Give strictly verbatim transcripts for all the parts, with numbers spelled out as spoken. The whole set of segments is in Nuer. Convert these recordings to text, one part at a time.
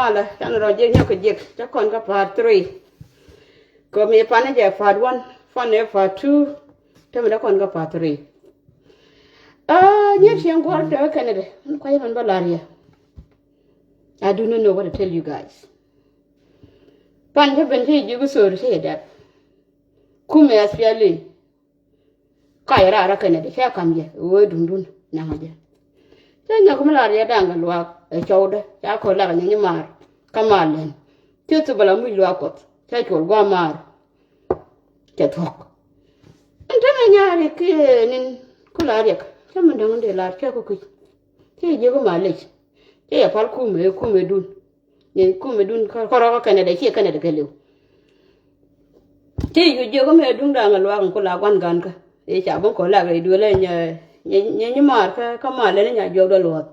Ala, canɛ rɔ jiɛk nyɔk kɛ jiɛk, cä kɔn kä part three. Kɛ mi pan jɛ part one, pan ɛ part two, te mi dee kɔn kä part three. Ah, nyɛ tiɛŋ guɔr dee kɛn dɛ, ɛn kuay mɛn bä lar yɛ. I do not know what to tell you guys. Pan cä ben cä jiɛk sori cä yɛ dɛp. Kumɛ aspiali. Kac raar ɛ kɛnɛ di cɛ kam jɛ ɣöö dundun naŋ jɛ. Cɛ nyɔk mi la riɛt da̱ŋ kɛ luaak ɛ cɔwdä ca kɔ lak ɛ nyɛ nyimaar kä mal lɛn. Cɛ thop ala muc luaak kuɔth cɛ col gua̱a̱ maar. Cɛ thuɔ̱k. Ɛn te mɛ nyaari kiɛ nin ku la riɛk cɛ mi däŋ dee lar cɛ kɔ kui̱c. Cɛ jiök mal lec cɛ yɛ pal kumɛ kumɛ dun. Ni kumɛ dun kä rɔk kä kɛnɛ dɛ ciɛ kɛnɛ dɛ kɛ liw. Ti cu jiök mɛ duŋ da̱a̱ŋ ɛ luaak in ku la gua̱n ga̱n kä i̱ ca bä kɔ lak rɛy duël ɛ nyɛ nyɛ nyɛ nyimaar kä kä mal lɛn i̱ nya jiɔk dɔ luɔth.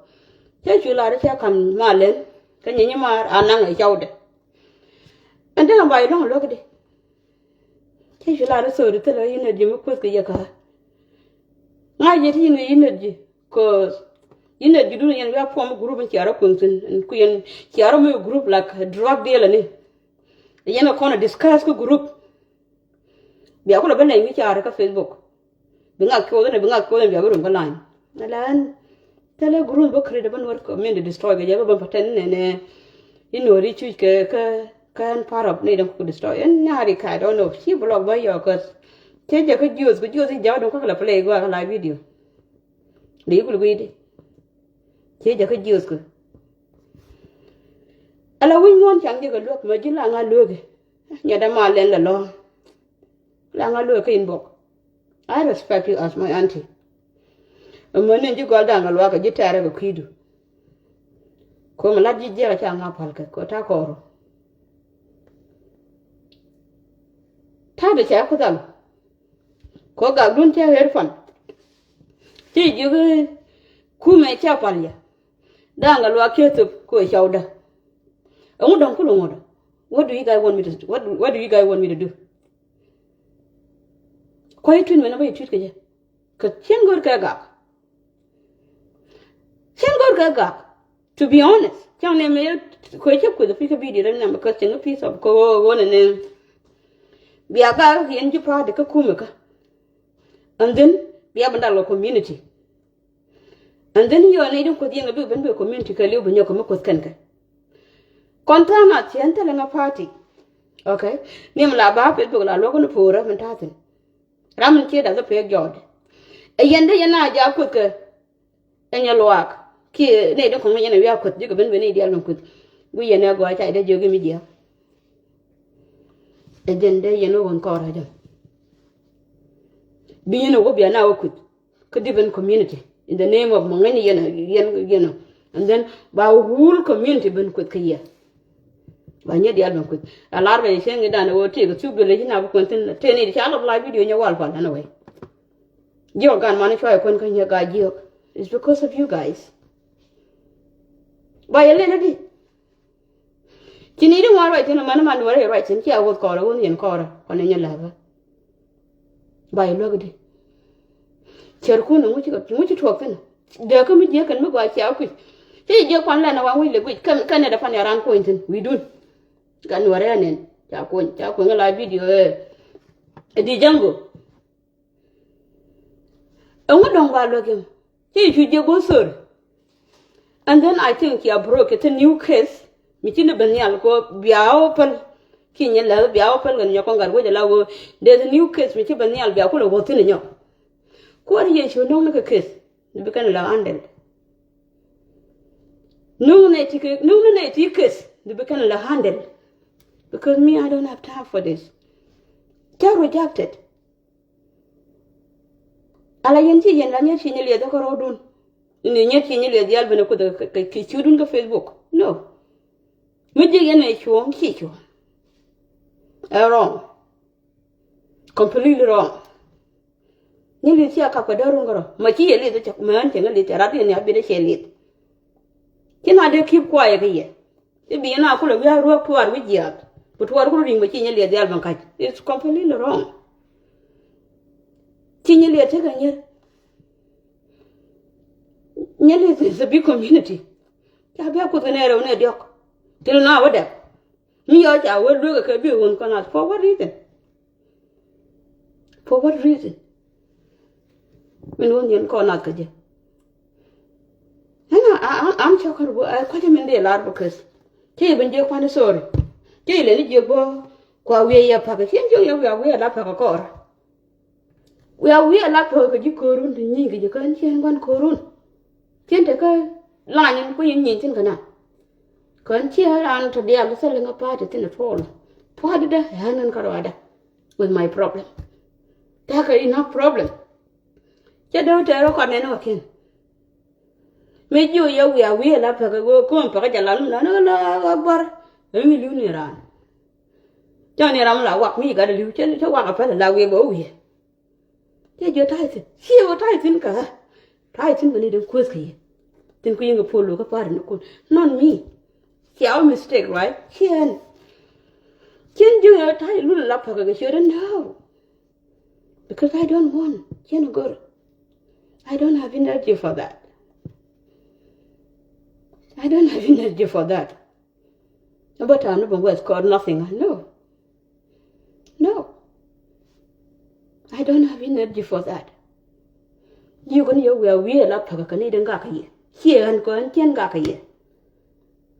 Cä cu lar i̱ cä ka̱n mal lɛn kä nyɛ nyimaar a naŋ ɛ cawdɛ. Ɛn te kɛ ba i̱ luäŋ luäk di. Cä cu lar i̱ thok di thilɛ i̱ nɛt ji̱ mi kueth kɛ yɛ kä. Ŋa̱c yɛ ti yɛn kɛ i̱ nɛt ji̱. Cause yɛn a ji̱ dun yɛn wi̱i̱ a puɔm group in ciarä kueŋ thi̱n ku yɛn ciarä mi group like drug dealer ni. Yɛn a kɔn a discuss kä group. Bia kulɛ bä nɛy mi carɛ kä Facebook. Bi ŋak cuɔth inɛ bi ŋak cuɔth inɛ bia bi rum kä line. Ala ɛn thilɛ group bä create bä nuɔr community destroy kɛ jɛ bä bä pattern inɛ nɛ. I̱ nuɔr i̱ cuc kɛ kä kä ɛn part of ni dɛn ku destroy ɛn nyaari ka I don't know ci block bä yɔ cause. Cɛ jɛ kä jiöth ku jiöth i̱ jaw dun kä kɛ la play gua kä la video. Dee kul gui̱i̱di. Ciɛ jɛ kä jiöthkɛ. Ala wi̱c muɔ̱ɔ̱n caŋ jɛ kɛ luäk mɛ ji̱ la ŋa luäk. Nyɛ dɛ mal lɛn lɛ lɔ̱ɔ̱ŋ. La ŋa luäk kä inbox. I respect you as my auntie. Ɛmɛ ni ji̱ gɔl da̱a̱ŋ kɛ luaak kɛ ji̱ tɛɛrɛ kɛ kui̱du. Ko̱mɛ lat ji̱ jiɛk a ca ŋa pal kɛ kɛ ta̱a̱ kɔɔrɔ. Ta̱a̱ dee cɛ kuth al. Kɔ gakdun cä ɣer pan. Ci jiök kumɛ cä pal yɛ. Da̱a̱ŋ a luaak cä thop kɛ cɔwdä. Ɛŋu dɔ̱ŋ kul ŋuɔ̱t. What do you guys want me to, what, what do you guys want me to do? Kuay tui̱t mɛn a bä yɛ tui̱t kɛ jɛ. Kɛ cien go̱o̱r kɛ gak. Cien go̱o̱r kɛ gak. To be honest, cäŋ ni mi kuecä kueth pi̱ kä video rɛ nɛm kä cäŋ piece of kä ɣöö ɣöö ni ni. Bia gak kä yɛn ji̱ party kä kumɛ kä. And then bia bä dal kɛ community. And then yɔ ni di kueth yɛn kɛ bi ben bi community kɛ liw bi nyɔk kɛ mi kueth kɛn kɛ. Kɔn tha̱a̱ŋ a thiɛn thilɛ ŋa party. Okay. Ni mi la ba Facebook la luɔk ni po̱o̱rä mi ta̱a̱ thi̱n. Ram in cië dath kä pek jɔɔt. Ɛ yɛn dee yɛn a jak kueth kɛ. Ɛ nyɛ luaak kiɛ nɛy dee kɔŋ yɛn a wiak kueth ji̱ kɛ ben ben nɛy diaal ben kueth. Guic yɛn ɛ gɔaa ca dee jiök i̱ mi jiääk. Ɛ jɛn dee yɛn wä ɣän kɔɔr a jɛ. Bi yɛn a wä bia na wä kueth. Kä different community in the name of mɔ ŋäcni yɛn yɛn yɛn. And then ba whole community ben kueth kä yɛ. Ba nyɛ diaal ben kueth a lar bɛ cieŋ i̱ dan ɣöö tëëk thuk duël i̱ ci na bi kuɛn thi̱n tëë ni di ca lɔp la video nyɛ wal pal anyway. Jiɔk gan man cuay kuɛn kä nyɛ gaa jiɔk. It's because of you guys. Ba yɛ lɛn adi. Ci ni di ŋuan ruac thi̱n amäni man wärä yɛ ruac thi̱n cia wuɔth kɔɔrä wun yɛn kɔɔrä kɔn inyɛ läpä. Ba yɛ luäk di. Cärkun iŋu ci ŋu ci tuɔɔk thi̱n. Dee kä mi jiäk kɛn mi gɔaa cia kui̱c. Ci jiäk pan lɛn a waŋ wi̱c lɛ guic kɛn kɛn nɛ dee pan yɛ ran kuɔny thi̱n wi̱i̱dun. Kɛn wärä yɛ nɛn ca kuɔny ca kuɔny kä la video ɛ. Ɛ di jaŋgo. Ɛŋu dɔ̱ŋ ba luäk yɛm ci cu jiɛ go̱o̱r thor. And then I think cia broke kɛ thil new case mi ci ni ben nhial kɛ bia wä päl. Ci nyɛ lɛth bia wä päl kɛ ni nyɔk kɔn gat wec ala wä. There's a new case mi ci ben nhial bia kulɛ wä thi̱n nyɔk. Kuäär yɛ cu nɔŋ ni kɛ case ni bi kɛn la handle. Nɔŋ ni ti case ni bi kɛn la handle. Because me I don't have time for this. Ca rejected. Ala yɛn ci yɛn la nyɛ ci nyɛ liɛth kä rɔɔdun. Ni nyɛ ci nyɛ liɛth diaal ben a kuth kɛ ciötdun kä Facebook. No. Mi ji̱ yɛn ɛ cuɔ̱ɔ̱ŋ ci cuɔ̱ɔ̱ŋ. Ɛ wrong. Completely wrong. Nyɛ liɛth ci a kap kɛ däärun kärɔ̱ ma ci yɛ liɛth cɛ mään cɛ ŋä liɛth cɛ rat yɛn ni a biet cɛ liɛth. Ci na dee keep quiet kä yɛ. I̱ bi na kulɛ wi̱i̱ a ruɔ̱k tuaar wi̱i̱ jiaath bi tuaar kulɛ ri̱ŋ bɛ ci nyɛ liɛth diaal bɛ ka̱c. It's completely wrong. Ci nyɛ liɛth tekɛ nyɛr. Nyɛ liɛth is a big community. Ca bia kuth kɛ nɛ rɛw nɛ diɔ̱k. Thil na wä dɛk. Mi yɔ ca wä luekä kɛ bi wun kɔn nath. For what reason? For what reason? Min wun yɛn kɔn nath kɛ jɛ. Ɛn a, a, a, am cɔkɔr bu, a, kɔcä min dee lar bu käth. Cä yɛ ben jiɛk kuan, sorry. Cä yɛ lɛ ni jiɛk bɔ kua wiɛ yɛ pakä. Cien jiɛk yɛ wiɛ, wiɛ la pakä kɔr. Wiɛ wiɛ la pakä kɛ ji̱ ko̱run ti nyi̱i̱ kɛ ji̱ kän cien guan ko̱run. Cien te kä lany in kui̱ in nyi̱i̱ tin kɛ na. Kän cien ran to dial thil in a party tin a tuɔl. Pua̱t dä ɛ ɣän in kä ruada. With my problem. Takɛ enough problem. Cä dee wä tɛɛr wä kɔn nɛn wä kiɛn. Mëë ji̱ wä yɛ wi̱i̱ a wi̱i̱ la pek wä ko̱o̱m pek jɛ lal mi lɔn wä la wä gua̱r. Ɛ mi li̱w ni raan. Cä ni ram la wak mi gat li̱w cä, cä wak a pɛl la wi̱i̱ bä wä wi̱i̱. Cä ji̱ wä ta̱a̱ thi̱n. Ciɛ wä ta̱a̱ thi̱n kä ɣä. Ta̱a̱ thi̱n bä ni den kuäth kɛ yɛ. Thi̱n ku yäŋ kɛ puɔl wä kä pa̱a̱r ni kun. Not me. Ciɛ wä mistake, right? Ciɛ ɛn. Cien ji̱ wä ta̱a̱ lul la pek kɛ ciɛ den dääw. Because I don't want, cien a gör. I don't have energy for that. I don't have energy for that. About time, no, West called nothing. No. No. I don't have energy for that. You can, you will, we are la paka kani den gaka ye. Here and go and cien gaka ye.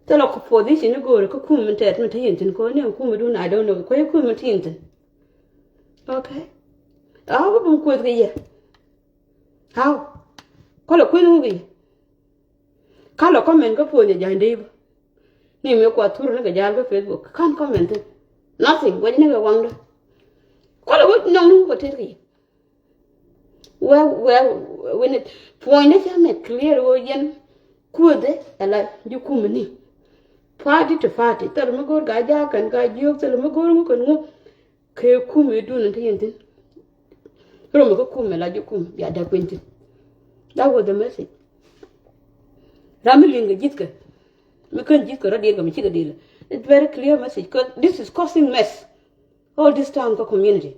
Thilɛ kɔ position ni go̱o̱ri kä kum mi tɛt mi ti yin thi̱n kɔn ni kum mi dun, I don't know kɔ kum mi ti yin thi̱n. Okay. Aw bä bum kueth kɛ yɛ. Aw. Kɔlɛ kueth ŋuk i̱. Kɔlɛ comment kä puɔ̱nyɛ ja̱ny dee bä. Ni mi kua thur ni kɛ ja̱a̱l kä Facebook. Ka̱n comment thi̱n. Nothing. Wec ni kɛ waŋdä. Kɔlɛ wec nɔŋ ni ŋuk kɛ tet kɛ yɛ. Wee, wee, wee ni puɔ̱nydä cä mɛ clear ɣöö yɛn kuädhɛ ala ji̱ kumä ni. Party to party. Thil mi go̱o̱r ka ja̱a̱k kɛn ka jiök, thil mi go̱o̱r ŋu kɛn ŋu. Kɛ kumä idun in te yɛn thi̱n. Rom mi kä kumä la ji̱ kumä bia däk piny thi̱n. That was the message. Ram mi liŋ kɛ ji̱thkɛ. Mi kän ji̱thkɛ rɔ diɛt kɛ mi cikɛ diɛt. It's very clear message, 'cause this is causing mess all this time kä community.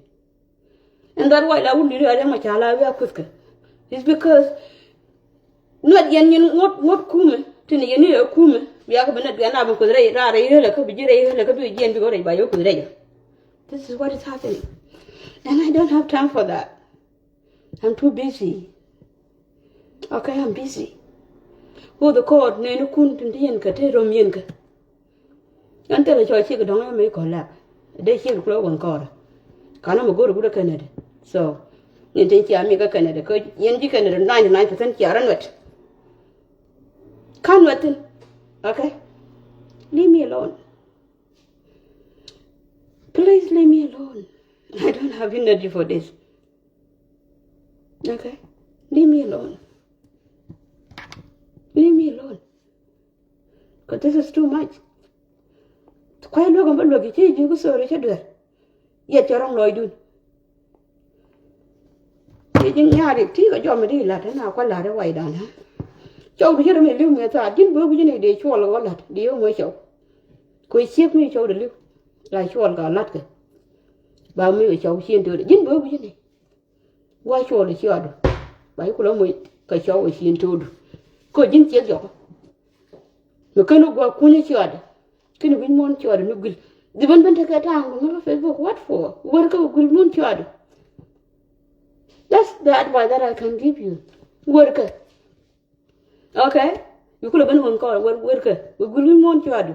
And that why la wun diri a riaŋ ma ca la wi̱i̱ a kuthkɛ. It's because nuɛt yɛn nyin ŋuɔ̱t, ŋuɔ̱t kumɛ. Tin yɛn ni ɛ kumɛ. Bia kɛ bi nɛt bia na bi kuth rɛy, ra rɛy rɛlɛ kä bi ji̱ rɛy rɛlɛ kä bi jiɛn bi kɛ rɛy ba yɛ kuth rɛy. This is what is happening. And I don't have time for that. I'm too busy. Okay, I'm busy. Who the court nɛni kun tin ti yɛn kɛ te rom yɛn kɛ. Ɛn thilɛ cɔl ciek dɔ̱ŋ ɛmɛ i̱ kɔl lɛk. Dee ciek kulɛ wän kɔɔrɛ. Ka̱n ɛmɛ go̱r i̱ gutdä Canada. So, ni tin cia mi kä Canada kä yɛn ji̱ Canada ninety nine percent cia rɔ nuɛt. Ka̱n nuɛt thi̱n. Okay? Leave me alone. Please leave me alone. I don't have energy for this. Okay? Leave me alone. Leave me alone. 'Cause this is too much. Kuay luäk ɛn bä luäk i̱ ci ji̱ ku thori cä duer. Yɛt cɛ rɔ̱ŋ lɔcdun. Ci ji̱ nyaari ti kɛ jɔm mi di la̱t ɛn a kua̱ la̱t ɛ waydan. Cɔw di cä rɔ mi li̱w mi thaat ji̱n bä wi̱c ni di cuɔl kɛ wä la̱t di yɛ wä mɔ cɔw. Kuɛ ciek mi cɔw di li̱w la cuɔl kɛ la̱t kɛ. Ba mi kɛ cɔw cien to̱o̱dɛ ji̱n bä wi̱c ni. Wa cuɔl i̱ ciɔɔdu ba i̱ kulɛ moc kɛ cɔw ɛ cien to̱o̱du. Kä ji̱n ciek jɔkä. Mi ken i̱ gua̱a̱k kunyä ciɔɔdɛ. Ken i̱ wi̱c muɔ̱ɔ̱n ciɔɔdɛ mi guil. Dhi̱bän ben tekɛ ta̱a̱ŋ kɛ ŋäkä Facebook, what for? Wärkä guil muɔ̱ɔ̱n ciɔɔdɛ. That's the advice that I can give you. Wärkä. Okay? Bi kulɛ ben wän kɔɔr wär, wärkä. Wä guil wi̱c muɔ̱ɔ̱n cuadu.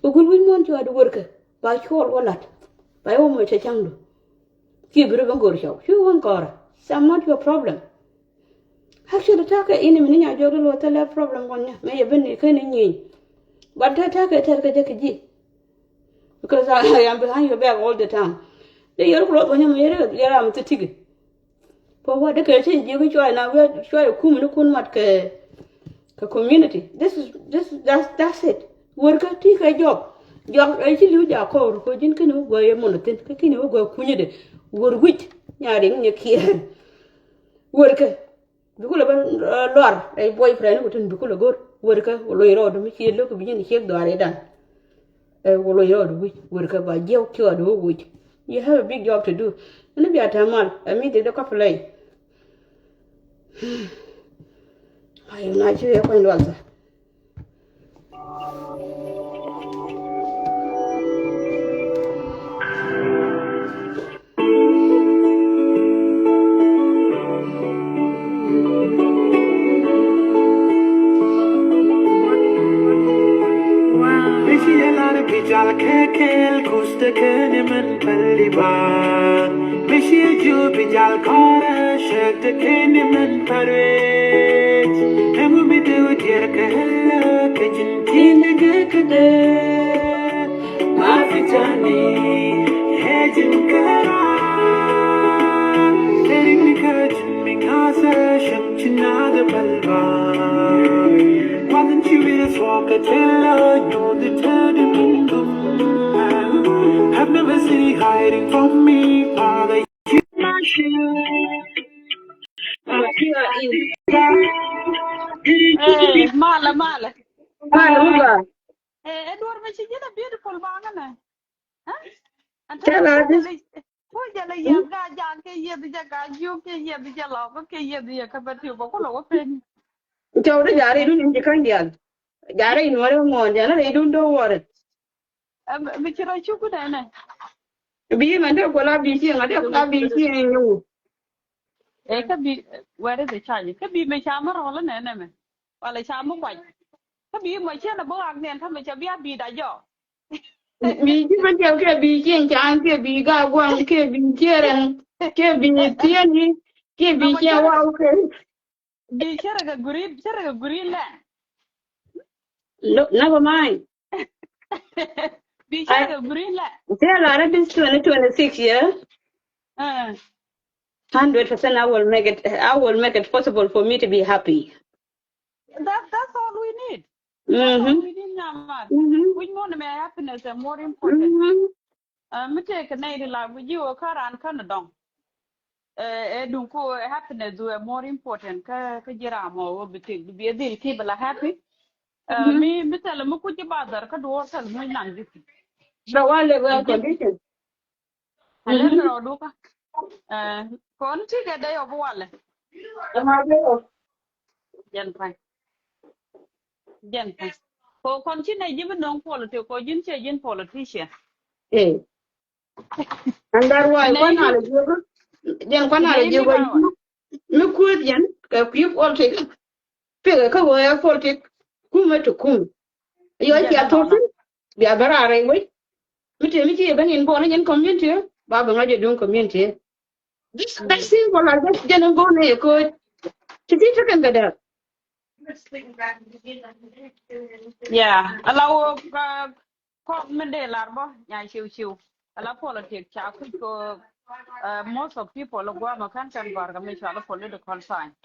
Wä guil wi̱c muɔ̱ɔ̱n cuadu wärkä. Ba cuɔl wä la̱t. Ba i̱ wä moc cɛ ca̱ŋdu. Ci bi rɔ ben go̱r cɔw. Ci wän kɔɔrä. It's not your problem. Actually, ta̱kɛ ini mi ni nya jɔk di luɔ thilɛ problem kɔn nya. Mɛ yɛ ben ni ken ni nyieny. But ta̱, ta̱kɛ tɛr kɛ jɛ kɛ ji̱. Because I, I am behind your back all the time. Dee yɛr kulɔ bä nyɛ mɛ yɛr yɛr am thi tiki. Pɔ wä dee kɛ ci ji̱ ki cuay na wee cuay kum ni kun mat kɛ, kɛ community. This is, this, that's, that's it. Wärkä ti kɛ jɔk. Jɔk ɛ ci li̱w jak kɔɔr kɔ ji̱n kini wä guä yɛ mɔnɔ thin. Kä kini wä guä kunyä de. Wär wi̱c. Nya riŋ nyɛ kiɛɛr. Wärkä. Bi kulɛ ben, uh, luar ɛ boyfriend ku tin bi kulɛ go̱r. Wärkä wä lo̱c rɔɔdu mi cië lo̱k bi ji̱n ciek dhuaar idan. Ɛ wä lo̱c rɔɔdu wi̱c wärkä ba jiɛw ciɔɔdu wä wi̱c. You have a big job to do. Ni bia tɛmal ɛ mi dee dee kɔp lɛy. Ay na ci yɛ kuany lual thɛ. Bici a lar bi jal kɛ kɛɛl kus te kɛn imɛn pɛl iba. Bici a ju bi jal kɔrɛ cɛk te kɛn imɛn pɛl wec. Ɛŋu mi dee wä diɛr kɛ hɛlɛ kɛ ji̱n ki̱n ni kɛ kɛ dee. Mafitani, hejin kara, kering ni kajin mi kasa shang chinada balba. Wasn't you in a swamp that tell you the third in the I've never seen you hiding from me, Father. You my shield. Hey, mala, mala. Mala, mala. Eh, Edward, ma ci jin a beautiful ba ŋa nɛ. Huh? Tell her this. Ku jɛ lɛ yɛth ga jaŋ kɛ yɛth jɛ ga jiök kɛ yɛth jɛ lɔ kɛ yɛth yɛ kä bɛ tiw bä ku lɔ wä pen. Cɔw di jari dun in ji̱ ka̱ny dial. Jari in wari ŋuɔn jɛ na ri dun do wari. Bi ci rɔ cuk ku dɛ nɛ. Bi mɛ dee ku la bi ci ŋa dee ku la bi ci ŋa nyu. Eh, kä bi where is the charge? Kä bi mɛ ca mɛ rɔ lɛ nɛ nɛ mɛ. Wala ca mi kuac. Kä bi mɔ cien a bä wak niɛn kä mi ca bi a bi da jɔ. Bi ci mɛ tiɛw kɛ bi cien can kɛ bi ga guaŋ kɛ bi cien rɛŋ kɛ bi tieni kɛ bi cien waw kɛ. Bi cien rɛ kɛ guri cien rɛ kɛ guri lɛ. No, never mind. Bi cien rɛ kɛ guri lɛ. Tell her this twenty twenty-six year. Hundred percent, I will make it. I will make it possible for me to be happy. That that's all we need. That's all we need, Nyamat. Which more my happiness is more important. Mi tëëk nɛy ti la guic ji̱ ɣöö kä raan kän dɔ̱ŋ. Ɛ duŋ ku happiness du ɛ more important kä kä ji̱ ram ɔ ɣöö bi tëëk bi bi ɛ dhil ki bi la happy. Mi mi thilɛ mi kuc ji̱ ba dhär kä duɔ̱ɔ̱r thilɛ mi naŋ ji̱. Bɛ wa lɛ wɛ condition. Alɛ mi rɔ duka. Kɔn ti kɛ dee yɔ bi walɛ. Jɛn pa̱ny. Jɛn pa̱ny. Ko kɔn ci nɛ ji̱ bi no̱o̱ŋ politic ko ji̱n cɛ ji̱n politician. Ɛn that why kɔn alɛ jiök. Jɛn kɔn alɛ jiök. Mi kueth jɛn kɛ kui̱ politic. Pikɛ kä ɣöö ɛ politic kumɛ ti kum. Yɔ cia thok thi̱n bia bä raar rɛy wec. Mi tëë mi ci yɛ ben in bɔɔl ni yɛn community ba bä ŋa̱c jɛ duŋ community. This that simple like that jɛn in go̱o̱r ni yɛ koc. Ti ti tekɛn kɛ dɛr. Yeah, ala wä kɔn mi dee lar bä nya ciw ciw. Ala politic ca kuc ko most of people guamä kän kän gɔr kɛ mi cɔal political science.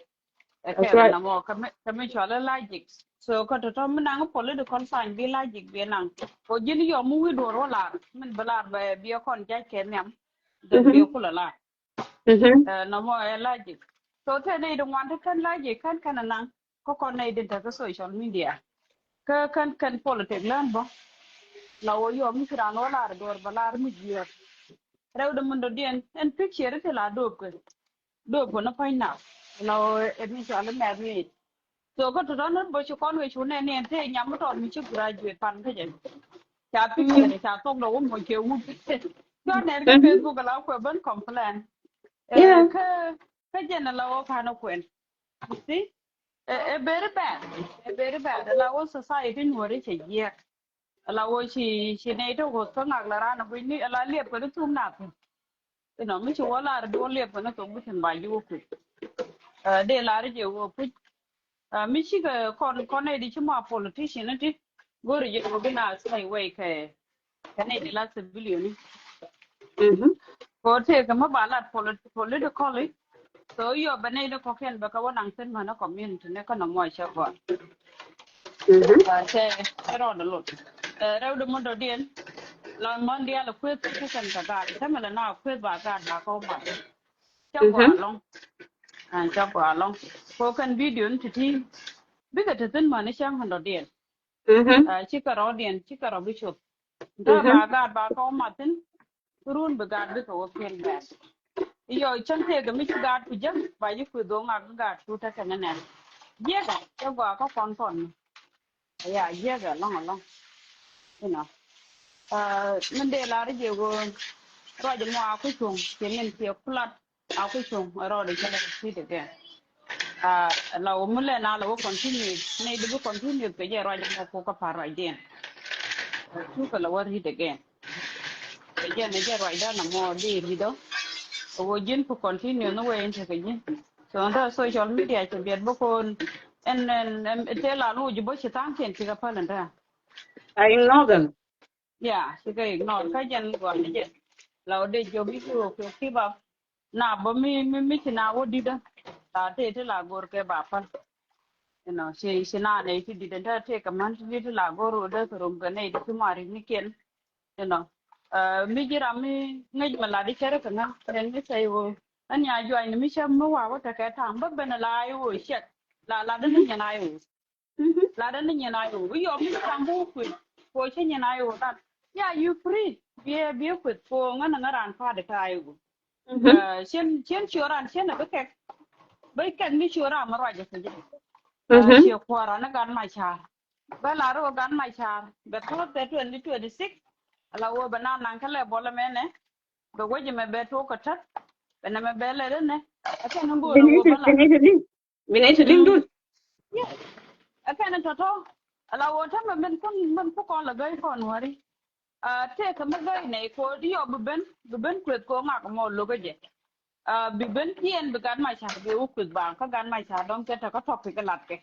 Ɛ kɛn na mɔ kɛ mi cɔal logic. So kä tɔtɔ mi naŋ political science bi logic bi naŋ. Ko ji̱n yɔ mi wi̱i̱ duɔr wä lar min bi lar bɛ bi ɛ kɔn jac kɛ nhiam. Dee bi ɛ kulɛ lar. Nɔmɔ ɛ logic. So te nɛy di ŋuan ti kän logic kän kän naŋ kä kɔn nɛy di tekɛ social media. Kä kän kän politic län bä. La wä yɔ mi ci raan wä lar duɔr bä lar mi jiɛɛr. Rɛw di min dɔ̱diɛn ɛn picture ti la doop kɛ. Doop kɛ ni pɔ̱ny nak. La wä ɛ mi cɔal i̱ mɛth mi. So kä tɔ̱tɔ̱ ni bä ci kɔn wee cu nɛn ni ɛn te nyam mi tɔt mi ci graduate pan kä jɛ. Ca picture ca thok dɔ wä moc kɛ wut. Cua nɛr kä Facebook ala kuɛ ben complain. Kä kä jɛn ala wä pan kuɛn. You see? Ɛ very bad. Ɛ very bad. Ala wä society nuɔri cɛ jiɛk. Ala wä ci ci nɛy tok kä ŋak la ran a gui̱ni ala liɛp kɛ ni thum na thum. Inɔ mi ci wä lar duɔl liɛp kɛ ni thum mi cin ba ji̱ wä kui̱. Dee lar jɛ wä puc. Mi cikɛ kɔn kɔn nɛy di ci ma politician ni ti go̱ri jɛ wä bi na slay way kɛ kɛ nɛy di la civilian ni. Ko tëëkɛ mi ba lat politically. So yɔ bɛ nɛy ni kɔkiɛn bɛ kɛ wä naŋ thin mänä community ni kä nɔmɔ cɛ gɔn. Cɛ cɛ rɔɔdɛ lot. Rɛw di mundɔ diɛn la mɔn diaal kueth kä kɛn kɛ gaat kä mi lɛ na kueth ba gaat ba kɔw mat. Cɛ gɔaa lɔŋ. Cɛ gɔaa lɔŋ. Ko kɛn video ni ti̱ti̱ bikɛ te thi̱n mäni cäŋ kɛn dɔ̱diɛn. Cikɛ rɔ̱diɛn cikɛ rɔ bi cop. Kä ba gaat ba kɔw mathin. Run bi gaat bikɛ wä piɛl bɛɛr. Iyɔ cäŋ tëëkɛ mi ci gaat ku jäk ba ji̱ kui̱ dhoŋ ak gaat ku tekɛ ni nɛn. Jiɛkɛ cɛ gɔaa kä kɔn kɔn ni. Ya jiäk ɛ lɔŋ ɛ lɔŋ. You know. Min dee lar jiɛ ɣöö ruac mɔ a ku cuŋ ciɛ min ciɛ kulat a ku cuŋ ɛ rɔɔdɛ cɛ lɛ repeat again. La wä mi lɛ na la wä continue ni di bi continue kɛ jɛ ruac mɔ ku kä par ruacdiɛn. Cukɛ la wä read again. Kɛ jɛ ni jɛ ruacdan amɔ di read ɔ. Kɛ wä ji̱n ku continue ni wee in tekɛ ji̱n. So nda social media cɛ biɛt bä koon ɛn ɛn ɛn tëë la luuc bä ci tha̱a̱ŋkiɛn cikɛ päl ɛn tääŋ. I ignore them. Yeah, cikɛ ignore kä jɛn gɔaa ni jɛn. La wä dee jiök i̱ ki wä kɛ keep up. Na bä mi mi mi ci na wä di̱t ɛ. La tëë ti la go̱r kɛ ba päl. You know, ci ci na nɛy ti di̱t ɛn tääŋ tëë kɛ män ti di̱t ti la go̱r wä dee kɛ rom kɛ nɛy ti ci mari ni kiɛn. You know, mi ji̱ ram mi ŋäc mi lat i̱ cärä kɛ ŋä nɛn mi sɛy wä. Ɛn ya juany ni mi cä mi wa wä tekɛ ta̱a̱ŋ bä ben la i̱ wä ciɛk. La lat ni nyɛn a i̱ wä. Lat ni nyɛn a i̱ wä. Bi yɔm mi ta̱a̱ŋ bi wä kueth. Ko cä nyɛn a i̱ wä lat. Ya you free. Biɛ biɛ kueth ko ŋä ni ŋä ran pa̱a̱t kä a i̱ wä. Cien cien ci ran cien a bi kɛk. Bi kɛk ni ci ran mi ruac a kɛ jɛ. Ci kuɔra ni gan ma ca̱a̱r. Bä la rɔ gan ma ca̱a̱r bɛ thuɔ̱k kɛ twenty twenty six. Ala wä bɛ na naŋ kä lɛ bɔlɛ mɛnɛ. Bɛ wec mɛ bɛ tuɔk kɛ täk. Bɛ nɛ mɛ bɛ lɛ dɛ nɛ. Ɛ kɛn ni go̱o̱r wä bä la. Bi nɛ ti liŋ dul. Ɛ kɛn ni tɔ̱tɔ̱. Ala wä tämɛ min kun min ku kɔn lɛ gäy kɔn wari. Tëëkɛ mi gäy nɛ ko di yɔ bi ben bi ben kueth ko ŋak mɔ lokä jɛ. Bi ben kiɛn bi gat ma ca̱r bi wä kueth ba kä gat ma ca̱r dɔ̱ŋ kɛ tɛ kä topic lat kɛ.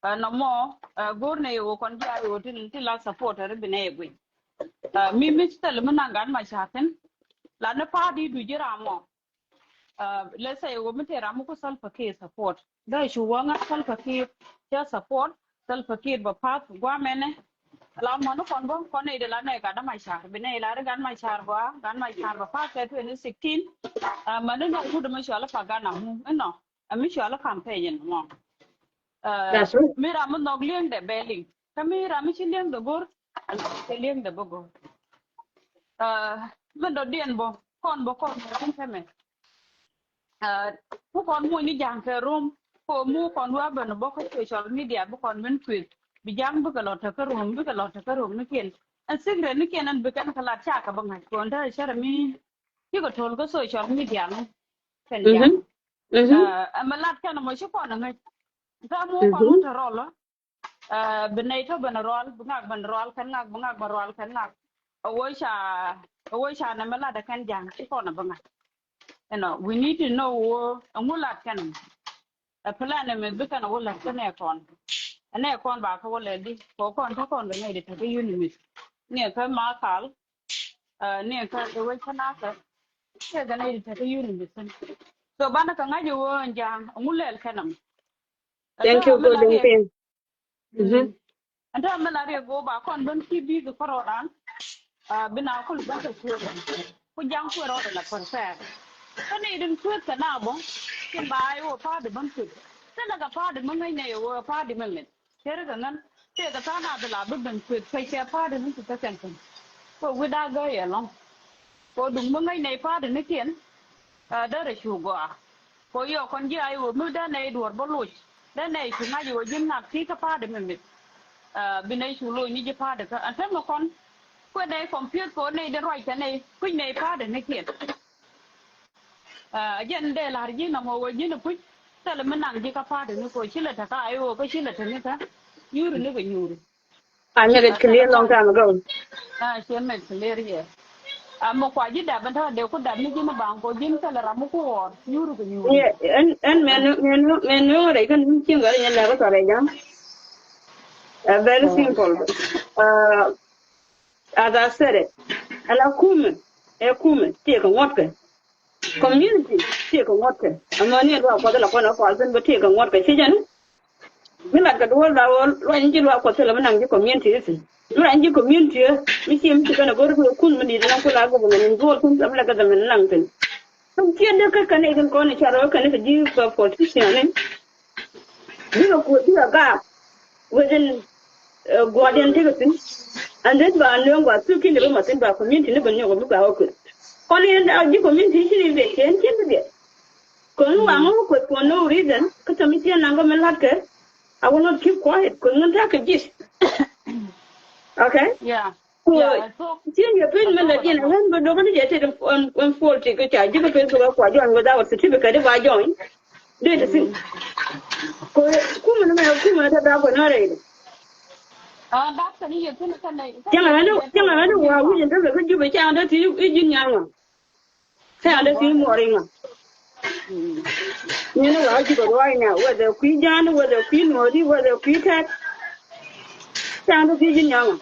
Nɔmɔ go̱r nɛ yɛ wä kɔn ji̱ a yɛ wä tin ti la support ri bi nɛ yɛ guic. Mi mi ci thil mi naŋ gat ma ca̱r thin la ni pa̱a̱t di du ji̱ ram mɔ. Let's say wä mi tëë ram mi ku Salva Kiir support dee cu wä ŋa̱ Salva Kiir cɛ support Salva Kiir bɛ pa̱a̱th gua̱a̱ mɛnɛ. La mɔni kɔn bä kɔn nɛy di la nɛ gat ma ca̱r bi nɛy la ri gat ma ca̱r gua̱a̱ gat ma ca̱r bɛ pa̱a̱th kɛ twenty sixteen. Mani nɔ wut mi cual i̱ Pagana mu inɔ. Ɛ mi cual i̱ campaign in mɔ. Mi ram mi nhɔk li̱eŋdɛ bɛ liŋ kä mi ram mi ci li̱eŋdɛ go̱r. Kɛ li̱eŋdɛ bä go̱r. Min dɔ̱diɛn bä kɔn bä kɔn bä kɔn kɛmɛ. Ku kɔn muny ni ja̱ŋ kɛ rom ko mu kɔn wa ben bä kä social media bi kɔn ben kueth bi ja̱ŋ bikɛ lɔ tekä rom bikɛ lɔ tekä rom ni kiɛn. Ɛn secret ni kiɛn ɛn bi kɛn kɛ lat cakɛ bä ŋa̱c kɔn te cärɛ mi cikɛ tol kä social media ni kɛn ja̱ŋ. Ɛmɛ lat kɛn ɛmɔ ci kɔn ɛ ŋäc. Kä mu kɔn wä te rɔl ɔ. Bi nɛy tɔ ben rɔal bi ŋak ben rɔal kɛn ŋak bi ŋak ben rɔal kɛn ŋak. A wä ca a wä ca nɛ mi lat ɛ kɛn ja̱ŋ ci kɔn a bi ŋak. You know, we need to know wä ɛŋu lat kɛn. Ɛ plan ɛmɛ bi kɛn a wä lat kɛn ɛ kɔn. Ɛn ɛ kɔn ba kä wä lɛ di kɔ kɔn kä kɔn kɛ nɛy di tek kä unimit. Ni ɛ kä ma kal. Ni ɛ kä ɛ wä kä na kä. Ni ɛ kɛ nɛy di tek kä unimit. So banɛ kɛ ŋa̱c ɛ wä ɛn ja̱ŋ ɛŋu lɛl kɛn ɛmɛ. Thank you, Golden Queen. Ɛn täämɛ la riɛk go̱o̱k ba kɔn ben ki bi̱i̱k kärɔɔdan. Bi na kul ben kɛ kuëth ku ja̱ŋ kuëë rɔɔdɛ la pär pɛɛr. Kä ni din kuëth kɛ na bä tin ba i̱ wä pa̱a̱di ben kuëth. Thilɛ kɛ pa̱a̱di mi ŋäcnɛ i̱ wä pa̱a̱di mi mith. Cärikɛ ŋän tëëkɛ tha̱a̱ŋ a bi la bi ben kuëth pecɛ pa̱a̱di mi kuëth kä kɛn kɛn. Kɛ wi̱cda gäi ɛlɔ̱ŋ. Kɛ duŋ mi ŋäcnɛ i̱ pa̱a̱di ni kiɛn. Ɛ därɛ cu gɔaa. Kɛ yɔ kɔn ji̱ a i̱ wä mi dee nɛy duɔ̱ɔ̱r bä loc dee nɛy cu ŋa̱c i̱ wä ji̱n ŋak ti kä pa̱a̱di mi mith. Bi nɛy cu loc ni ji̱ pa̱a̱di kä ɛn täämɛ kɔn kuɛ nɛy kɔmpiöth kɛ wä nɛy dee ruac kɛ nɛy kui̱c nɛy pa̱a̱di ni kiɛn. Ɛ jɛn dee la̱r ji̱n ɛmɔ wä ji̱n ɛ kui̱c thilɛ mi naŋ ji̱ kä pa̱a̱di ni kɛ wä ci lɛ te kä a i̱ wä kä ci lɛ te ni kä nyuuri ni kɛ nyuuri. I made it clear long time ago. Ah, she made clear, yeah. Amɛ kua ji̱ dap ɛn tɔ̱ dee ku dap mi ji̱n baŋ ko ji̱n thilɛ ram mi ku ɣɔr nyuuri kɛ nyuuri. Yeah, ɛn ɛn mɛn mɛn mɛn mɛn rɛy kɛn mi cieŋ gɔrɛ nyɛ lɛ bä tɔrɛ jam. Very simple. As I said it. Ala kumɛ ɛ kumɛ tiɛ kɛ ŋuɔ̱tkɛ. Community tiɛ kɛ ŋuɔ̱tkɛ. Ɛmɔ ni luaak kuɔth la kɔn ɛ kɔal thin bä tiɛ kɛ ŋuɔ̱tkɛ ci jɛn. Mi lat kɛ duɔl ba wä luany ji̱ luaak kuɔth thilɛ mi naŋ ji̱ community i̱ thi̱n. Mi naŋ ji̱ community i̱ mi ci mi ci kɛn a go̱r bi kun mi di̱t naŋ kula government in duɔl kun kɛ mi la government naŋ thi̱n. Tum ciɛ dee kä kɛn i̱ kɛn kɔn i̱ ca rɔ kɛn i̱ kɛ ji̱ politician i̱. Bikɛ kuɔth bikɛ gaak within guɔ̱ɔ̱rdiɛn tekɛ thi̱n. And then ba nööŋ ba thuk kin i̱ bi ma thi̱n ba community ni bɛ nyɔk bi ba wä kueth. Kɔn i̱ ɛn ji̱ community i̱ ci ni bɛ cɛ ɛn cin bi bɛ. Kɛ ŋu wa ŋu kueth for no reason kä tɛm i̱ ciɛ naŋ kä mi la̱tkɛ. I will not keep quiet kɛ ŋun ta̱a̱ kɛ ji̱. Okay? Yeah. Ku, yeah, I thought, cien yɛ piny mɛ lɛ diɛn ɣän bä dɔk ni jɛ tet en, en forty kɛ ca ji̱ kɛ Facebook kua join without certificate ba join. Dee ti thin. Ku kumɛ ni mɛ kumɛ ni te dak kɔ ni rɛy dɛ. Cäŋ ɣän cäŋ ɣän wa wi̱c in te lɛ kä Jubɛ cäŋ te ti i̱ ji̱n nyaŋ ɣän. Kɛ andɛ ti muɔri ŋa. Nyini wa ji̱ bɛ ruac na whether kui̱ Ja̱a̱ŋ whether kui̱ Nuɔ̱ɔ̱ri whether kui̱ Tɛt. Kɛ andɛ ti ji̱ nyaŋ ŋa.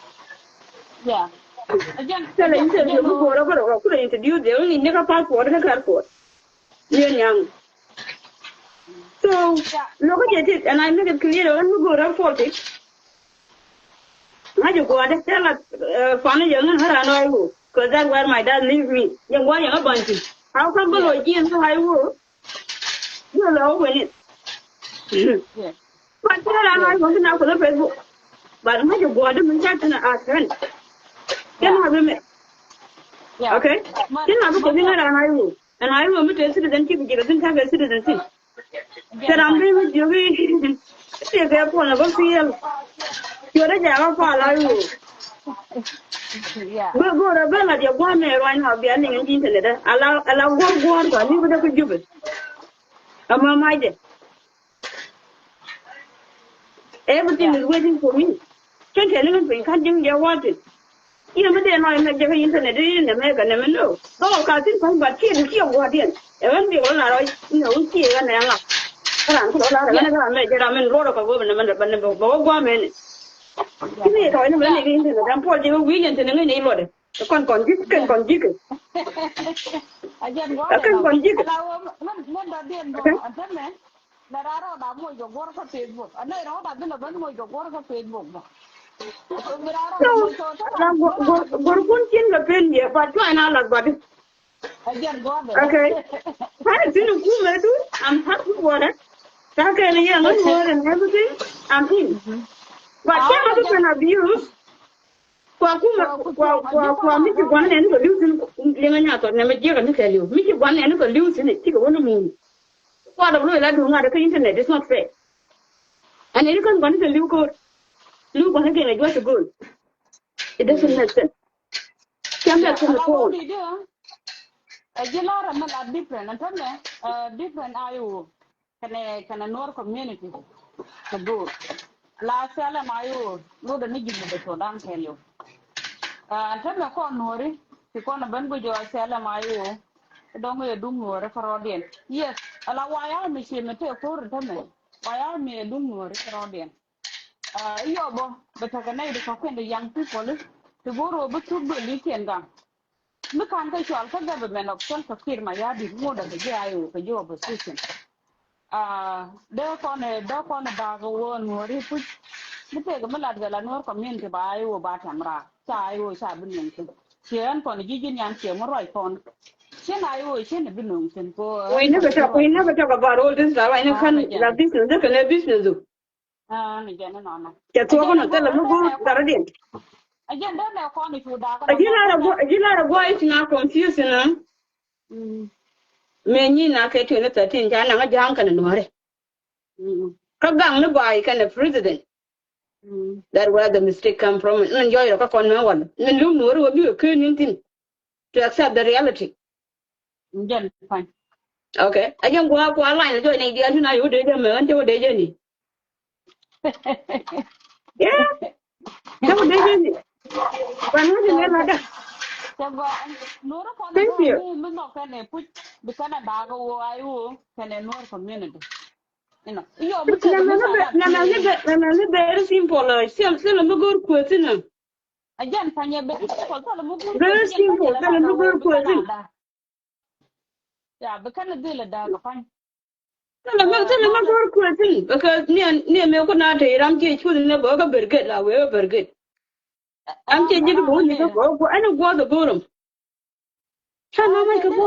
Kɛ lɛ interview mi go̱o̱rä bä rɔ kudɛ introduce dee ŋi̱n ni kä passport ni kar kuɔt. Yɛ nyaŋ. So lokä jɛ tit and I make it clear ɣän mi go̱o̱rä forty. Ŋa̱c ɛ gua̱a̱dɛ tell us, uh, fanä yɛ ŋän ɣän ran ɔy ɣöö, 'cause that where my dad leave me. Yɛ gua̱a̱dɛ ŋä ba̱ny thi̱n. How come bä lo̱c ji̱n ɣän ɔy ɣöö? Ji̱ ɣän ɔy ɣöö wen it. But tell ran ɔy ɣöö bi na kuth ɛ Facebook. But ŋa̱c ɛ gua̱a̱dɛ min ca thi̱n a kän. Cä na bi mɛ. Okay? Cä na bi kɛ bi ŋä ran ɔy ɣöö. Ɛn ɔy ɣöö mi te citizenship ji̱ kɛ thi̱n ta̱kɛ citizenship. Kɛ ram bi mi jiök i̱ tiɛkɛ puɔ̱n ɛ bä piɛl. Ciötdä jɛ ɣä pal a ɣöö. Bä go̱o̱rä bä la̱t yɛ gua̱a̱m ɛ ruany ɣɔɔ bia liŋ in ji̱ internet ɛ ala ala guɔ̱r guɔ̱r kua ni bä dee kä Jubɛ. Ɛmɔ macdɛ. Everything is waiting for me. Cä tɛni min piny ka̱n ji̱n jɛ wa̱a̱ thi̱n. I̱ mi dee nɔc mɛ jɛ kä internet i̱ nɛmɛ kɛ nɛmɛ no. Dhɔl ka thi̱n pa̱ny bat kiɛ di kiɛ gua̱diɛn. Ɛ ɣän bi wä la rɔy inɛ wä kiɛ ɣän ɛ ŋa. Kä ran kulɔ la rɛ ɣän ɛ kä ram mɛ jɛ ram min luɔrɛ kɛ wä bɛ nɛmɛ bɛ nɛmɛ bɛ wä gua̱a̱ mɛni. Ci mi tɔ̱ ni mɛ ni kɛ internet ɛn puɔl jɛ wä wi̱i̱ yɛn thi̱n ŋäc ni luɔtdɛ. Ɛ kɔn kɔn ji̱k kɛn kɔn ji̱k. Ɛ kɛn kɔn ji̱k. Nɛ raan rɔɔda moc kɛ guɔ̱r kä Facebook. Anɛ rɔɔda bi lɛ ben moc kɛ guɔ̱r kä Facebook bä. Bi raan rɔɔda moc kɛ guɔ̱r, guɔ̱r, guɔ̱r kun cin kɛ pen yɛ, but tuany a lath bɔdi. Ɛ jɛn guɔ̱r bɛ. Okay. Pare thin kumɛ du, I'm happy for it. Ta̱a̱ kɛn yɛ ŋä tuɔɔr and everything, I'm in. But cɛ ŋä bi kɛn abuse. Kua kumɛ kua kua kua mi ci gua̱n nɛn kɛ li̱w thin liŋä nyathɔt nɛmɛ jiɛkɛ ni kɛ li̱w. Mi ci gua̱n nɛn kɛ li̱w thin cikɛ wä ni muun. Kuat ɔ bi loc la duŋ ŋa̱t kä internet is not fair. Ɛn ɛn kän gua̱n kɛ li̱w ko̱r. Li̱w gua̱n kɛ kɛ juɔc go̱o̱l. It doesn't make sense. Cam bɛ kɛn ko̱o̱l. Ɛ ji̱ la̱rä mi la different ɛn tämɛ different ayo. Kɛnɛ kɛnɛ Nuɔr community kɛ go̱o̱r. La thilɛ ma yo lotdɛ ni ji̱ Jubɛ Sudan kɛɛliw. Ɛn tämɛ kɔn Nuɔri ti kɔn ɛ ben guic ɔ thilɛ ma yo. Dɔ̱ŋ yɛ duŋ Nuɔri kärɔɔdiɛn. Yes, ala wayar mi ci mi tëë ko̱r tämɛ. Wayar mi yɛ duŋ Nuɔri kärɔɔdiɛn. Iyɔ bä bɛ tekɛ nɛy di kɔ̱kiɛn di young people ti go̱o̱r ɣöö bi thuk duël i̱ kiɛn gaŋ. Mi ka̱n kä cɔal kä government of Salva Kiir Mayardit ŋot a kɛ ji̱ I O kɛ ji̱ opposition. Dee kɔn dee kɔn baak wä Nuɔri puc. Mi tëëkɛ mi lat kɛ la Nuɔr community ba I O ba tɛm raar ca I O ca bi nuŋ thi̱n. Ciɛ ɛn kɔn ji̱ ji̱ nian ciɛ mi ruac kɔn. Cin I O cin bi nuŋ thi̱n ko. We never talk, we never talk about all this stuff. I know kan la business, look at business do. Cɛ thuɔ̱k nɔ thilɛ mi go̱o̱r thɔrɔdiɛn. A ji̱ lar a guɔ, a ji̱ lar a guɔ i̱ ci na confuse nɔ. Mëë nyi na kɛ twenty thirteen ca naŋ a ja̱a̱ŋ kɛnɛ Nuɔ̱ɔ̱rɛ. Kä gaŋ ni ba̱a̱ kɛnɛ president. That where the mistake come from. Min jɔy rɔ kä kɔn mɛ wal min lum Nuɔ̱ɔ̱rɛ wä bikɛ ken in thin. To accept the reality. Jɛn pa̱ny. Okay. A jɛn gua̱a̱ kua̱r lany la jɔy nɛy diaal tin a yo̱o̱ dee jɛ mɛ ɣän cɛ wä dee jɛ ni. Yeah. Cɛ wä dee jɛ ni. Ban wä jɛ mɛ la da. Cɛ gɔaa. Nuɔ̱ɔ̱rɛ kɔn. Thank you. Mi nhɔk kɛnɛ puc bi kɛnɛ daak wä ay wä kɛnɛ Nuɔ̱ɔ̱r community. Inɔ. Iyɔ mi kɛ nɛmɛ ni bɛ nɛmɛ ni bɛ nɛmɛ ni bɛ very simple. Sim sim mi go̱o̱r kuethi nɔ. Again, panyɛ bɛ very simple, thilɛ mi go̱o̱r kuethi. Very simple, thilɛ mi go̱o̱r kuethi. Ya, bi kɛn dhil ɛ da̱a̱k ɛ pany. Thilɛ mi, thilɛ mi go̱o̱r kuethi. Because ni, ni mi ku na te ram ci cuth ni bä kä berget la wee berget. Am ci ji̱ bä wuni kä bä ku ɛn guɔth ɛ go̱o̱r. Ca na mɛ kɛ bä.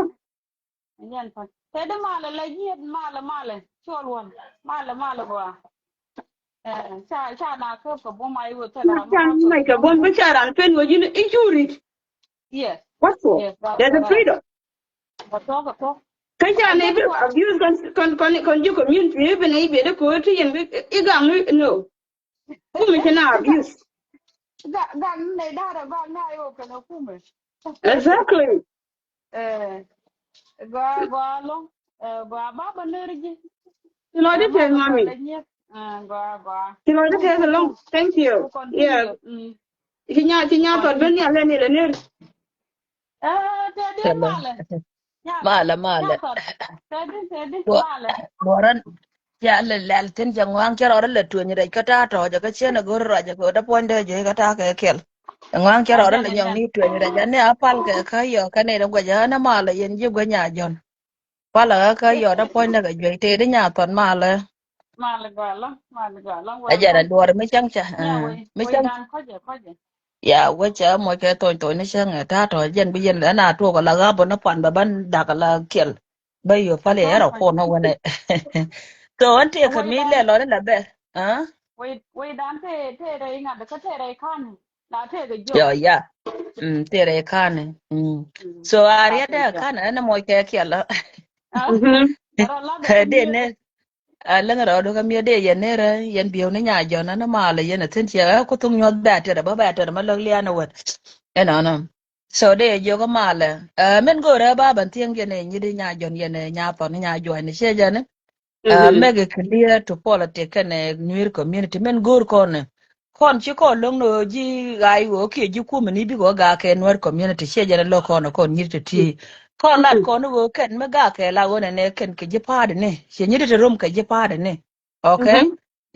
Yɛn pa̱ny. Tëë di malɛ la jiɛt malɛ malɛ. Col wän. Malɛ malɛ gɔaa. Ca ca na käp kɛ buɔ̱m a iwä thilɛ ram. Ca mɛ kɛ buɔ̱m bi ca ran pen wä ji̱n i̱ curit. Yes. What for? Yes, that's the freedom. Kɛ ca ni bi abuse kɔn kɔn kɔn ji̱ community i̱ bi ni i̱ bi di ko̱ ti yɛn bi i̱ gaŋ i̱ no. Kumɛ ci na abuse. Gak, gak ni nɛ da̱rɛ gak na yo kɛnɛ kumɛ. Exactly. Eh, gua, gua lo, eh, gua ba ba ner ji. Ci lɔcdä tɛth, mami. Gua, gua. Ci lɔcdä tɛth along. Thank you. Yeah. Ci nya, ci nya tɔt ben ya lɛ ni lɛ ner. Eh, tɛth di malɛ. Malɛ, malɛ. Tɛth di, tɛth di malɛ. Duɔrän. Ca lɛ lɛl thin ca ŋua̱a̱ŋ cä rɔɔdä lɛ tueny rɛc kä ta̱a̱ tɔ̱ɔ̱cä kä cieen ɛ go̱r ruacä kɛ ɣöö dä puɔ̱nydä juey kä ta̱a̱ kɛ kɛl. Ɛ ŋua̱a̱ŋ cä rɔɔdä lɛ nyɔŋ ni tueny rɛc ɛ ni a pal kɛ kä yɔ̱ɔ̱k kɛn ni dee guɛcä ɣän ɛ malɛ yɛn ji̱ guäny a jɔ̱n. Palä ɣä kä yɔ̱ɔ̱k dä puɔ̱nydä kɛ juey tëë di nya thuɔ̱n malɛ. Malɛ gɔalä, malɛ gɔalä. Ɛ jɛn ɛ duɔr mi cäŋ cä. Mi cäŋ. Ya wecä moc kɛ thony thony ni cäŋ ɛ ta̱a̱ tɔ̱ɔ̱cä jɛn bi yɛn ɛn a tuɔɔk ɛ la ɣa̱p bä ni puan bä bän dak ɛ la kɛl. Bä yio̱ pali ɛ rɔ kuɔn wä wänɛ. So ɣän tëëkä mi lɛ lɔni la bɛ. Wec dan tëë, tëë rɛy ŋa̱t kä tëë rɛy ka̱n. La tëëkä jiök. Yɔ, ya. Mm, tëë rɛy ka̱n. Mm. So a riɛt dɛ ka̱n ɛn moc kɛ kiɛl. Dee ni a läŋ rɔɔdu kä miɛ dee yɛn ni rɛ yɛn biɛw ni nya jɔn ɛn malɛ yɛn a thin ciɛ ɛ ku thuk nyuɔth bɛ tɛrɛ bä bɛ tɛrɛ ma läk lian a wät. Ɛnɔnɔ. So dee jiök ɛ malɛ. Ɛ min go̱o̱rɛ ba bän thiäŋ yɛn ɛ nyit nya jɔn yɛn ɛ nya thɔn nya juɔ̱ny ni ciɛ jɛn. Ɛ make it clear to politic kɛnɛ Nuer community min go̱o̱r kɔn. Kɔn ci kɔn lo̱ŋ ni ɣöö ji̱ ɣa̱c ɣöö kiɛ ji̱ kumɛ ni bikɛ ɣöö gak kɛ Nuer community ciɛ jɛn ɛ lo̱k kɔn kɔn nyit ti ti. Kɔn lat kɔn ɣöö kɛn mi gak kɛ la ɣöö nɛnɛ kɛn kɛ ji̱ pa̱a̱tdɛ ni ciɛ nyit ti rom kɛ ji̱ pa̱a̱tdɛ ni. Okay.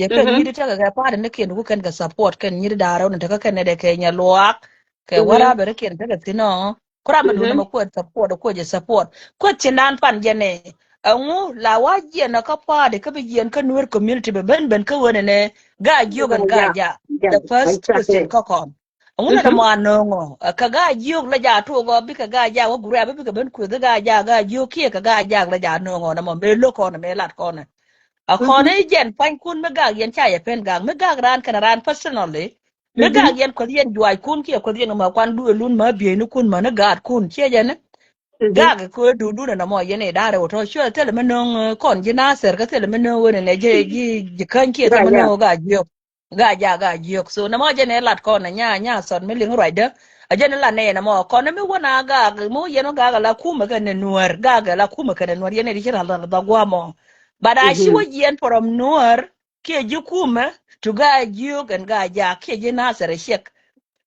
Yɛ kɛn nyit tekɛ kɛ pa̱a̱tdɛ ni kiɛn ku kɛn kɛ support kɛn nyit da̱a̱r rɛw ni tekɛ kɛn nɛ dɛ kɛ nyɛ luaak kɛ wärabɛ ri kiɛn tekɛ thin ɔ. Kuram mi duundɛ mɛ kuɛ support kuɛ jɛ support kuɛ thin dan pan jɛ nɛ. Ɛŋu la wa jiɛn kä pa̱a̱tdɛ kä bi jiɛn kä Nuer community bɛ ben ben kä wen nɛ Gaa-jiök ɛn Gaa-jaak. The first question kä kɔn. Ɛŋu nɛ mɔ a nööŋɔ kɛ Gaa-jiök la ja tuɔk ɔ bikɛ Gaa-jaak wä gurɛ bikɛ ben kueth Gaa-jaak Gaa-jiök kiɛ kɛ Gaa-jaak la ja nööŋɔ nɛ mɔ mëë lo̱k kɔn mëë lat kɔn. A kɔn i̱ jɛn pua̱nykun mi gak yɛn ca yɛ pen gak mi gak raan kɛnɛ raan personally. Mi gak yɛn kueth yɛn juackun kiɛ kueth yɛn ma kuan duëëlun ma bieynikun ma ni gaatkun ciɛ jɛn. Gak kɛ duundun ɛn ɛmɔ yɛn i̱ da̱rɛ wä tɔ cuɛ thilɛ mi nöŋ kɔn ji̱ Nathir kä thilɛ mi nöŋ wen ɛnɛ ji̱ ji̱ ji̱ käny kiɛ thilɛ mi nöŋ Gaa-jiök. Gaa-jaak Gaa-jiök. So nɛ mɔ jɛn ɛ lat kɔn ɛ nya nya thɔt mi liŋ ruacdä. A jɛn ɛ lat nɛ yɛn ɛmɔ kɔn mi wä na gak mi wä yɛn wä gak ɛ la kumɛ kɛnɛ Nuäär gak ɛ la kumɛ kɛnɛ Nuäär yɛn ɛ di ci ral dhɔk guamɔ. But a ci wä yɛn from Nuäär kiɛ ji̱ kumɛ to Gaa-jiök ɛn Gaa-jaak kiɛ ji̱ Nathir ɛ ciɛk.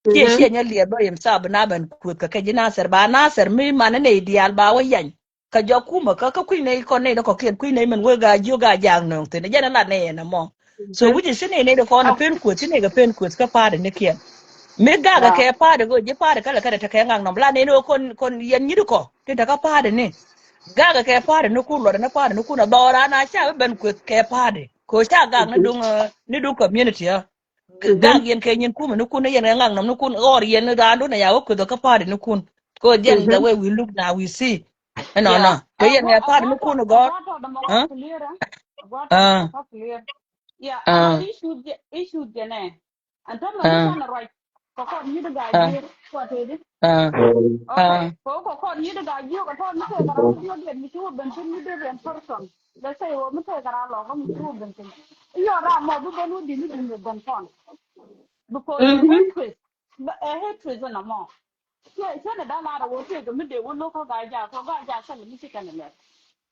Kiɛ ciɛ nyɛ liɛp bä yɛn thap na ben kueth kɛ kɛ ji̱ Nathir ba Nathir mi man nɛ i̱ diaal ba wä yany. Kä jɔk kumä kä kä kui̱ nɛy kɔn nɛy ni kɔ̱kiɛn kui̱ nɛy min wee Gaa-jiök Gaa-jaak nööŋ thi̱n jɛn ɛ lat nɛy ɛn ɛmɔ. So wi̱c i̱ ci nɛy nɛy di kɔn ɛ pen kueth ci nɛy kɛ pen kueth kä pa̱a̱tdɛ ni kiɛn. Mi gakɛ kɛ pa̱a̱tdɛ kɛ ji̱ pa̱a̱tdɛ kälɛ kɛn ɛ tekɛ ŋak nɔm la nɛy ni kɔn kɔn yɛn nyi̱t kɔ tin tekɛ pa̱a̱tdɛ ni. Gakɛ kɛ pa̱a̱tdɛ ni kun luɔtdɛ ni pa̱a̱tdɛ ni kun ɛ dhɔɔra na ca bi ben kueth kɛ pa̱a̱tdɛ kɛ ca gak ni duŋ ni duŋ community ɛ. Gak yɛn kɛ nyin kumɛ ni kun ni yɛn kɛ ŋak nɔm ni kun ɣɔr yɛn ni raandun ɛ ya wä kueth kä pa̱a̱tdɛ ni kun. Kɛ jɛn the way we look now we see. Ɛnɔnɔ kɛ yɛn ŋɛ pa̱a̱t mi kun gɔ̱r. Gua̱a̱t tɔ̱ dämɔ kɔk clear. Gua̱a̱t tɔ̱ dämɔ kɔk clear. Yeah, issue jɛ issue jɛ nɛ. Ɛn täämɛ mi canɛ ruac kɛ kɔn nyit Gaa-jiök kua tëëdi. Okay. Kɛ kɔn nyit Gaa-jiök kɛ tɔ̱ mi tëëkɛ ram mi diɔ̱k diɛn mi ci wä ben thin mi dee ben person. Let's say wä mi tëëkɛ ram lɔk mi ci wä ben thin. Iyɔ ram mɔ bi ben wä di mi dun ben kɔn. Because ɛ hatred. Ɛ hatred ɛn ɛmɔ. Cä cä ni da̱ŋ lar a wä tëëk mi dee wä lo̱k kä Gaa-jaak kɛ Gaa-jaak thil mi ci kɛn lɛr.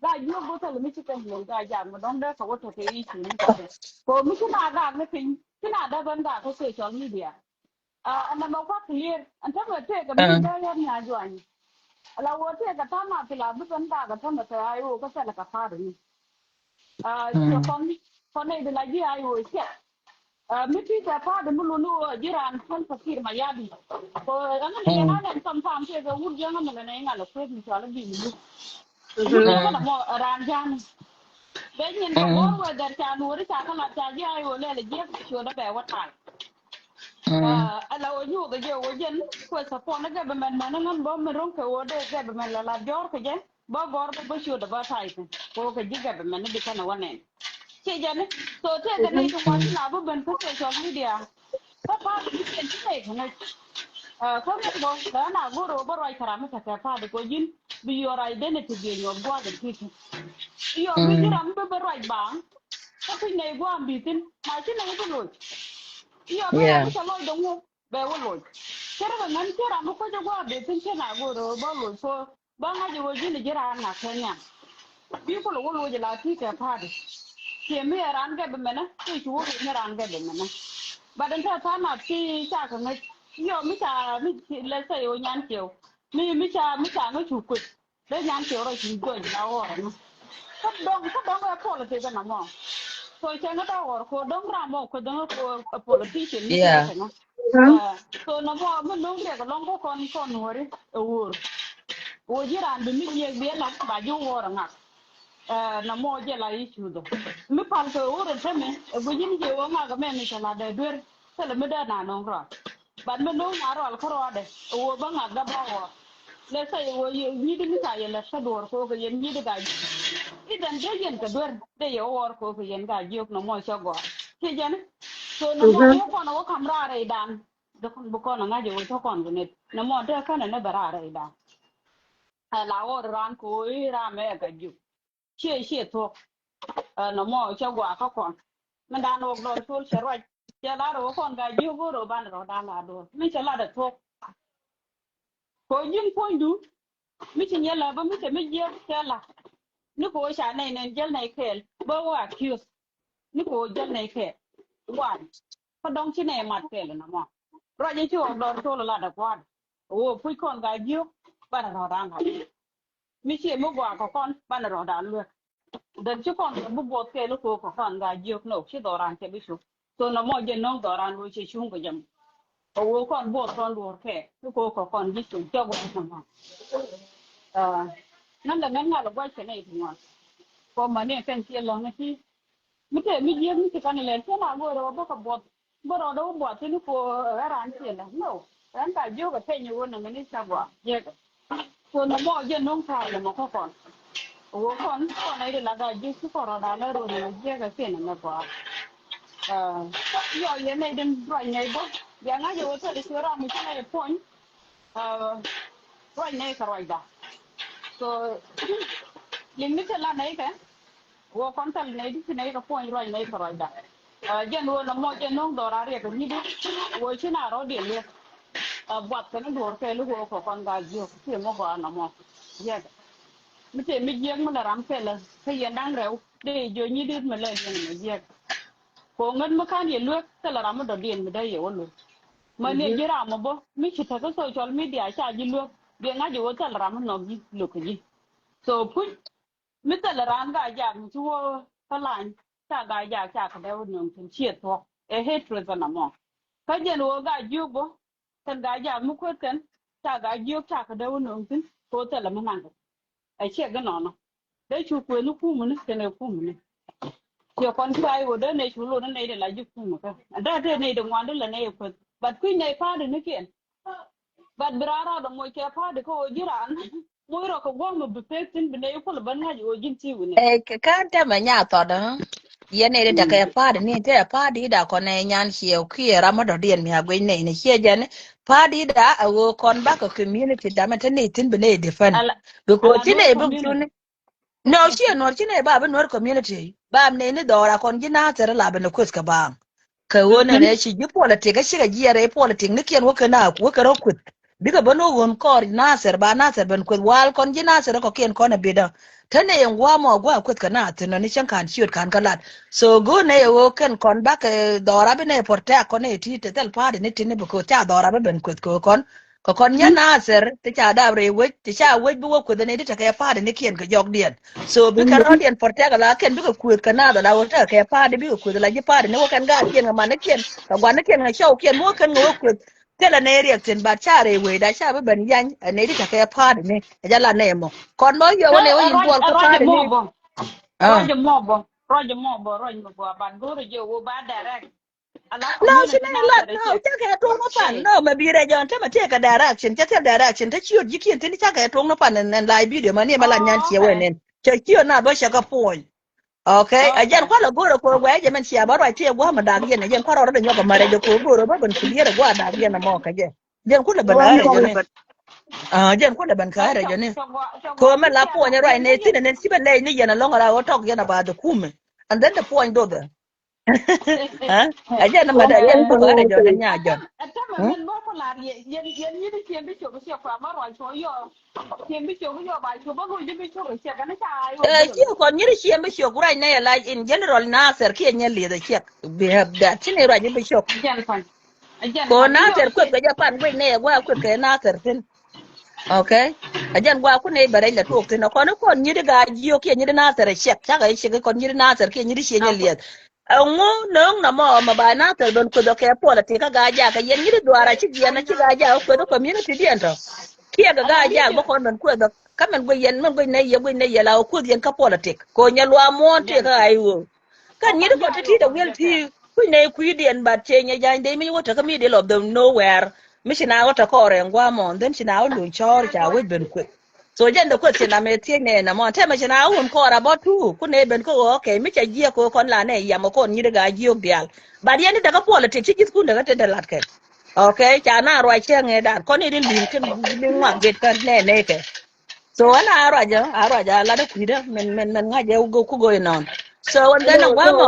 Gaa-jiök bä thil mi ci kɛn lɛr Gaa-jaak mi dɔ̱ŋ dee kɛ wä tɔ̱ kɛ i̱ ci mi kɛ tɛ. Kɛ mi ci na gak ni piny ci na dee ben gak kä social media. Ɛn nɛmɛ kua̱ clear ɛn tämɛ tëëk mi dee yɛn nya juany. Ala wä tëëk kɛ ta̱n a thil a bi ben gak kä tämɛ kɛ a i̱ wä kä thil kɛ pa̱a̱t ni. Ciɛ kɔn kɔn nɛy di la ji̱ a i̱ wä ciɛ. Mi ti kɛ pa̱a̱t mi luni wä ji̱ raan kän Fakir Mayadi. Kɛ ɛŋä ni yɛn a lɛn sometime tëëkɛ wut jiäŋä mi lɛ nɛy ŋa̱l ɛ kueth mi cɔal i̱ bi mi luk. Mi luk kän ɛmɔ raan ja̱a̱n. Bɛ nyin kɛ bɔr wɛ dhɛr ca nuɔri ca kä lat ca ji̱ a i̱ wä lɛl ɛ jiäk ciötdä bɛ wä ta̱a̱. Ala wä nyuuth ɛ jɛ wä jɛn kuɛ support ni government mɛn ni ŋän bä mi ro̱ŋ kɛ wä dee government la lat jɔ̱ɔ̱r kɛ jɛ. Bä gɔr bä bä ciöt bä ta̱y kɛ kɛ wä kɛ ji̱ government ni bi kɛn ɛ wä nɛn. Ciɛ jɛn ni so tëëkɛ nɛy ti ŋuan ti la bä ben kä social media. Kä pa̱a̱t ni ciɛn ci nɛy kɛ ŋäc. Kä ŋäc bä lɛ na go̱r ɣöö bä ruac kɛ ram mi tekɛ pa̱a̱t kɛ ji̱n bi your identity bi nyuɔth gua̱a̱th in ti̱ti̱. Iyɔ bi ji̱ ram mi bä ruac baaŋ. Kä kui̱ nɛy gua̱a̱m bi thi̱n ma ci nɛy bi loc. Iyɔ bɛ ram mi cɛ lɔc dɔŋ wok bɛ wä loc. Cɛ rɛ bɛ ŋän cɛ ram mi kuec ɛ gua̱a̱r dee thin cɛ na go̱o̱r ɛ bä loc so bä ŋa̱c ɛ wä ji̱n ɛ ji̱ raan ŋa̱k kɛ nhiam. Bi kulɛ wä loc ɛ la ti kɛ pa̱a̱t. Ciɛ mi ɛ raan gɛ bɛ mɛnɛ ti ci wä loc mi raan gɛ bɛ mɛnɛ. But ɛn tɛ tha̱a̱ŋ nath ti ca kɛ ŋäc. Iyɔ mi ca mi let's say ɛ wä nyan ciɛw mi mi ca mi ca ŋäc cu kuec. Dee nyan kiɛ rɔ ci gɔny la ɣɔr ni. Kä dɔŋ kä dɔŋ ɛ politics ɛn amɔ. So cɛ ŋä dɔŋ ɣɔr ko dɔŋ ram mɔ ko dɔŋ ko ɛ politician ni kɛ kɛ ŋä. So na mɔ mi no̱o̱ŋ dee kɛ lɔŋ ko kɔn kɔn wori ɛ wor. Wor ji̱ ran bi mi jiɛk bi ɛ lɔŋ ba ji̱ wor ɛ ŋak. Na mɔ jɛ la i̱ cuudhɔ mi pal kɛ wor ɛ tɛmɛ ɛ gui̱c in jiɛ wä ŋak ɛ mɛ mi cɛ la dee duer. Thilɛ mi dee na no̱o̱ŋ rɔ. But mi no̱o̱ŋ na rɔal kä rɔɔdɛ ɛ wor bä ŋak dee bä ɣɔr. Let's say wä nyit mi ca yɛ lät kä duɔ̱ɔ̱r ko̱o̱k kɛ yɛn nyit ka jiök. Idan dee yɛn kɛ duer dee yɛ ɣɔr ko̱o̱k kɛ yɛn ka jiök nɔmɔ cä gɔaa. Ci jɛn. So nɔmɔ wä kɔn wä kam raar rɛydan. Dee kɔn bi kɔn ŋa̱c wä cä kɔn kɛ net nɔmɔ dee känɛ ni bɛ raar rɛydan. Ɛ la ɣɔr raan ko̱o̱k i̱ ram ɛ ka jiök. Ciɛ ciɛ thuɔ̱k. Ɛ nɔmɔ cɛ gɔaa kä kɔn. Min dan wok dɔɔr col cɛ ruac cɛ lar wok kɔn ka jiök go̱o̱r wok ban rɔ dan la duɔ̱ɔ̱r mi cɛ lat ɛ thuɔ̱k. Ko ji̱n puɔ̱nydu mi ci nyɛ la bä mi cɛ mi jiɛk cɛ la. Ni ko ca nɛy nɛn jäl nɛy kɛɛl bä wä accuse. Ni ko jäl nɛy kɛɛl. Wan kä dɔ̱ŋ ci nɛy mat kɛɛl nɔmɔ. Ruac ci wok dɔɔr col lat ɛ kua̱a̱t. Wok puc kɔn ka jiök ban rɔ dan la. Mi ciɛ mi gɔaa kɛ kɔn banɛ rɔɔdan luek. Dɛn ci kɔn kɛ bi buɔth kɛ li ko̱o̱k kɛ kɔn gaa jiök nɔ ci dhɔran cɛ bi cuŋ. So nɔmɔ jɛ no̱o̱ŋ dhɔran wee cɛ cuŋ kɛ jɛ mɔ. Kɛ wee kɔn buɔth kɔn luɔr kɛ li ko̱o̱k kɛ kɔn ji̱ cuŋ cɛ gua̱c nɔmɔ. Aa, nan lɛ ŋän ŋal gua̱c kɛ nɛy ti ŋuan. Kɔ mani kɛn ciɛ lɔ̱ŋ ni ti mi te mi jiek mi ci kan ilɛl cɛ na go̱o̱r ɛ wä bä kɛ buɔth. Bä rɔɔdɛ wä buɔth thin ko ɛ ran ciɛ lɛ no. Ɛn ka jiök ɛ peny wä nɛ mini ca gɔaa jiek. Ko nɔmɔ jɛ no̱o̱ŋ ta̱a̱ lɛ mɔ kä kɔn. Wä kɔn kɔn ɛ ri la ka jiök ci kɔn rɔɔdɛ lɛ rɔɔdɛ jiek ɛ kiɛn ɛ mɛ gɔaa. Yɔ yɛ nɛy din ruac nɛy bä. Bia ŋa̱c ɛ wä thil ci ram mi ci nɛy puɔ̱ny. Ruac nɛy kɛ ruacda. So liŋ ni cɛ la nɛy kɛ. Wä kɔn thil nɛy di ci nɛy kɛ puɔ̱ny ruac nɛy kɛ ruacda. Jɛn wä nɔmɔ jɛn no̱o̱ŋ dhɔr a riɛk kɛ nyit di. Wä ci na rɔ̱diɛn liɛk. Buath kɛn duɔ̱ɔ̱r kɛɛl wä kɛ kɔn gaa jiök ci mɔ gɔaa nɔmɔ. Jiɛk mi te mi jiɛk mi lɛ ram kɛl kä yɛn da̱ŋ rɛw dee jiök nyit di mi lɛ liɛn mɛ jiɛk. Ko ŋät mi ka̱n yɛ luek thilɛ ram mi dɔ̱diɛn mi dee yɛ wä luek. Mani ji̱ ram mi bä mi ci te kä social media ca ji̱ luek biɛ ŋa̱c i̱ wä thilɛ ram mi nhɔk ji̱ luek kɛ ji̱. So puc mi thilɛ raan gaa jak mi ci wä kä lany ca gaa jak ca kɛ dee wä nöŋ thi̱n ciɛ thuɔ̱k ɛ hatred ɛn amɔ. Kä jɛn wä gaa jiök bä kɛn gaa jak mi kuet kɛn ca gaa jiök ca kɛ dee wä nöŋ thi̱n kɛ wä thilɛ mi naŋ kɛ. Ɛ ciɛ gɛ nɔnɔ. Dee cu kuëëni kumuni kɛnɛ kumuni. Ciɛ kɔn cuay wä dee nɛy cu lon ni nɛy di la ji̱ kumi kä dee tëë nɛy di ŋuan di la nɛy kueth. But kui̱ nɛy pa̱a̱di ni kiɛn. But bi raar raar dɔ moc kɛ pa̱a̱di kä ɣöö ji̱ raan moc rɔ kɛ gua̱a̱k mi bi pek thi̱n bi nɛy kulɛ ben ŋa̱c ɣöö ji̱n ti wi̱ni. Ɛ kɛ ka̱n tɛmɛ nya thɔt ɛ. Yɛn nɛy di tekɛ pa̱a̱di ni tëë pa̱a̱di da kɔn ɛ nyan ciɛ kiɛ ram mi dɔ̱diɛn mi a guic nɛy ni ciɛ jɛn pa̱a̱di da ɛ ɣöö kɔn bakɛ community damɛ te nɛy thi̱n bi nɛy defend. Because ci nɛy bi cuni. No, ciɛ nuɔr ci nɛy ba bi nuɔr community ba nɛy ni dhɔra kɔn ji̱ nathɛr la bi ni kueth kɛ baŋ. Kɛ ɣöö nɛnɛ ci ji̱ politic a cikɛ jiɛɛr ɛ politic ni kiɛn wä kɛ na wä kɛ rɔ kueth. Bikɛ ben wä ɣöön kɔr nathɛr ba nathɛr ben kueth wal kɔn ji̱ nathɛr kɔ kiɛn kɔn a bidä. Te nɛy ɛn gua̱a̱ mɔ gua̱a̱ kueth kɛ nathɛr nɔ ni cäŋ ka̱n ciöt ka̱n kä lat. So go̱o̱r nɛy ɛ ɣöö kɛn kɔn bakɛ dhɔra bi nɛy protect kɔn nɛy ti te thil pa̱a̱di ni ti ni bi ko̱o̱th ca dhɔra bi ben kueth kɛ ɣöö kɔn. Kɛ kɔn nyɛ nathɛr ti ca dap rɛy wec ti ca wec bi wä kueth ni ti tekɛ pa̱a̱di ni kiɛn kɛ jɔkdiɛn. So bikɛ rɔ̱diɛn protect la kiɛn bikɛ kueth kɛ nathɛr la wä tekɛ pa̱a̱di bikɛ kueth la ji̱ pa̱a̱di ni wä kɛn gaatkiɛn kɛ manikiɛn kɛ guanikiɛn kɛ cɔwkiɛn bi wä kɛn kɛ wä kueth. Thilɛ nɛy riɛk thi̱n bat ca rɛy wecda ca bi ben yany ɛ nɛy ti tekɛ pa̱a̱di ni ɛ jɛ la nɛy mɔ. Kɔn mɔ yɛ wä nɛy wä yin buɔl kä pa̱a̱di ni. Ruac mɔ bɔ ruac mɔ bɔ ruac mɔ bɔ bat go̱o̱rɛ jɛ wä ba direct. No, ci nɛ lat no cakɛ tuɔŋ ni pan no mɛ bi rɛ jɔn te mɛ tëë kɛ direction cɛ thil direction te ciöt ji̱kiɛn thin cakɛ tuɔŋ ni pan ɛn la video mɛ ni mɛ la nyan ciɛ wɛ nɛn cɛ ciöt na bä cɛ kɛ puɔ̱ny. Okay, ɛ jɛn kualɛ go̱o̱rɛ ko̱o̱r guɛ jɛ mɛn cia bä ruac tëë gua̱a̱m ɛ dak yɛn ɛ jɛn kualɛ rɔɔdɛ nyɔk ɛ mɛ rɛ jɛ ko̱o̱r go̱o̱rɛ bä ben clear ɛ gua̱a̱ dak yɛn ɛ mɔ kɛ jɛ. Jɛn kulɛ ben ɛ rɛ jɔni. Jɛn kulɛ ben kɛ rɛ jɔni. Ko̱o̱r mɛ la puɔ̱ny ruac nɛ thin ɛ nɛn ci bɛ lɛy ni yɛn ɛ lɔŋ ɛ la ɣöö tɔk yɛn ɛ ba the kumɛ. And then the puɔ̱ny dhothɛ. Ɛ jɛn ni mat ɛ jɛn bä kɔn rɛ jɔn ɛ nya jɔn. Ɛ ciɛ kɔn nyiri ciɛ bi ciök ruac nɛ ɛ lac in general Nathɛr kiɛ nyɛ lieth ɛ ciɛk. Bi ɛ that ci ni ruac bi ciök. Ko Nathɛr kueth kɛ jɛ pan guic nɛ ɛ gua̱a̱ kueth kɛ Nathɛr thin. Okay. Ɛ jɛn gua̱a̱ kun nɛ bɛ rɛc lɛ tuɔɔk thin ɛ kɔn i̱ kɔn nyiri Gaa-jiök kiɛ nyiri Nathɛr ɛ ciɛk cakɛ i̱ ciɛk i̱ kɔn nyiri Nathɛr kiɛ nyiri ciɛ nyɛ lieth. Ɛŋu nööŋ nɔmɔ mɛ ba Nathɛr ben kueth ɔ kɛ puɔl ɛ ti kä Gaa-jaak kɛ yɛn nyiri dhuaar a ci jiɛn a ci Gaa-jaak ɔ kueth ɔ community diɛn tɔ. Kiɛ kɛ Gaa-jaak bä kɔn ben kueth ɔ kä mɛn guic yɛn mɛn guic nɛ yɛ guic nɛ yɛ la ɔ kueth yɛn kä puɔl ɛ ti ko nyɛ luaam muɔ̱ɔ̱n ti kä ɣa̱c ɣöö. Kɛn nyit kɔ ti ti dɛ wiɛl ti kui̱ nɛ kui̱diɛn bat cɛ nyɛ ja̱ny dee mi wä tekä mi dee lɔ them nowhere. Mi ci na wä te kɔɔrɛ ŋuamɔ then ci na wä luny cɔɔr ca wec ben kueth. So jɛn the question amɛ thiec nɛ nɛ mɔ tɛmɛ ci na wä wun kɔɔr abɔ tu kun nɛ ben kä ɣɔɔ kɛ mi ca jiɛ kɔ kɔn la nɛ yam kɔn nyit Gaa-jiök dial. But yɛn ti dɛ kä politics ci ji̱th kun dɛ kä te dɛ lat kɛ. Okay ca na ruac cɛ ŋɛ dan kɔn ni di liŋ kin liŋ ŋuak get kä nɛ nɛ kɛ. So ɛn a ruac ɛ a ruac ɛ a lat ɛ kui̱dä mɛn mɛn mɛn ŋa̱c ɛ ku go̱o̱c nɔn. So ɛn then ɛ gua̱a̱ mɔ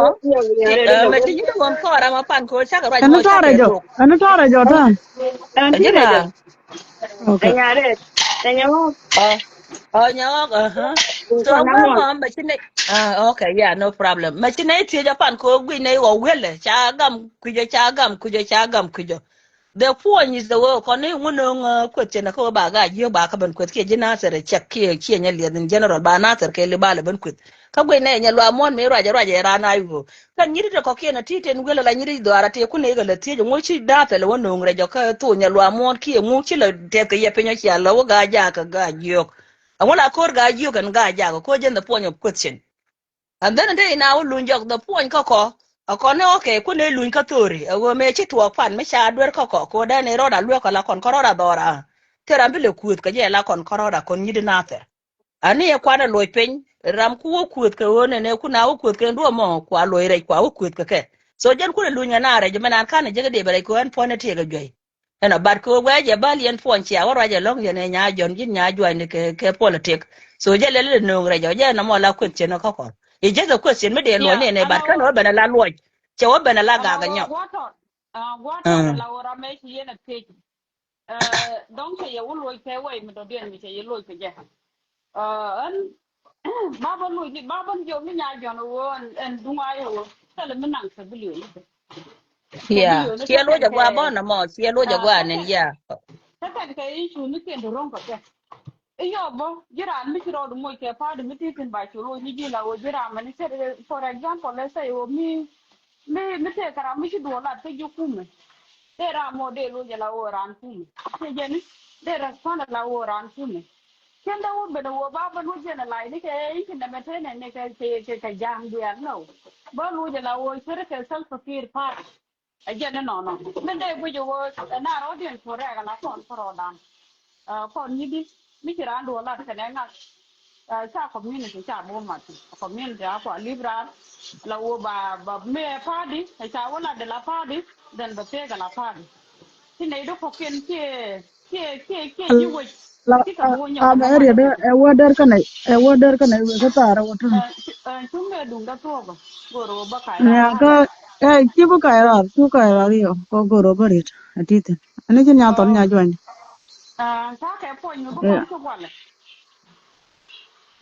mɛ ti nyi ti ɣɔn kɔɔr ama pan ko̱ cakɛ ruac ɛn mɔ tɔrɛ cakɛ jɔ tok. Ɛn tɔrɛ jɔ tɔn. Ɛn ti rɛ jɔ. Okay. Ɔ ɔ nyawɔk. So ɛ gua̱a̱ mɔ mɛ ti nɛ. Okay, yeah, no problem. Mɛ ti nɛ thiec ɛ pan ko̱ guic nɛ ɣɔw wele ca gam kui̱cä ca gam kui̱cä ca gam kui̱cä. The point is the way kɔn ni ŋun nöŋ kueth cɛn kä ba Gaa-jiök ba kä ben kueth kiɛ ji̱ Nathɛr cɛk kiɛ kiɛ nyɛ liɛth in general ba Nathɛr kɛ li ba lɛ ben kueth. Kä guic nɛ nyɛ luaam muɔ̱ɔ̱n mi ruacɛ ruacɛ ran a yuɔ. Kɛn nyiri ti kɔkiɛn a ti ten wiɛl ala nyiri dhuaar a ti kun ni kɛ lɛ thiec ŋuɔ ci Nathɛr lɛ wä nöŋ rɛc jɔ kä thok nyɛ luaam muɔ̱ɔ̱n kiɛ ŋu ci lɛ tɛth kɛ yɛ piny ɔ cia lɛ wä Gaa-jaak kɛ Gaa-jiök. Ɛŋu la ko̱r Gaa-jiök ɛn Gaa-jaak ko̱ jɛn the point of question. And then te ina wä luny jɔk the point kä kɔ a kɔn ni okay kun ni luny kä thori a ɣöö mëë ci tuɔɔk pan mi ca duer kä kɔ ko dɛn ni rɔɔd a luek kɔ la kɔn kä rɔɔd a dhɔra. Te ram bi lɛ kuuth kɛ jɛ la kɔn kä rɔɔd a kɔn nyit Nathɛr. Ani ɛ kuan ɛ loc piny ram ku wä kuuth kɛ ɣöö nɛnɛ kun a wä kuuth kɛ duɔmɔ kua loc rɛc kua wä kuuth kɛ kɛ. So jɛn kun ɛ luny ɛ na rɛc mɛ nan kan ɛ jek ɛ dee bɛ rɛc kɛ ɣöö ɛn puɔ̱n ɛ tiek ɛ juɛy. Ɛnɔ bat kɛ wee jɛ bal yɛn puɔ̱ny cia wä ruac ɛlɔ̱ŋ yɛn ɛ nya jɔn ji̱n nya juac ni kɛ kɛ politik. So jɛ lɛl lɛ nööŋ rɛc ɔ jɛ nɔmɔ la question kä kɔn. It's just a question mi dee luɔc ni ɛnɛ bat kɛn wä ben ala luɔc. Cɛ wä ben ala gak ɛ nyɔk. Gua̱tɔn ala wä ram ɛ ci yɛn ɛ thiec. Dɔ̱ŋ cɛ yɛ wä luɔc kɛ wɛy mi dɔ̱diɛn mi cɛ yɛ luɔc kɛ jɛ. Ɛn ba bä luc ba bä jiɔk ni nya jɔn wä ɛn duŋ a yɛ wä thilɛ mi naŋ thɛ bi liöö ni thɛ. Yeah, ciɛ luɔc agua bɔn amɔ ciɛ luɔc agua nen ya. Kä kɛn kɛ icu ni kɛn di ro̱ŋ kɛ kɛ. Iyɔ bä ji̱ raan mi ci rɔɔd moc kɛ pa̱a̱t mi ti thin ba cu luɔc ni ji̱ la wä ji̱ raan mɛn cɛ for example let's say wä mi mi mi tëë kɛ ram mi ci duɔl lat kä ji̱ kumɛ. Dee ram mɔ dee luɔc ala wä raan kumɛ. Cɛ jɛn dee respond ala wä raan kumɛ. Cɛn dee wä ben wä ba ben wä jɛn ala ni kɛ i̱ ci nɛmɛ tëë nɛ ni kɛ kɛ kɛ jam diaal nɔ. Bä luɔc ala wä cɛ ri kɛ Salva Kiir pa̱a̱t. A jɛn ni nɔnɔ min dee guic wä na rɔɔdiɛn puɔ̱t rɛɛk ala kɔn kärɔɔdan. Kɔn nyi di mi ci raan duɔl lat kɛnɛ ŋa̱th. Ca community ca bom mat community a kua lip raan la wä ba ba mi ɛ pa̱a̱di ɛ ca wä lat di la pa̱a̱di. Then bɛ pek ala pa̱a̱di. Ci nɛy di kɔ̱kiɛn kiɛ kiɛ kiɛ kiɛ ji̱ wec. Ci kɛ bom nyɔk ɛ wä der kɛnɛ ɛ wä der kɛnɛ wek kä thaar ɛ wä tun. Cuŋ dee duŋdä thuɔ̱k. Goro bä kac ran kä ɛ ci bä kac rar cu kac rar yɔ kɔ goro bä rit. A ti thin ani ci nya thɔn nya juany.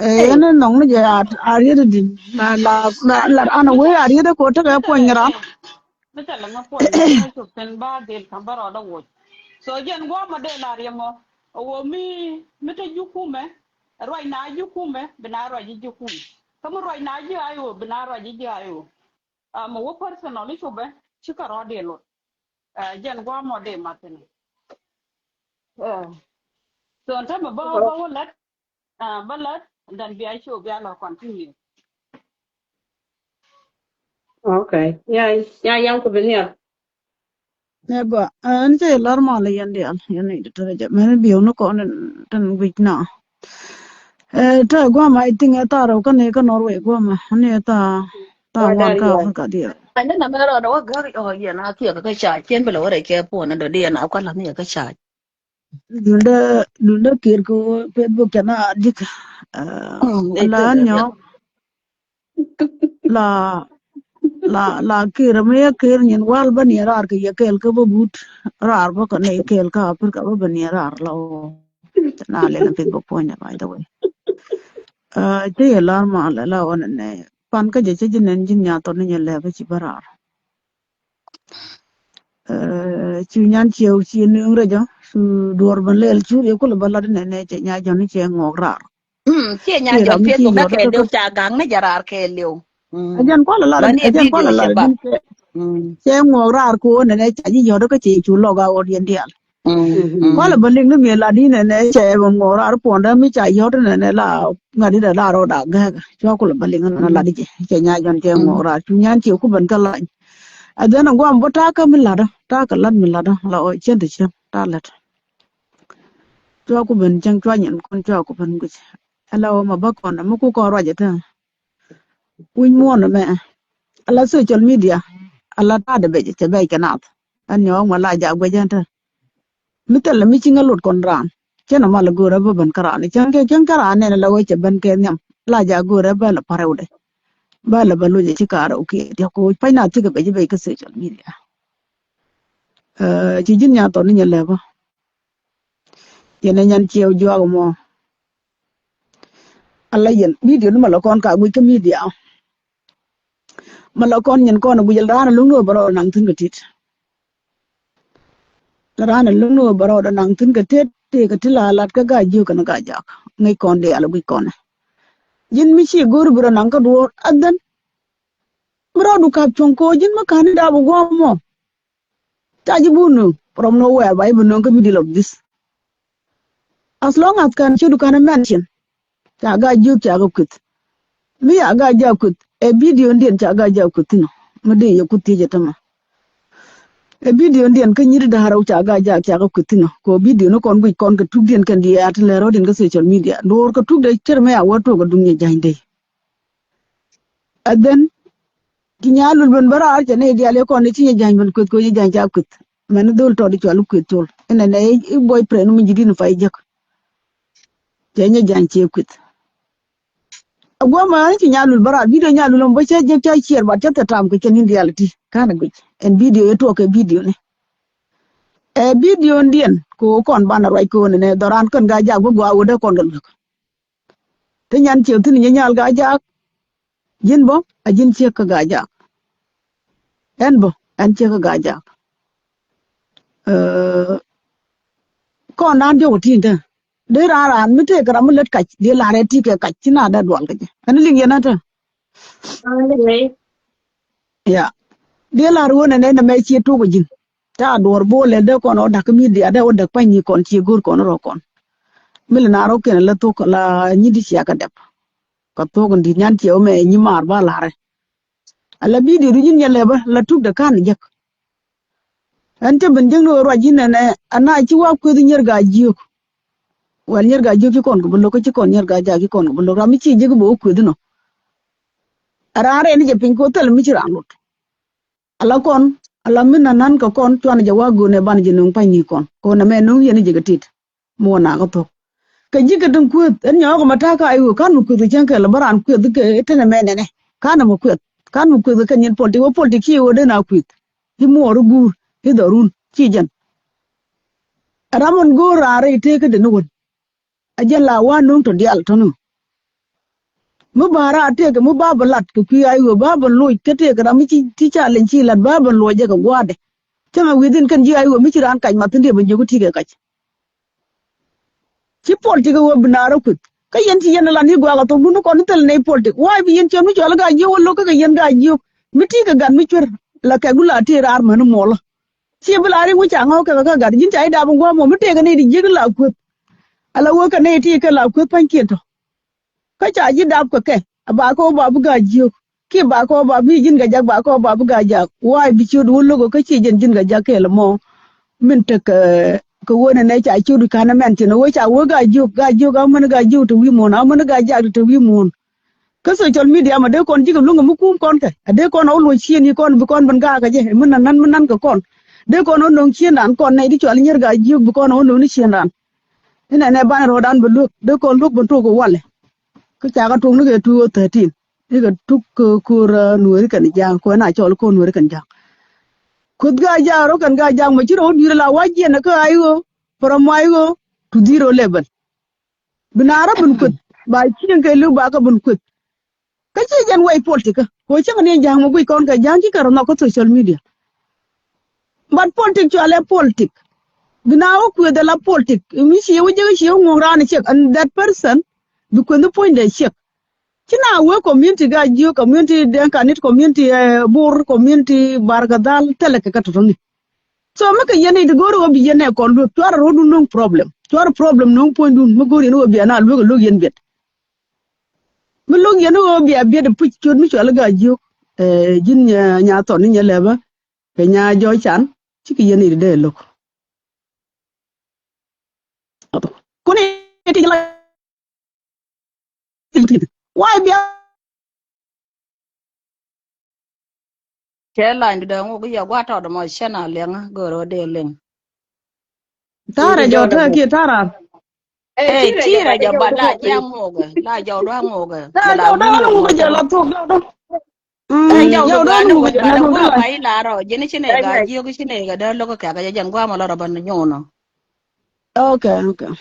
Ɛ yɛn ni nɔŋ ni jɛ a riet di la la la an a wee a riet ko tekɛ puɔny ram. Mi thilɛ ŋä puɔny ŋä cuk thin ba dhil ka̱m bä rɔɔdä woc. So jɛn guɔ̱mɔ dee la riɛmɔ a wä mi mi te jukumɛ. Ruac na jukumɛ bi na ruac ji̱ jukumɛ. Kä mi ruac na ji̱ a iwä bi na ruac ji̱ ji̱ a iwä. Mɛ wä personal i̱ cupɛ ci kɛ rɔɔdɛ lot. Jɛn gua̱a̱mɔ dee mathini. So ɛn tämɛ bä bä wä lät bä lät. Then bia show bia lɔ continue. Okay. Ya ya yang ku bi nial. Nɛ gua ɛn cɛ lar mal yɛn dial yɛn ni tɛrɛ jɛ mɛn biw ni kɔn tin wic na. Tɛ guama I think ɛ tha rɛw kä ni kä Norway guama ni ɛ tha tha wan kä Africa dial. Ani na mɛ rɔɔdɛ wä gäk ɔ yɛn a kiɛ kä ca cien bi lɛ wä rɛc kɛ puɔn ni dɔ di yɛn a kuala ni ɛ kä ca. Lundä lundä kir kɛ wä Facebook kɛ na dik. La nyɔ la La, la kir mi yɛ kir nyin wal bä ni raar kɛ yɛ kɛɛl kä bä but. Raar bä kɛ nɛy kɛɛl kä Africa bä bä ni raar la o. Na lɛl a pith bä puɔ̱ny, by the way. Cä yɛ lar ma lɛ la ɣɔn nɛ pan kä jɛ cä ji̱ nɛn ji̱n nya thɔn ni nyɛ lɛ bä ci bä raar. Cu nyan ciɛ ci nuŋ rɛ jɔ cu duɔr bä lɛl cu yɛ kulɛ bä lat nɛ nɛ cɛ nya jɔ ni cɛ ŋuɔk raar. Ciɛ nya jɔ ciɛ duŋ kä kɛ liw ca gaŋ ni jɛ raar kɛ liw. Ɛ jɛn kualɛ lat, ɛ jɛn kualɛ lat ni cɛ ŋuɔk raar ko nɛ nɛ ca ji̱ yɔt kä cɛ cu lɔk a ɣɔt yɛn diaal. Kualɛ bä liŋ ni mi lat ni nɛ nɛ cɛ bä ŋuɔk raar puɔndä mi ca yɔt nɛ nɛ la ŋa̱t di dɛ la rɔɔd a gɛk cua kulɛ bä liŋ ni lat di cɛ cɛ nya jɔn cɛ ŋuɔk raar cu nyan ciɛ ku ben kä lany. Ɛ dhɛn ɛ guam bä ta̱a̱ kä mi latdä ta̱a̱ kä lat mi latdä la ɔ cien ti cien ta̱a̱ lät. Cua ku ben cäŋ cua nyin kɔn cua ku ben guic. Ɛ la ɔ ma bä kɔn mi ku kɔn ruac ɛ te. Wi̱ny muɔ̱ɔ̱n ɛmɛ ala social media ala ta̱a̱dɛ bɛc cɛ bɛc kɛ naath. Ɛn nyɔɔk ma la jaak guec ɛn te mi thilɛ mi ci ŋä lot kɔn raan. Cɛn ɛmɔ la go̱o̱rä bä ben kä raan cäŋ kɛ cäŋ kä raan nɛn la wee cɛ ben kɛ nhiam la jaak go̱o̱rä bä la pa̱rɛwdɛ. Bä la bä loc ci kaarɛ wä kiɛ diɔk kɛ wä pa̱ny naath cikɛ bɛc bɛc kä social media. Ci ji̱n nya thɔn ni nyɛ lɛ bä. Yɛn ɛ nyan ciɛ wä juak ɛmɔ. Ala yɛn video ni ma la kɔn ka guic kä media. Ma la kɔn nyin kɔn a guic ala raan a luŋ ni wä bä rɔɔd naŋ thi̱n kɛ tit. Ala raan a luŋ ni wä bä rɔɔd naŋ thi̱n kɛ tit ti kɛ ti la lat kä gaa jiök kɛn gaa jak ŋäc kɔn diaal a guic kɔn ɛ. Ji̱n mi ci go̱o̱r bi rɔ naŋ kä duɔ̱ɔ̱r a dhɛn. Mi rɔɔdu kap cuɔ̱ŋ ko̱ ji̱n mi ka̱n ni dap a gua̱a̱m mɔ. Ca ji̱ bun ni from nowhere ba i̱ bi nöŋ kä middle of this. As long as kan ciötdu kan mention ca gaa jiök ca kä kueth. Mi ya gaa jak kueth ɛ video ndiɛn ca gaa jak kueth thi̱n ɔ. Mi dee yɛ kuth thiec ɛ tämɛ. Ɛ video ndiɛn kä nyiri da̱a̱r ɔ ca gaa jak ca kä kueth thi̱n ɔ kɛ ɔ video ni kɔn guic kɔn kɛ tukdiɛn kɛn diaal ti lɛr rɔ̱diɛn kä social media duɔ̱ɔ̱r kɛ tukdɛ cär mi ya wä tuɔk ɛ duŋ nyɛ ja̱ny dee. Ɛ dhɛn ti nya lul ben bä raar cɛ ni diaal yɛ kɔn ni ci nyɛ ja̱ny ben kueth kɛ ɔ nyɛ ja̱ny ca kueth. Mɛn dhol tɔt i̱ cual i̱ kueth col inɛ nɛ i̱ boyfriend mi ji̱ di̱n pay jek. Cɛ nyɛ ja̱ny ciɛ kueth. A guɔmɛ ci nya lul bä raar video nya lul ɔm bä cä jek cä ciɛɛr bat cä thɛ tam kɛ cɛ ni̱n diaal ti ka̱n a guic ɛn video yɛ tuɔk kɛ video ni. Ɛ video ndiɛn kɛ ɣöö kɔn banɛ ruac kɛ ɣöö nɛ nɛ dhɔran kɛn gaa jak bä gua̱a̱ ɣöö dee kɔn kɛ luek. Ti nyan ciɛ thi̱n nyɛ nyal gaa jak. Ji̱n bä a ji̱n ciek kä gaa jak. Ɛn bä ɛn ciek kä gaa jak. Kɔn dan diɔk ɛ ti̱i̱n te dee raan raan mi tëëk ram mi lät kac diɛ la̱r ɛ ti̱i̱ kɛ kac ci na dee dual kɛ jɛ ɛn liŋ yɛn ɛ te. Ya diɛ la̱r ɣöö nɛ nɛ nɛ mɛ ciɛ tok ɛ ji̱n. Ca duɔ̱ɔ̱r bo̱o̱lɛ dee kɔn ɔ da̱k kä media dee wä däk pa̱ny ni kɔn ciɛ go̱o̱r kɔn rɔ kɔn. Mi lɛ na rɔ kɛn lä thok la nyi di cia kɛ dɛp. Kɛ thok in di̱t nyan ciɛ wä mɛ nyi maar ba la̱rɛ. Ala video du nyin nyɛ lɛ bä la tuk dee kan jek. Ɛn cä ben jek ni wä ruac ji̱n ɛnɛ ana ci wa kueth nyier gaa jiök. Wɛl nyier gaa jiök ci kɔn kɛ bi lo̱k kä ci kɔn nyier gaa jaak ci kɔn kɛ bi lo̱k ram mi ci jek bi wä kueth inɔ. Ɛ raan rɛn ni jɛ piny kɛ wä thil mi ci raan lot. Ala kɔn ala mi nan nan kɛ kɔn cuan jɛ wa go̱o̱n ɛ ban jɛ no̱o̱ŋ pa̱ny ni kɔn kɛ wä nɛ mɛ no̱o̱ŋ yɛn ni jɛ kɛ tit. Mi wä nakä thok kɛ ji̱ kɛ tin kueth ɛn nyɔɔk ɛmɛ ta̱a̱ ka iwä ka̱n mi kueth kɛ cäŋ kɛ lɛ bä raan kueth kɛ tɛnɛ mɛ nɛnɛ. Ka̱n ɛmɛ kueth ka̱n mi kueth kɛ nyin politik wä politik ci iwä den a kueth. I̱ muɔɔr i̱ guur i̱ dhɔrun ci jɛn. Ram ɛn go̱o̱r raan rɛy tëëk kä den iwän. A jɛn la wa nuŋ tɔ diaal tɔ̱nä. Mi ba raar tëëkɛ mi ba bä lat kɛ kui̱ a iwä ba bä loc kä tëëkɛ ram mi ci ca leny ci lat ba bä loc jɛ kɛ gua̱a̱dɛ. Cäŋɛ wi̱i̱dhin kɛn ji̱ a iwä mi ci raan kac math thi̱n diɛ bä jiök i̱ ti̱i̱kɛ kac. Ci politik ɛ wä bi naar ɛ kueth kä yɛn ci yɛn ɛ lan i̱ gua̱a̱k ɛ thok dun i̱ kɔn i̱ thil nɛy politik wa̱a̱ bi yɛn ciɛn mi cɔl i̱ gaa jiök wä lo̱k kä kɛ yɛn gaa jiök. Mi ti̱i̱kɛ gat mi cuer la kɛk du la tëë raar män i̱ muɔlä. Ci bi la riŋ wi̱c ca ŋɔ̱k kɛ kɛ kä gat ji̱n ca ji̱ dap in gua̱a̱m mɔ mi tëëkɛ nɛy ti jiäk in la kueth. Ala wee kɛ nɛy ti kɛ la kueth pa̱nykiɛn tɔ̱. Kä ca ji̱ dap kɛ kɛ a ba kɛ wä ba bi ga̱a̱c jiök kiɛ ba kɛ wä ba bi ji̱n kɛ jak ba kɛ wä ba bi ga̱a̱c jak wa̱a̱c bi ciöt wä lo̱k kä ci jɛn ji̱n kɛ jak kɛɛl ɛmɔ. Min tekɛ kɛ wee nɛ nɛ ca ciöt ka̱n ɛmɛn thi̱n wee ca wee ga̱a̱c jiök ga̱a̱c jiök a män ga̱a̱c jiök te wi̱i̱ muɔ̱ɔ̱n a män ga̱a̱c jak te wi̱i̱ muɔ̱ɔ̱n. Kä social media mɛ dee kɔn ji̱ kɛ luäŋ kɛ mi kum kɔn kɛ a dee kɔn ɔ luɔc ciëën yi kɔn bi kɔn ben gaak kɛ jɛ mi nan nan mi nan kɛ kɔn. Dee kɔn ɔ no̱ŋ ciëëndan kɔn nɛy ti cɔal nyier gaak jiök bi kɔn ɔ no̱ŋ ni ciëëndan. Inɛ nɛ banɛ rɔɔdan bi luäk dee kɔn luäk ben tok kɛ walɛ. Kä ca kɛ tok ni kɛ two thousand thirteen Ikɛ tuk kɛ ko̱r, aa, Nuɛri kɛn Ja̱a̱ŋ, kɛ ɣöö na cɔl ko̱r Nuɛri kɛn Ja̱a̱ŋ. Kueth Gaa-jaak rɔ kɛn Gaa-jaak mɛ ci rɔ wä dui̱r la wac jiɛn kä I O, from I O to zero level. Bi na rɔ bin kueth, ba cieŋ kɛ li̱w ba kɛ bin kueth. Kä ci jɛn way politic kä. Kɛ ɣöö cäŋ ni Ja̱a̱ŋ mɛ guic kɔn kɛ Ja̱a̱ŋ ci kɛ rɔ nhɔk kä social media. But politic cɔalɛ politic. Bi na wä kueth ala politic. Mi ci wä jek ci wä ŋuɔ̱k raan ciek, and that person bi kueth ni puɔ̱nydɛ ciek. Ci na wee community Gaa-jiök, community Dɛŋkanit, community, eh, Bor, community Barkadhal, thilɛ kɛ kä tɔ̱tɔ̱ni. So mi kɛ yɛn i̱ ti go̱o̱r ɣöö bi yɛn ɛ kɔn lueth, cuarɛ ro̱o̱du no̱o̱ŋ problem. Cuarɛ problem no̱o̱ŋ puɔ̱nydun, mi go̱o̱r yɛn ɣöö bia na luek ɛ lo̱k yɛn biɛt. Mi lo̱k yɛn ɣöö bia biɛt ɛ puc ciöt mi cual i̱ Gaa-jiök. Eh, ji̱n, eh, Nyathɔn ni Nyalɛpä, kɛ Nyajɔcan, cikɛ yɛn i̱ ti dee lo̱k. Kuni ti la Why bia? Cɛ lany di dee ŋuk i̱ yɛ gua̱a̱t tɔt mɔ cɛ na liɛŋä go̱o̱r ɣä dee liŋ. Tarɛ jɔw te kiɛ tarɛ. Ɛ, tirɛ jɛ ba la jɛ ŋukɛ, la jɔw dua ŋukɛ. Tarɛ jɔw dua ŋukɛ jɛ la thuk jɔw dua. Ɛ, jɔw dua ŋukɛ jɛ la thuk. Ba i̱ la rɔ ji̱n ci nɛ Gaa-jiök ci nɛ kɛ dee lo̱k kɛ kɛ jɛ jɛn gua̱a̱mɔ la rɔ ban nyuunɔ. Okay, okay.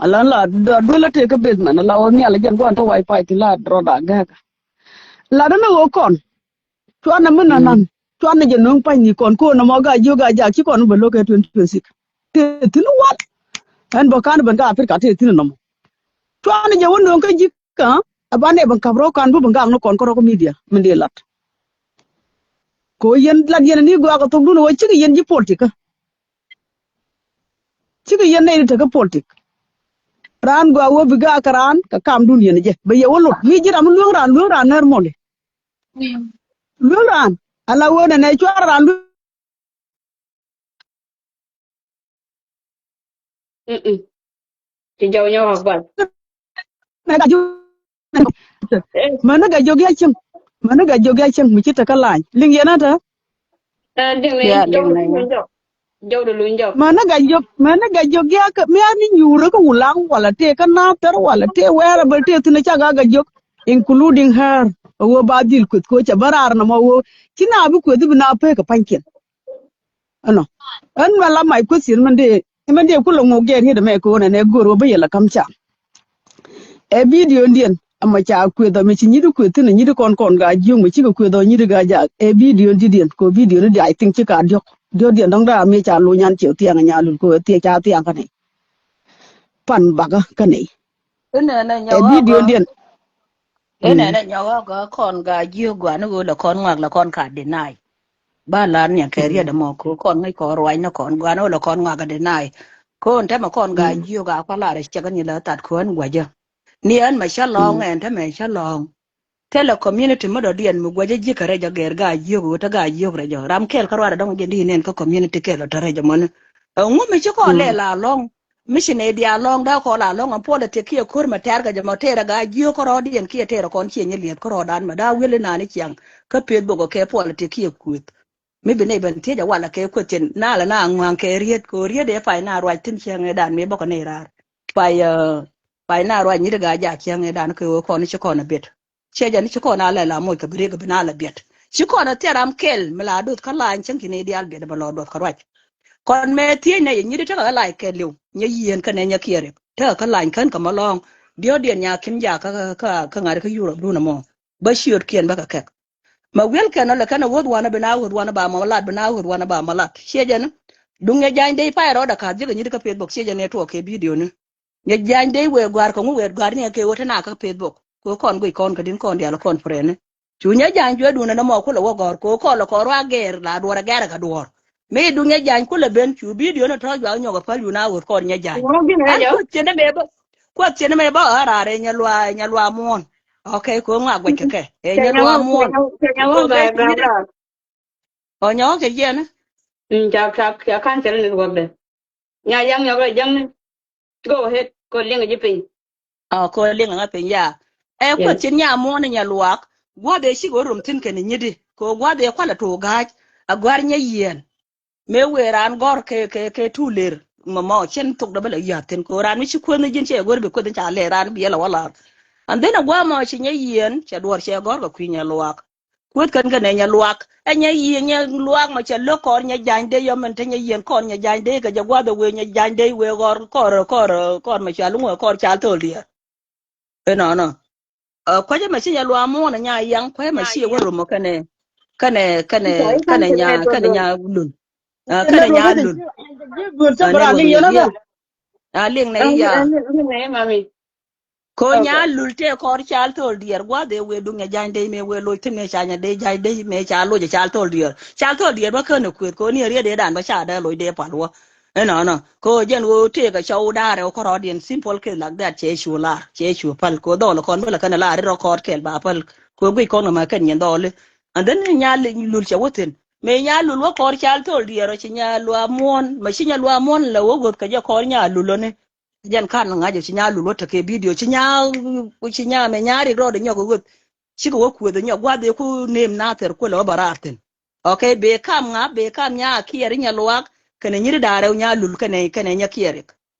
Ala la dua duel a tëë kä basement, ala wä nhial jɛn gua̱n te wifi ti la drɔ da gɛk. La dä ni wä kɔn. Cuan na mi na nan. Cuan na jɛ no̱o̱ŋ pany ni kɔn ko na mɔ Gaa-jiök Gaa-jaak ci kɔn bä lo̱k kɛ twenty twenty-six. Tëë thin wal. Ɛn bä kan ben kä Africa tëë thin na mɔ. Cuan na jɛ wä no̱o̱ŋ kä ji̱ kä. A ban ɛ ben kap rɔ kan bä ben gak ni kɔn kä rɔ kä media. Min dee lat. Ko yɛn lat yɛn ni gɔaa kɛ thokdun wä cikɛ yɛn ji̱ politic kä. Cikɛ yɛn nɛy ti tekä politic. Raan gɔaa wä bi gaak kɛ raan kɛ kamdun yɛn jɛ. Bɛ yɛ wä lot. Mi ji̱ ram mi lueŋ raan, lueŋ raan nɛr mɔli. Lueŋ raan. Ala wä nɛ nɛ cuar raan lueŋ. Mm-mm. Ci jɔw nyɔk ak bal. Mɛ Gaa-jiök. Mɛ ni Gaa-jiök ya cieŋ. Mɛ ni Gaa-jiök ya cieŋ mi ci tekä lany. Liŋ yɛn ata. Ɛ, liŋ ni jɔw du luny jɔk. Jɔw du luny jɔk. Mɛ ni Gaa-jiök, mɛ ni Gaa-jiök ya kä mi a ni nyuurä kä Wulaŋ wala tëë kä Nathɛr wala tëë wɛɛrɛ bä tëë thin ca Gaa-jiök, including her. Ɛ wä ba dhil kueth ko cɛ bä raar na mɔ wä. Ci na bi kueth bi na pek kɛ pa̱nykiɛn. Ɛnɔ. Ɛn mɛ la my question mɛn dee, mɛn dee kulɛ ŋok jɛ riet mɛ kɛ ɣöö nɛ nɛ go̱o̱r ɣöö bä yɛ la ka̱m ca. Ɛ video diɛn ɛmɔ ca kueth ɛmɛ ci nyit kueth thin nyit kɔn kɔn Gaa-jiök mɛ cikɛ kueth ɔ nyit Gaa-jaak. Ɛ video didiɛn kɛ ɣöö video ni di I think ci ka diɔ̱k. Diɔ̱k diɛn dɔ̱ŋ daa mi ca lo̱c nyan ciɛ thiaŋ nya lul kɛ ɣöö thiaŋ ca thiaŋ kä nɛy. Pan bakä kä nɛy. Inɛnɛ nyɔk ɛ video diɛn. Inɛnɛ nyɔk ɛ kɔn Gaa-jiök gua̱n i̱ ɣöö lɛ kɔn ŋuak lɛ kɔn ka deny. Ba lar niɛ kɛ riet ɛmɔ ko kɔn ŋäc kɔn ruac ni kɔn gua̱n i̱ ɣöö lɛ kɔn ŋuak ɛ deny. Ko ɛn tɛmɛ kɔn Gaa-jiök a kua lar ɛ cɛ kɛ ni lɛ that ko ɛn gua̱cä. Ni ɛn mɛ cä lɔ̱ŋ ɛn tɛmɛ cä lɔ̱ŋ. Thilɛ community mi dɔ̱diɛn mi guäcä ji̱ kɛ rɛc ɔ gɛr Gaa-jiök ɣöö te Gaa-jiök rɛc ɔ. Ram kɛl kä ruaadɛ dɔ̱ŋ ji̱ di̱i̱n ɛn kä community kɛl ɔ te rɛc ɔ mɔni. Ɛŋu mi ci kɔn lɛ la lɔ̱ŋ? Mi ci nɛy diaal lɔ̱ŋ dee kɔn la lɔ̱ŋ ɛn puɔl ɛ thiek kiɛ ko̱r mɛ tɛ̈r kɛ jɛ mɔ tɛɛr ɛ Gaa-jiök kärɔɔdiɛn kiɛ tɛɛr ɛ kɔn ciɛ nyɛ liɛth kärɔɔdan mɛ daa wi̱el inani ciaŋ kä peth bok ɔ kɛ puɔl ɛ thiek kiɛ kueth. Mi bi nɛy ben thiec ɛ walɛ kɛ kueth cin naalɛ na ŋua̱a̱ŋ kɛ riet kɛ ɣöö riet ɛ pay na ruac thi̱n ciaŋ ɛ dan mi bäkɛ nɛy raar. Pay, pay na ruac nyit ɛ Gaa-jaak ciaŋ ɛ dan kɛ ɣöö kɔn ci kɔn ɛ bet. Ciɛ jɛ ni ci kɔn a lɛ la moc kɛ bi riek bi na lɛ biɛt. Ci kɔn a thiɛ ram kɛl mi la duth kä lany cäŋ ci ni diaal biɛt bɛ lɔ duɔth kä ruac. Kɔn mɛ thiec nɛ yɛ nyit tekɛ kä lany kɛl liw nyɛ yieen kɛnɛ nyɛ kiɛ rip tekɛ kä lany kän kɛ mɔ lɔ̱ɔ̱ŋ. Diɔ̱ɔ̱diɛn nya kim ja kä kä kä ŋa̱t kä Europe dun ɛmɔ. Bä ciötkiɛn bä kɛ kɛk. Mɛ wiɛl kɛn ɔ lɛ kɛn a ɣöth wanɛ bi na ɣöth wanɛ ba mɔ lat bi na ɣöth wanɛ ba mɔ lat ciɛ jɛ ni. Duŋ nyɛ jany dee pay rɔɔdɛ ka̱th ji̱ kɛ nyit kä Facebook ciɛ jɛ ni tuɔɔk kɛ video ni. Nyɛ jany dee wëë gɔ̱a̱r kɛ ŋu wëë gɔ̱a̱r ni ɛ kɛ ɣöö te na kä Facebook kɛ ɣöö kɔn guic kɔn kɛ di̱n kɔn diaal kɔn friend ni. Cu nyɛ jany juɛ duundɛ ni mɔ kulɛ wä gɔ̱r kɛ ɣöö kɔn lɛ kɔn ruaak gɛɛr la duɔ̱ɔ̱r ɛ gɛɛr ɛ kɛ duɔ̱ɔ̱r. Mi duŋ nyɛ jany kulɛ ben cu video ni tɔ̱ juak nyɔk ɛ päl yun a ɣöth kɔn nyɛ jany. Ɛn kuäth ciɛ ni mɛ bä kuäth ciɛ ni mɛ bä ɣän raar ɛ nyɛ luaa nyɛ luaa muɔ̱ɔ̱n. Okay kɛ ɣöö ŋa guɛc kɛ kɛ ɛ nyɛ luaa muɔ̱ɔ̱n. Ɔ nyɔk kɛ jiɛn. Ca ca ca kan cɛ ni ni ruɔkdɛ. Nya yaŋ nyɔk rɛ jaŋni. Go ahead. Ko liŋ ji̱ piny. Ɔ ko liŋ ŋa piny ya. Ɛ kueth cin nya muɔ̱ɔ̱n nya luaak. Gua̱th ëë cikɛ rum thi̱n kɛn nyidi kɛ gua̱th ëë kualɛ tuuk ga̱a̱c. A gua̱r nyɛ yiɛn. Mëë wëë raan gɔ̱r kɛ kɛ kɛ tuuler. Mɔmɔ cin thok dee bä lɛ ya̱th thi̱n kɛ raan mi ci kueth ni ji̱n cɛ go̱r bi kueth ni ca lɛ raan bi yɛ lɛ wä la̱r. And then a guamɔ ci nyɛ yieen cɛ duɔr cɛ gɔr kɛ kui̱ nyɛ luaak. Kueth kɛn kɛn ɛ nyɛ luaak. Ɛ nyɛ yieen nyɛ luaak mɔ cɛ lök kɔr nyɛ jany dee yɔ mɛn te nyɛ yieen kɔr nyɛ jany dee kɛ jɛ guath ɛ wee nyɛ jany dee wee gɔr kɔr kɔr kɔr mɛ cal ŋuɛ kɔr cal thol diɛɛr. Inɔnɔ. Kuecä mɛ ci nyɛ luaak muɔ̱ɔ̱n ɛ nya yaŋ kuecä mɛ ci ɛ wä romɔ kɛnɛ kɛnɛ kɛnɛ kɛnɛ nya kɛnɛ nya lul. Kɛnɛ nya lul. A liŋ nɛ ya. Ko nya lul tëë kɔr cal thol diɛɛr gua̱th ëë wëë duŋ nya jany dec mëë wëë loc thi̱n mëë ca nya dec jany dec mëë ca loc ɛ cal thol diɛɛr. Cal thol diɛɛr bä känɛ kuëth ko ni ɛ riet ëëdan bä ca dee loc dee pal wä. Inɔnɔ ko jɛn ɣöö tëëk ɛ cɔw da̱a̱r ɛ wä kärɔɔdiɛn simple case like that cɛ cu lar cɛ cu päl ko dhɔl ɛ kɔn bä lɛ känɛ lar ri rɔ kɔɔt kɛl ba päl. Ko guic kɔn kɛ ma kɛn nyin dhɔli. And then nya lul cɛ wä thi̱n mëë nya lul wä kɔr cal thol diɛɛr ɔ ci nya luaak muɔ̱ɔ̱n mɛ ci nya luaak muɔ̱ɔ̱n lɛ wä ɣöth kɛ jɛ kɔr nya lul ɔ ni. Jɛn kan ŋa̱c ci nya lul wä tekɛ video ci nya ci nya mɛ nya rik rɔɔdɛ nyɔk ɣöth. Cikɛ wä kueth nyɔk gua̱th iku nem Nathɛr kuelɛ wä bä raar thi̱n. Okay, be kam ŋa be kam nya kiɛɛr inyɛ luaak kɛnɛ nyiri da̱a̱rɛ nya lul kɛnɛ kɛnɛ nya kiɛɛr rik.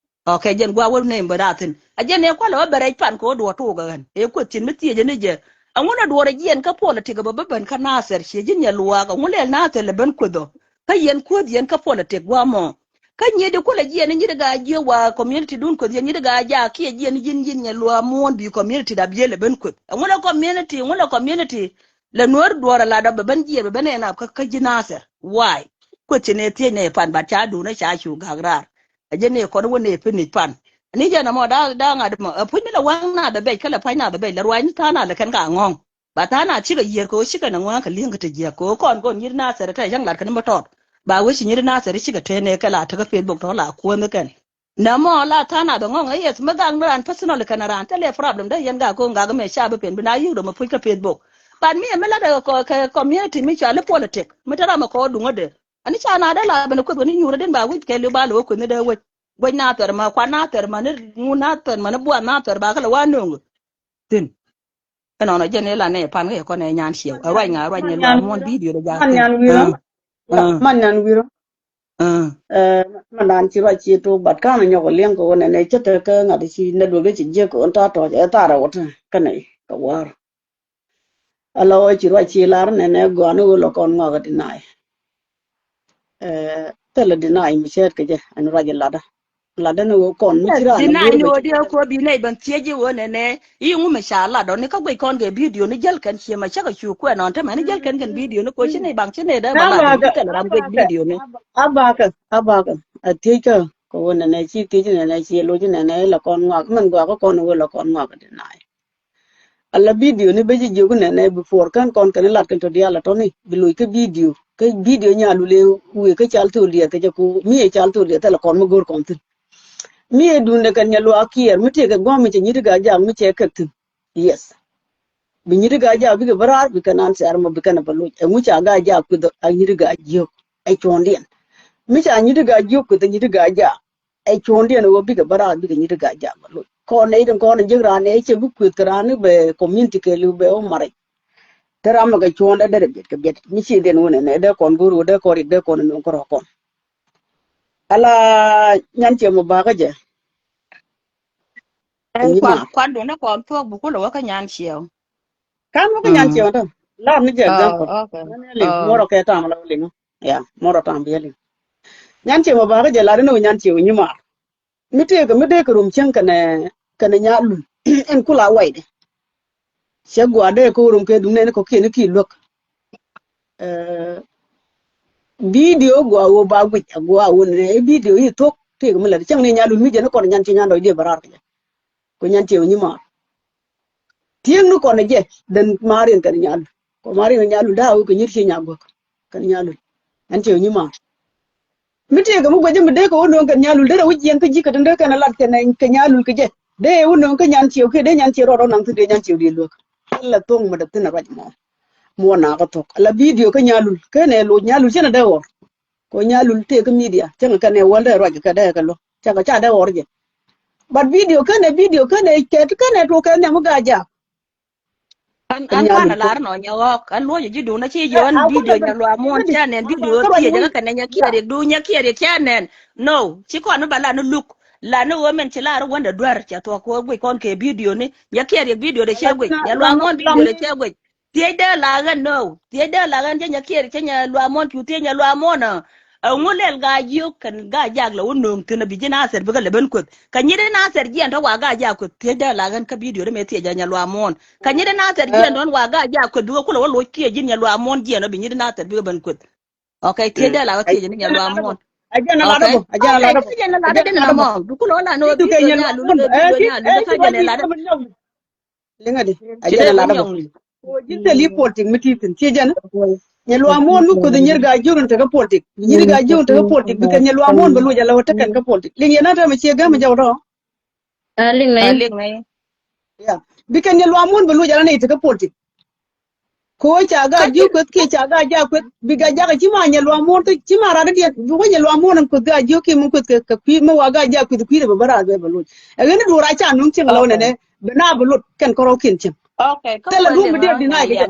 Okay, jɛn gua̱a̱ wä nem bä raar thi̱n a jɛn ɛ kualɛ wä bɛ rɛc pan kɛ wä duɔ̱ɔ̱r tuukɛ ɣän ɛ kueth cin mi thiecä ni jɛ. Ɛŋun ɛ duɔ̱ɔ̱r ɛ jiɛn kä politik bä bä ben kä Nathɛr ciɛ ji̱n nyɛ luaak ɛŋun lɛl Nathɛr lɛ ben kueth ɔ. Kä yɛn kueth yɛn kä politik gua̱a̱ mɔ. Kä nyiet di kulɛ jiɛn ni nyiet di gaa jiök wa community dun kueth yɛn nyiet di gaa jaak kiɛ jiɛn ni ji̱n ji̱n nyɛ luaak muɔ̱ɔ̱n bi community da biël ɛ ben kueth. Ɛŋu lɛ community, ɛŋu lɛ community lɛ nuɔ̱ɔ̱r duɔ̱ɔ̱r ɛ lat ɔ bɛ ben jiɛn bɛ ben ɛn ap kä kä ji̱ Nathɛr. Why? Kueth ci nɛ thiec nɛ pan bat ca duun ɛ ca cu gak raar. Ɛ jɛ nɛ kɔn wä nɛ pinic pan. Ni jɛn ɛmɔ daa daa ŋa̱t ɛmɔ ɛ puc mi lɛ waŋ nath ɛ bɛc kä lɛ pa̱c nath ɛ bɛc lɛ ruac ni tha̱a̱ŋ nath lɛ kɛn ka ŋɔ̱ŋ. Ba tha̱a̱ŋ nath cikɛ yiër kɛ ɣöö cikɛ nɛ ŋɔ̱a̱ŋ kɛ li̱eŋ kɛ te jiäk kɛ ɣöö kɔn kɔn nyiri Nathɛr kɛ cäŋ lat kɛ ni mi tɔt. Ba wee ci nyiri Nathɛr cikɛ tëë nɛ kɛ la tekä Facebook tɔ̱ la kuäär ni kɛn. Nɛ mɔ la tha̱a̱ŋ nath ɛ ŋɔ̱ŋ ɛ yɛth mi gak ni raan personal kɛn raan thilɛ problem dee yɛn gak kɛ ɣöö gak mɛ ca bi pen bi na yiëk rɔ mi puc kä Facebook. But mi ɛ mi lat ɛ kɛ community mi cɔal i̱ politic mi te ram ɛ kɔɔr duŋädɛ. Ani ca na dee la ben kueth kɛ ni nyuur ɛ den ba wi̱c kɛ li ba lo̱ kueth ni dee wec. Guec Nathɛr ma kuan Nathɛr ma ni ŋun Nathɛr ma ni buath Nathɛr ba kɛ lɛ wa nööŋ. Thi̱n. Ɛnɔnɔ jɛn ila nɛ pan kä yɛ kɔn ɛ nyan ciɛw ɛ ruac ŋa ruac ni luaak muɔ̱ɔ̱n video dɛ jaak man nyan wi̱rä. Man nyan wi̱rä. Man dan ci ruac ci tok bat ka̱n nyɔk liɛŋ kɛ wä nɛnɛ cä te kä ŋa̱t ci nɛ duɔl ci jiäk kɛ wä ta tɔc ɛ tharɛ wä te kä nɛ kɛ war. Ala wä ci ruac ci lar nɛnɛ gɔani wä lɔ kɔn ŋɔak ɛ deny. Thilɛ deny mi cɛɛt kɛ jɛ ɛn ruac ɛ latdä. Latdä ni wä kɔn mi ci raan deny ni wä diɛ ko bi nɛy ben thiec i̱ wä nɛnɛ i̱ ŋu mi ca lat ɔ ni kä guic kɔn kɛ video ni jäl kɛn ciɛ ma cäk a cu kuɛ nɔn te mɛn ni jäl kɛn kɛn video ni ko ci nɛy baŋ ci nɛy dee ba lat ni kɛn ram guic video ni. Abakɛ abakɛ a thiec kä kɛ wä nɛnɛ ci thiec nɛnɛ ci loc nɛnɛ la kɔn ŋɔak mɛn gɔak kä kɔn wä la kɔn ŋɔak deny. Ala video ni ben ci jiök nɛnɛ before kän kɔn kɛn lat kɛn tɔ diaal a tɔni bi loc kä video kä video nya lule wëë kä cal thol diɛth kɛ jɛ ku mi ɛ cal thol diɛth thilɛ kɔn mi go̱o̱r kɔn thi̱n. Mi ɛ dundɛ kɛn nya luaak kiɛɛr mi tëëkɛ gua̱a̱m mi cɛ nyit i̱ gaa jaak mi cɛ kɛk thi̱n. Yes. Bi nyit i̱ gaa jaak bikɛ bä raar bi kɛn an thiar mɔ bi kɛn ɛ bä loc ɛŋu ca gaa jaak kueth a nyit i̱ gaa jiök ɛ cuɔ̱ɔ̱ŋdiɛn. Mi ca nyit i̱ gaa jiök kueth a nyit i̱ gaa jaak. Ɛ cuɔ̱ɔ̱ŋdiɛn ɣöö bikɛ bä raar bikɛ nyit i̱ gaa jaak bä loc kɔn nɛy tin kɔn ɛ jiäk raan nɛy cɛ bi kueth kɛ raan ni bɛ community kɛ liw bɛ wä maric. Te ram mɛ kɛ cuɔ̱ɔ̱ŋdɛ derɛ biɛt kɛ biɛt mi ci dhiɛn wun ɛnɛ dee kɔn go̱o̱r ɣöö dee kɔn riɛk dee kɔn ɛ nööŋ kärɔ̱ kɔn. Ala nyan ciɛ mɔ bakä jɛ. Kuan duundä kɔn thuɔ̱k bi kulɛ wä kä nyan ciɛw. Kan wä kä nyan ciɛw dä lar ni jɛ example. Liŋ muɔrɔ kɛ tam la liŋ. Ya muɔrɔ tam bi liŋ. Nyan ciɛw mɔ bakä jɛ lar ni wä nyan ciɛw nyimar. Mi tëëkɛ mi dee kɛ rum cäŋ kɛnɛ kɛnɛ nya lul ɛn kula waydɛ. Cɛ gua dee kɛ rum kɛ duŋ nɛn kɔ kiɛn ki luäk. Video gua wä ba guic a gua wä nɛ video yi thok tëëkɛ mi lɛ cäŋ ni nya lul mi jɛ ni kɔn nyan ci nyan dɔc dee bɛ rar kɛ jɛ. Kɔ nyan ci wä nyi maar. Tieŋ ni kɔn jɛ den marin kɛn nya lul kɔ marin nya lul daa wä kɛ nyir ci nya guäk kɛn nya lul. Nyan ci wä nyi maar. Mi tëëkɛ mi guecä mi dee kɛ wä nööŋ kɛ nyalul dee rɛ wä jiɛn kä ji̱ kɛ tin dee kɛn lat kɛ nyalul kɛ jɛ dee wä nööŋ kä nyan ciɛw kiɛ dee nyan ciɛw rɔɔd rɔ naŋ thi̱n dee nyan ciɛw dee luäk. Kɛ la thoŋ mi dee thi̱n a ruac mɔ. Muɔ nakä thok la video kä nyalul kä nɛ loc nyalul cɛn a dee ɣɔr. Kɛ nyalul tëëkɛ media cɛn kɛ nɛ wäl dee ruac kɛ dee kɛ lo̱ cakɛ ca dee ɣɔr jɛ. But video kä nɛ video kä nɛ kɛ kä nɛ tuɔk kɛ nhiam kä gaa jaak. An an kan a lar nɔ nyɛ ɣɔk an luɔcɛ ji̱ duun a ci jɛ an video nyɛ luaak muɔ̱ɔ̱n cɛ nɛn video thiecɛ kä kɛnɛ nyɛ kiɛ riɛk duun nyɛ kiɛ riɛk cɛ nɛn. No ci kɔn ni ba lat ni luk. La ni ɣöö min ci lar wändɛ duer cɛ thuɔ̱k kɛ ɣöö guic kɔn kɛ video ni. Nyɛ kiɛɛr yɛ video dɛ cɛ guic. Nyɛ luamuɔn video dɛ cɛ guic. Thiecdä la ɣän nööw. Thiecdä la ɣän cä nyɛ kiɛɛr cä nyɛ luamuɔn cu thiec nyɛ luamuɔn ɛ. Ɛŋu lɛl Gaa Jiök kɛn Gaa Jak la wä nööŋ thi̱n a bi ji̱ Nathɛr bikɛ lɛ ben kueth. Kä nyi̱t i̱ Nathɛr jiɛn tɔ̱ wa Gaa Jak kueth thiecdä la ɣän kä video dɛ mëë thiecä nyɛ luamuɔn. Kä nyi̱t i̱ Nathɛr jiɛn tɔ̱ wa Gaa Jak kueth bikɛ kulɛ wä loc kiɛ ji̱n nyɛ luamuɔn jiɛn ɔ bi nyi̱t i̱ Nathɛr bikɛ ben kueth. Okay, thiecdä la ɣä thiecä ni nyɛ luamuɔn. Okay, thiecä ni ladä ni mɔ. Bi kulɛ wä la ni wä video ni a lul kɛ video ni a lul kɛ jɛ ni ladä. Liŋä di a jɛn a ladä bä. Ji̱n thil yi politik mi ti thi̱n ci jɛn. Nyɛ luamuɔn mi kuoth nyier Gaa Jiök in tekä politik. Nyier Gaa Jiök in tekä politik bikɛ nyɛ luamuɔn bɛ luc a lɛ wä tekɛn kä politik. Liŋ yɛn a tɛmɛ ciɛ gämɛ jɔw tɔ. Liŋ nɛ. Liŋ nɛ. Ya. Bikɛ nyɛ luamuɔn bɛ luc a lɛ nɛ tekä politik. Ko ca Gaa Jiök kueth kiɛ ca Gaa Jak kueth bi Gaa Jak ci ma nyɛ luamuɔn kä ci ma rat diɛn bi wä nyɛ luamuɔn in kueth Gaa Jiök kiɛ mi kueth kɛ kui̱ mi wa Gaa Jak kueth kui̱ rɛ bɛ bä rat bɛ bɛ luc. Ɛ ɣän ni duɔr a ca nuŋ cieŋ lɔ nɛ nɛ. Bi na bi lot kɛn kärɔ̱kiɛn cieŋ. Thilɛ duɔ̱m bi dee deny kɛ jɛ.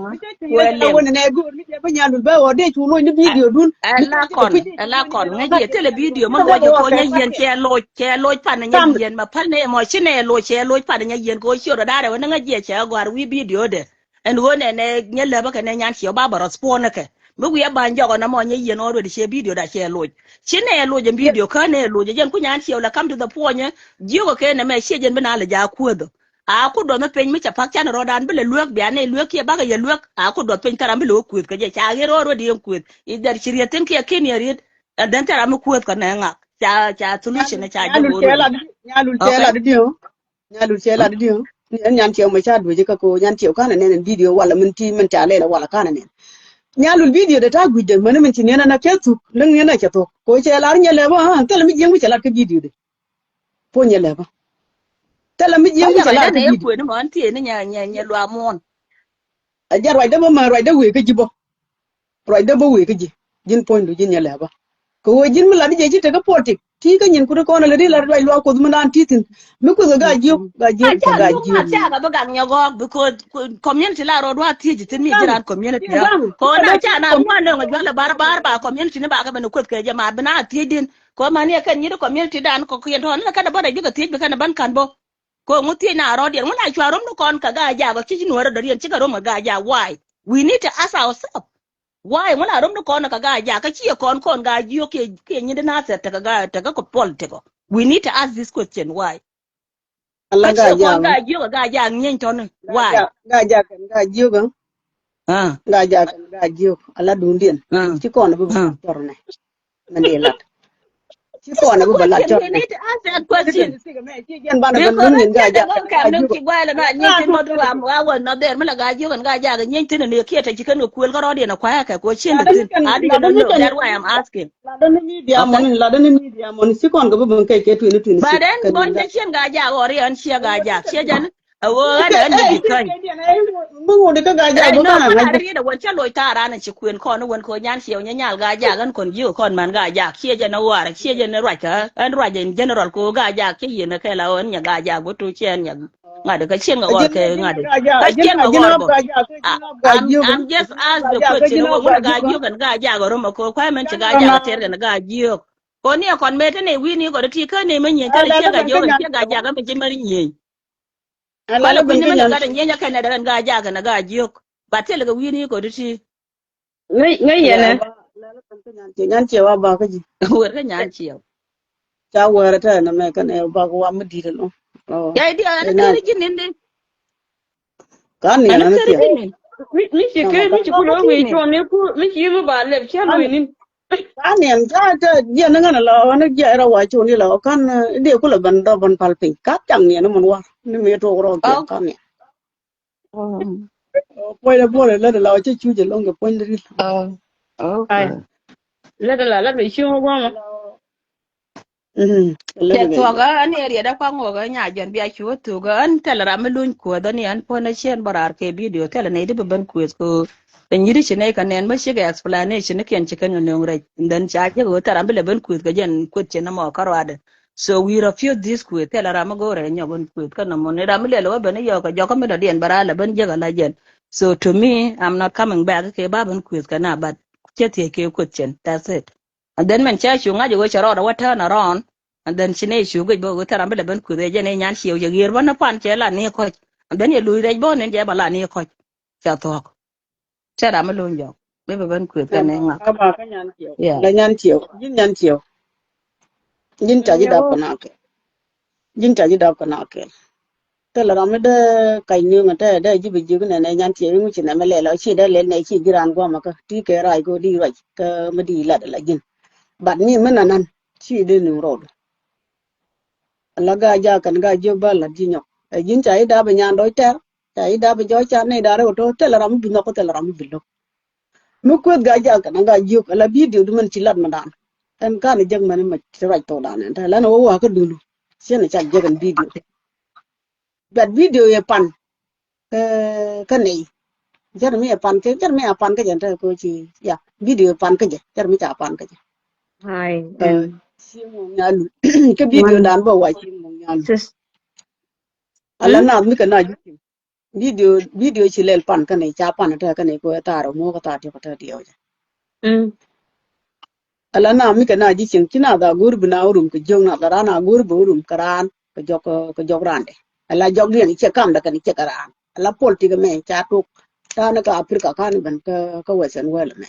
Wä nɛn. Wä nɛn. Nɛ go̱o̱r ni jɛ bi nyal dul bä wä dee cu loc ni video dun. Ɛ la kɔn, ɛ la kɔn ŋäc yɛ thilɛ video mi loc jɛ ko nyɛ yɛn cɛ loc, cɛ loc pan nyɛ yɛn ma pal ni mɔ ci nɛ loc cɛ loc pan nyɛ yɛn ko ci rɔ darɛ wä ni ŋäc yɛ cɛ gɔ̱a̱r wi̱i̱ video dɛ. Ɛn ɣöö nɛ nɛ nyɛ lääbä kɛ nɛ nyan ciɛ wä ba bä respond kɛ. Mi wi̱i̱ ɛ ba jɔk ɔ na mɔ nyɛ yɛn already cɛ video da cɛ loc. Ci nɛ loc ɛ video kä nɛ loc ɛ jɛn ku nyan ciɛ wä la come to the point ɛ jiök ɛ kɛ nɛ mɛ ciɛ jɛn bi na lɛ jaak kuäth ɔ. A ku duɔth mi piny mi ca pak can rɔɔdan bi lɛ luek bia nɛ luek kiɛ bakɛ yɛ luek a ku duɔth piny thara bi lɛ wä kueth kɛ jɛ ca ɣer rɔɔd rɔɔd yɛn kueth i̱ dhɛr ci riet thin kiɛ kin yɛ riet. And then thara mi kueth kɛ nɛ ŋak ca ca solution ca jɛ go̱o̱r. Nyalul cɛ lat di diɔ. Nyalul cɛ lat di diɔ. Ni ɛn nyan ciɛ mɛ ca duec kä ko nyan ciɛ kanɛ nɛn video wala min ti min ca lɛl wala kanɛ nɛn. Nyalul video de ta guic de mɛn min ci niɛn ɛn a kɛ thuk läŋ niɛn a cɛ thuk ko cɛ lar nyɛ lɛ bä thilɛ mi jiɛŋ mi cɛ lat kä video de. Puɔ̱ny ɛ lɛpä. Thilɛ mi jiɛŋ mi cɛ lat kä ji̱. Kuëni mɔ ɛn thiee ni nyɛ nyɛ nyɛ luamuɔn. A jɛ ruacdä bä ma ruacdä wëë kä ji̱ bä. Ruacdä bä wëë kä ji̱. Ji̱n puɔ̱nydu ji̱n nyɛ lɛpä. Kɛ wëë ji̱n mi lat jɛ ci tekɛ politik. Ti kä nyin kut kɔn a lät i̱ lat ruac luaak kuoth mi naan ti thi̱n. Mi kueth kɛ Gaa Jiök, Gaa Jiök, Gaa Jiök. Maa cakɛ bi gak nyɔk ɣɔɔk because community la rɔɔd wa thiec thi̱n mi ji̱ raan community. Kɔn a ca na muan nöŋ a jual a bar bar ba community ni ba kɛ ben kueth kɛ jɛ ma bi na thiec din. Kɔ mani ɛ kɛn nyi̱t community dan kɔ kiɛn tɔn la kɛn a bä rɛc bikɛ thiec bi kɛn a bän kan bä. Kɔ ŋu thiec na rɔɔdiɛn ŋu na cua rom ni kɔn kɛ Gaa Jak ɔ ci ci nuɔrɛ dɔ̱diɛn cikɛ rom kɛ Gaa Jak why? We need to ask ourselves. Why ŋu na rom ni kɔn kɛ Gaa Jak kä ci yɛ kɔn kɔn Gaa Jiök kiɛ kiɛ nyi̱t Nathɛr tekɛ Gaa tekɛ kɔ politik ɔ. We need to ask this question why? Ala Gaa Jak. Gaa Jiök ɛ Gaa Jak nyieny tɔni. Why? Gaa Jak kɛn Gaa Jiök ɛ. Gaa Jak kɛn Gaa Jiök ala duundiɛn. Ci kɔn bi bä tɔr nɛ. Mɛn di lat. Ci kɔn bi bä lat tɔr nɛ. Ci jɛn banɛ bä lun nyin Gaa Jak kɛn Gaa Jiök. Ci guay la na nyieny tin mɔ du am wa wä na der mi la Gaa Jiök kɛn Gaa Jak nyieny tin ni kiɛ tɛ ci kɛn kɛ kuël kä rɔɔdiɛn a kuayä kɛ ko cien di tin. Ladä ni media mɔni, ladä ni media mɔni, ci kɔn kɛ bi ben kɛ kɛ twenty twenty-six. But ɛn bɔn jɛ cien Gaa Jak ɣɔri ɛn ciɛ Gaa Jak ciɛ jɛn. A ɣöö ɛn ɛn bi bi käny. Bi ŋut kɛ Gaa Jak bi ben a ŋa̱c. Riet a wän cä loc ta̱a̱ ran ci kuën kɔn wän kɛ nyan ciɛ wä nyɛ nyal Gaa Jak ɛn kɔn ji̱ kɔn man Gaa Jak ciɛ jɛn a ɣɔri ciɛ jɛn a ruac kä ɛn ruac in general kɛ Gaa Jak ciɛ yɛn a kɛ la ɣöö ɛn nyɛ Gaa Jak wä tu ciɛ ɛn nyɛ. Ŋa̱t kä cieŋ ɣɔr kɛ ŋa̱t kä cieŋ ɣɔr bä. I'm, I'm just ask the question wä ŋun Gaa Jiök ɛn Gaa Jak rom a ko kuay mɛn ci Gaa Jak a tɛr kɛn Gaa Jiök. Ko ni a kɔn mɛ tɛn ɛ wi̱i̱ ni kɔn ti kä ni mɛ nyieny tɛn ciɛ Gaa Jiök ɛn ciɛ Gaa Jak ɛn mɛ ci mɛr nyieny. Kualɛ kui̱ ni mɛ lɛ gat ɛ nyieny a kɛn ɛ dɛr ɛn Gaa Jak ɛn Gaa Jiök. Ba thil kɛ wi̱i̱ ni kɔn ti. Ŋäc, ŋäc yɛn ɛ. Nyan ciɛ wa ba kä ji̱. Wer kä nyan ciɛ. Ca wɛrɛ tɛ nɛ mɛ kɛn ɛ bak wa mi di̱t ɛlɔ. Ya idiɛ ɛn kɛn ji̱ nin di. Kan ni ɛn kɛn ji̱ nin. Mi, mi ci kɛ, mi ci kulɛ wee cuɔn ni ku, mi ci mi ba lɛp cɛ luny ni. Kan ni ɛn ca tɛ jiɛ ni ŋän ɛlɔ, ni jiɛ ɛrɛ wa cuɔn ni lɔ, kan, eh, idiɛ kulɛ ben dɔ ben pal piny. Ka caŋ ni ɛn mun wa, ni mi tok rɔ kɛ kan ni. Puɔ̱ny dɛ buɔlɛ lät ala wä cä cuc ɛlɔ̱ŋ kɛ puɔ̱ny dɛ rit. Lät ala lät bɛ cieŋ wä gua̱mä. Cɛ thuɔ̱k ɣän ni riɛt ɛ kuaŋ wä ɣän nya jɛn bia cu wä thuk ɣän thilɛ ram mi luny kuäth ɣän ni ɣän puɔ̱n ɛ ciɛn bä raar kɛ bidio thilɛ nɛy di bä ben kuëth kɛ ɣöö. Ɛ nyit ci nɛy kɛ nɛn bä cikɛ explanation ni kiɛn ci kɛn kɛ nöŋ rɛc. And then ca jek ɣöö thilɛ ram bi lɛ ben kuëth kɛ jɛn kuëth ci nɔmɔ kä ruaadɛ. So we refuse this kuëth, thilɛ ram mi go̱o̱rɛ nyɔk in kuëth kä nɔmɔ ni ram mi lɛl wä ben i̱ yɔk kɛ jɔk kä mi dɔ̱diɛn bɛ raa lɛ ben jiäk ala jɛn. So to me, I'm not coming back kɛ ba ben kuëth kɛ na, but cɛ thiec kɛ kuëth cɛn. That's it. And then mɛn cɛ cu ŋa̱c i̱ wee cɛ rɔɔdɛ wä turn around. Then ci nɛ cu guic bä ɣöö thil ram bi lɛ ben kueth ɛ jɛn ɛ nyan ciɛw cɛ ɣier bä ni pan cɛ la ni kɔc. And then yɛ luc rɛc bä nin jɛ bä la ni kɔc. Ca thuɔ̱k. Cɛ ram mi lo̱ny jɔk mi bɛ ben kueth kɛ ni ŋak. Kama kä nyan ciɛw. Yeah. La nyan ciɛw. Ji̱n nyan ciɛw. Ji̱n ca ji̱ dap kɛ na kɛ. Ji̱n ca ji̱ dap kɛ na kɛ. Thilɛ ram mi dee kac niŋ ɛ tɛ dee ji̱ bi jiök nɛ nɛ nyan ciɛw iŋu ci nɛ mi lɛl ɔ ci dee lɛl nɛ ci ji̱ raan guamɛ kä ti kɛ rac kɛ di ruac kä mi di lat la ji̱n. But ni mi nanan ci dee niŋ rɔɔdu. La Gaa-jaak kɛn Gaa-jiök ba lat ji̱ nyɔk. Ɛ ji̱n ca ji̱ dap ɛ nyan dɔc tɛr. Ca ji̱ dap ɛ jɔc ca nɛy da̱rɛ wä tɔ thilɛ ram mi bi nhɔk kä thilɛ ram mi bi lo̱k. Mi kueth Gaa-jaak kɛn Gaa-jiök ala video di mɛn ci lat mi dan. Ɛn kan jek mɛn mɛ ci ruac thok dan ɛn tɛ lɛn wä wä kä dulu. Cien cak jek ɛn video. But video yɛ pan kä nɛy. Jɛn mi yɛ pan kä jɛn mi yɛ pan kä jɛn tɛ ko ci ya video yɛ pan kä jɛ jɛn mi ca pan kä jɛ. Ai. Ci mɔ nyalu kä video dan bä wa ci mɔ nyalu. Ala nath mi kɛ na ji̱. Video, video ci lɛl pan kä nɛy ca pan tɛ kä nɛy ko ɛ thar mɔ kä thar diɔk kä tɛ diɔk jɛ. Ala na mi kɛ na ji̱ cieŋ ci na dha go̱r bi na urum kɛ jiök na dha ran a go̱r bi urum kɛ ran kɛ jɔk kɛ jɔk randɛ. Ala jɔk diɛn cɛ kam dɛ kɛn cɛ kɛ ran ala politik mɛ ca tok. Ran kä Africa kan ben kä kä Western world mɛ.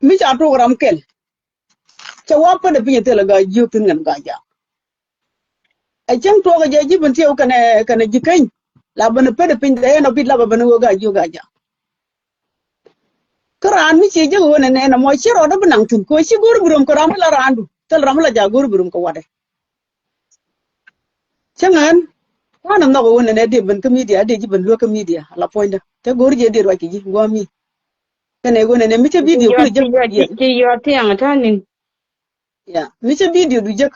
Mi ca tok ram kɛl. Cɛ wa pɛn ɛ piny thilɛ Gaa-jiök thin ŋɛn Gaa-jaak. Ɛ cäŋ tuɔɔk ɛ jɛ ji̱ ben tiɛw kɛnɛ kɛnɛ ji̱ keny. La ben pet ɛ piny dee ɛn ɔ bit lap ɛ ben ɛ wee Gaa-jiök Gaa-jaak. Kä raan mi cie jek ɛ wen ɛnɛ ɛn ɛ mɔ ci rɔɔdä bi naŋ thi̱n kɛ ɣöö ci go̱r bi röm kɛ ram mi la raandu thil ram mi la jaak go̱r bi röm kɛ watdɛ. Cäŋ ɛn kua̱n ɛ nhɔk ɛ wen ɛnɛ dee ben kä midia dee ji̱ ben luäk kä midia ala puɔ̱nydä te go̱r jɛ dee ruac kɛ ji̱ gua̱a̱mi. Kɛnɛ wen ɛnɛ mi cä bidio kulɛ jek. Ci yɔt thiaŋ ta̱a̱ ni̱n. Ya mi cä bidio du jek.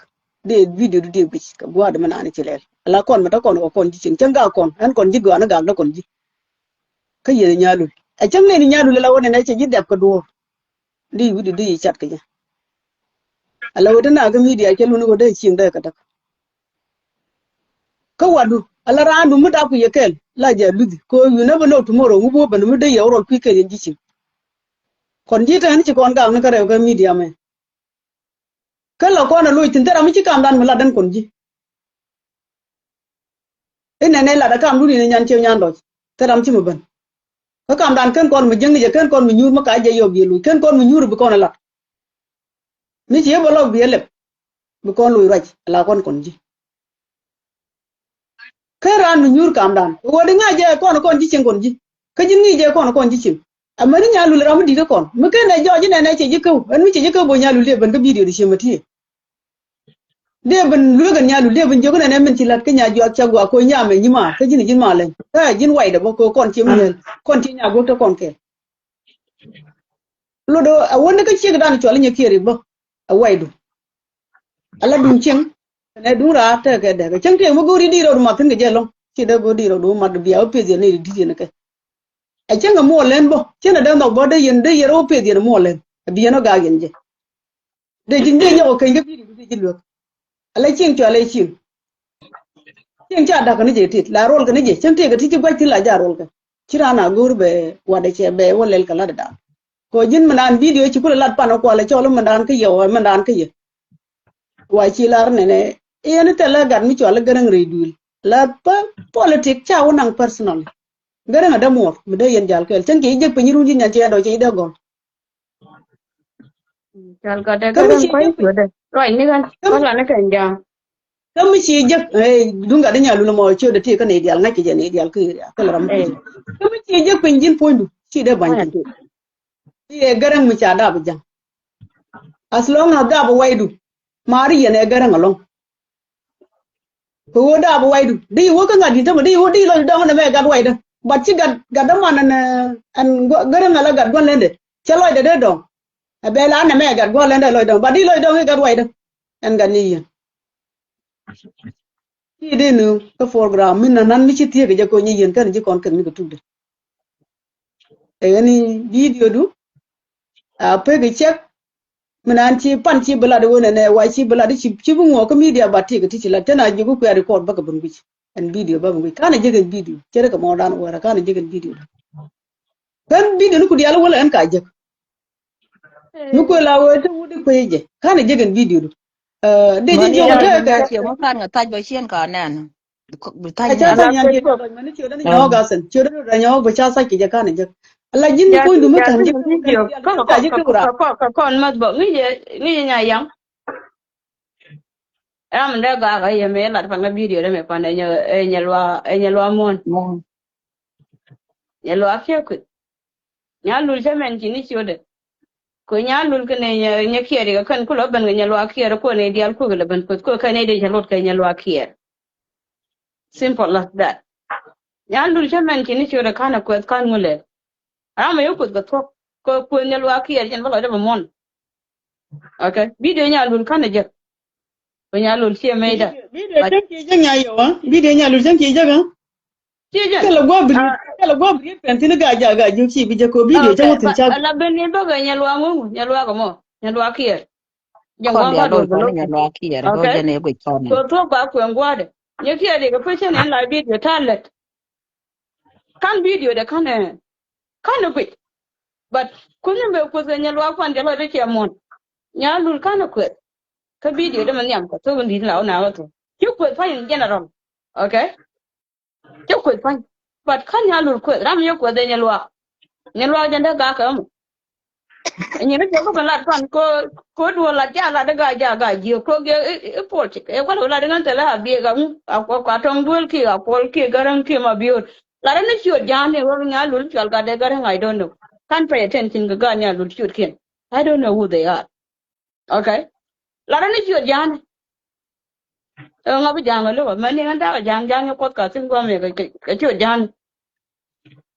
Dee bidio du dee guic kɛ gua̱a̱r dee mi naan ci lɛl ala kɔn mi tɔ kɔn kɛ kɔn ji̱ cieŋ cäŋ gak kɔn ɛn kɔn ji̱ gɔaa ni gak dee kɔn ji̱. Kä yɛn nyalul ɛ cäŋ nɛn nyalul ala wä nɛn ɛ cɛ ji̱ dɛp kɛ duɔ̱ɔ̱r. Di wi̱cdu di yi cat kɛ jɛ. Ala wä dee na kä midia cɛ luni wä dee cieŋ dee kɛ däk. Kä wadu ala raandu mi dap ku yɛ kɛl la jɛ luthi kɛ you never know tomorrow ŋu bi wä ben mi dee yɛ wä rɔl kui̱ kɛl yɛn ji̱ cieŋ. Kɔn ji̱ tɛn ci kɔn gak ni kä rɛw kä midia mɛ. Kä la kɔn a loc thi̱n thil ram mi ci kamdan mi lat den kɔn ji̱. Inɛnɛ lat a kamdun in nyan cieu nyan dɔc thil ram ci mi ben. Kä kamdan ken kɔn mi jiäkni jɛ ken kɔn mi nyuur mi ka jɛ yɔp biɛ loc ken kɔn mi nyuur bi kɔn a lat. Mi ci yep a lɔk biɛ lɛp bi kɔn loc ruac a la kɔn kɔn ji̱. Ken raan mi nyuur kamdan ɣöö di ŋa̱c jɛ kɔn kɔn ji̱ cieŋ kɔn ji̱. Kä ji̱n ŋi̱i̱c jɛ kɔn kɔn ji̱ cieŋ. Amäni nyalul ram mi di̱t kä kɔn mi ken ɛ jɔɔc inɛnɛ cɛ ji̱ käw ɛn mi cɛ ji̱ käw bä nyalul liep ben kä bidio di cieŋ mɛ tiee. Dee ben luek ɛn nyalul dee ben jiök inɛnɛ min ci la̱t kä nya juak ca guak ko̱ nyamɛ nyimaar kä ji̱n ji̱n ma leny kä ji̱n waydɛ bä ko̱ kɔn ciem nyɛl kɔn ciem nya guäk te kɔn kɛl. Lot ɛ wäni kä ciek dan cual inyɛ kiɛɛr i̱ bä ɛ waydu. Ala duŋ cieŋ kɛnɛ duŋ raar tekɛ dɛk ɛ cäŋ tëë mi go̱o̱ri di rɛw du mathin kɛ jɛ lɔŋ ci dee go̱o̱r di rɛw du mat bia wä peth yɛn ni di di̱t yɛn kɛ. Ɛ cäŋ ɛ muɔl lɛn bä cien ɛ dee nhɔk bä dee yɛn dee yɛn rɛ wä peth yɛn muɔl lɛn ɛ bi yɛn wä gaak yɛn jɛ. Dee ji̱n dee nyɔk ɔ keny kä bi̱i̱di̱ bi dee ji̱ luäk. Ala cieŋ cua lɛ cieŋ. Cieŋ ca da̱k kɛ ni jɛ tit la ruɔl kɛ ni jɛ cieŋ tëëk kɛ ti ci gua̱c ti la ja ruɔl kɛ. Ci raan a go̱o̱r bɛ watdɛ cɛ bɛ wä lɛl kɛ lat da̱a̱n. Kɛ ji̱n mi naan bi̱i̱di̱ ci kulɛ lat pan kualɛ cɔl mi naan kä yɛ wä mi naan kä yɛ. Wa ci lar nɛnɛ iɛn thilɛ gat mi cual i̱ Gäräŋ rɛy duël la pä politik ca wä naŋ personal. Gäräŋ a dämuɔr mi dee yɛn jal kɛɛl cäŋ ci jek piny run ci nyan ci ɛn dɔ̱ ci dee gɔl. Cal gɔdɛ kä mi gɔdɛ ci jek piny. Ruac ni ɣän kä mi ci jek duŋ gat di nyalul mɔ ciö de ti kä ni dial ŋa̱c kɛ jɛ ni dial kä area kä lɛ ram. Kä mi ci jek piny ji̱n puɔ̱nydu ci dee ba̱ny piny. Iɛ Gäräŋ mi ca dap ja̱ŋ. As long as dap waydu mari yɛn ɛ Gäräŋ alɔŋ. Kɛ ɣöö daap waydu di wä kä ŋa̱t di̱t tämɛ di wä di lɔc dɔ̱ŋ nɛ mɛ gat waydä. Bat ci gat gat däman ɛn ɛn Gäräŋ ala gat gua̱n lɛndɛ cɛ lɔcdɛ dee dɔ̱ŋ. Ɛ bɛ la nɛ mɛ gat gua̱n lɛndɛ lɔc dɔ̱ŋ bat di lɔc dɔ̱ŋ i̱ gat waydä. Ɛn gat ni yien. Ci dee ni kä program mi nanan mi ci thiek kɛ jɛ ko̱ nyi yien kɛn ji̱ kɔn kɛn mi kɛ tukdɛ. Ɛ ɣän i̱ bidio du a pek i̱ cɛk. Mi naan ci pan ci bi lat iwen ɛnɛ wa ci bi lat i̱ ci bi ŋuɔ kä midia ba tik ti ci lat tɛn a jiök i̱ kuɛ record bä kɛ ben guic. Ɛn bidio bä ben guic ka̱n a jek ɛn bidio cɛ rɛ kɛ mɔɔdan wɛrɛ ka̱n a jek ɛn bidio. Kän bidio ni ku diaal iwälɛ ɛn ka jek. Mi kuɛ la wee te wut i̱ kuɛ jɛ ka̱n a jek ɛn bidio du. Dee ji̱ jiɔk kä kä ciɛ ŋɔ kan ŋa thac bä ciɛn ka nɛn. Bi thac nɛn. Ala nyan kiɛ dee lɔc mɛn ciɛ dee nyɔk a thin ciɛ dee rɔ nyɔk bä ca thac kɛ jɛ kan jɛ. Ala ji̱n kuny du mi kan ji̱ jiɔk kä kä kä kɔn math bä ŋi̱ jɛ ŋi̱ jɛ nya yaŋ. Ram in dee gak a yɛ mëë lat pan kä video dee mëë pan ɛ nyɛ ɛ nyɛ lua ɛ nyɛ lua muɔ̱n. Nyɛ lua kiɛ kui̱. Nya lul cä mɛn ci ni ciötdɛ. Kö nya lul kɛ nɛ nyɛ kiɛɛr ikɛ kɛn kulɔ ben kɛ nyɛ lua kiɛɛr kuɔ nɛ diaal kuɔ kɛ lɛ ben kueth kuɔ kɛn nɛ dee cɛ luɔt kɛ nyɛ lua kiɛɛr. Simple like that. Nya lul cä mɛn ci ni ciötdɛ kanɛ kueth kan ŋulɛ. Ram a yɛ kueth kɛ thuɔ̱k kɛ kueth nyɛ lua kiɛɛr cɛn bä lɔcdɛ bɛ muɔ̱n. Okay. Video nya lul kanɛ jek. Kö nya lul ciɛ mɛy da. Video cäŋ ci jek nya yɛ wa. Video nya lul cäŋ ci jek a. Ci jɛ. Kɛ lɛ guɔ bri kɛ lɛ guɔ bri pɛn thin ga ja ga jiu ci bi jɛ ko video cɛ wä thin ca. Ala ben ni bä ga nyɛ luaŋ ŋu nyɛ luaŋ mɔ nyɛ luaŋ kiɛ. Jɛ ŋuan ka dol bä nyɛ luaŋ kiɛ. Okay. Jɛ ni guic kɔn. So thok ba kuɛn guadɛ nyɛ kiɛ di kɛ pecen ɛn la video ta lɛt. Kan video de kan ɛ kan ɛ guic. But kun ni bɛ kuth kɛ nyɛ luaŋ kuan jɛ lɔ de cɛ muɔn. Nya lul kan ɛ kuɛth. Kä video de mɛ nhiam kɛ thok in dit la wä na wä thok ci kuɛth pa in general. Okay. Cä kueth pa̱ny. But kä nya lul kueth ram yɛ kueth ɛ nyɛ luaak. Nyɛ luaak jɛn dee gak kɛ mɔ. Nyɛ ni cɛ kä ben lat pan ko ko duɔ lat ja lat dee gak ja gak jiök ko gɛ i pol cik ɛ kual lat dee ŋän thɛlɛ a biek a ŋu a kual ka tɔŋ duel ki a kual ki gäräŋ ki ma biot. Lat dee ni ciot ja̱a̱n ni wä nya lul cual gat dee gäräŋ I don't know. Kan pay attention kɛ gat nya lul ciot kiɛn. I don't know who they are. Okay. Lat ni ciöt ja̱a̱n. Ɛ ŋa bi ja̱a̱n kä lo̱k mɛ ni ŋän da̱k ja̱a̱n ja̱a̱n ni kuɔth ka thi̱n gua̱a̱m yɛ kɛ ciöt ja̱a̱n.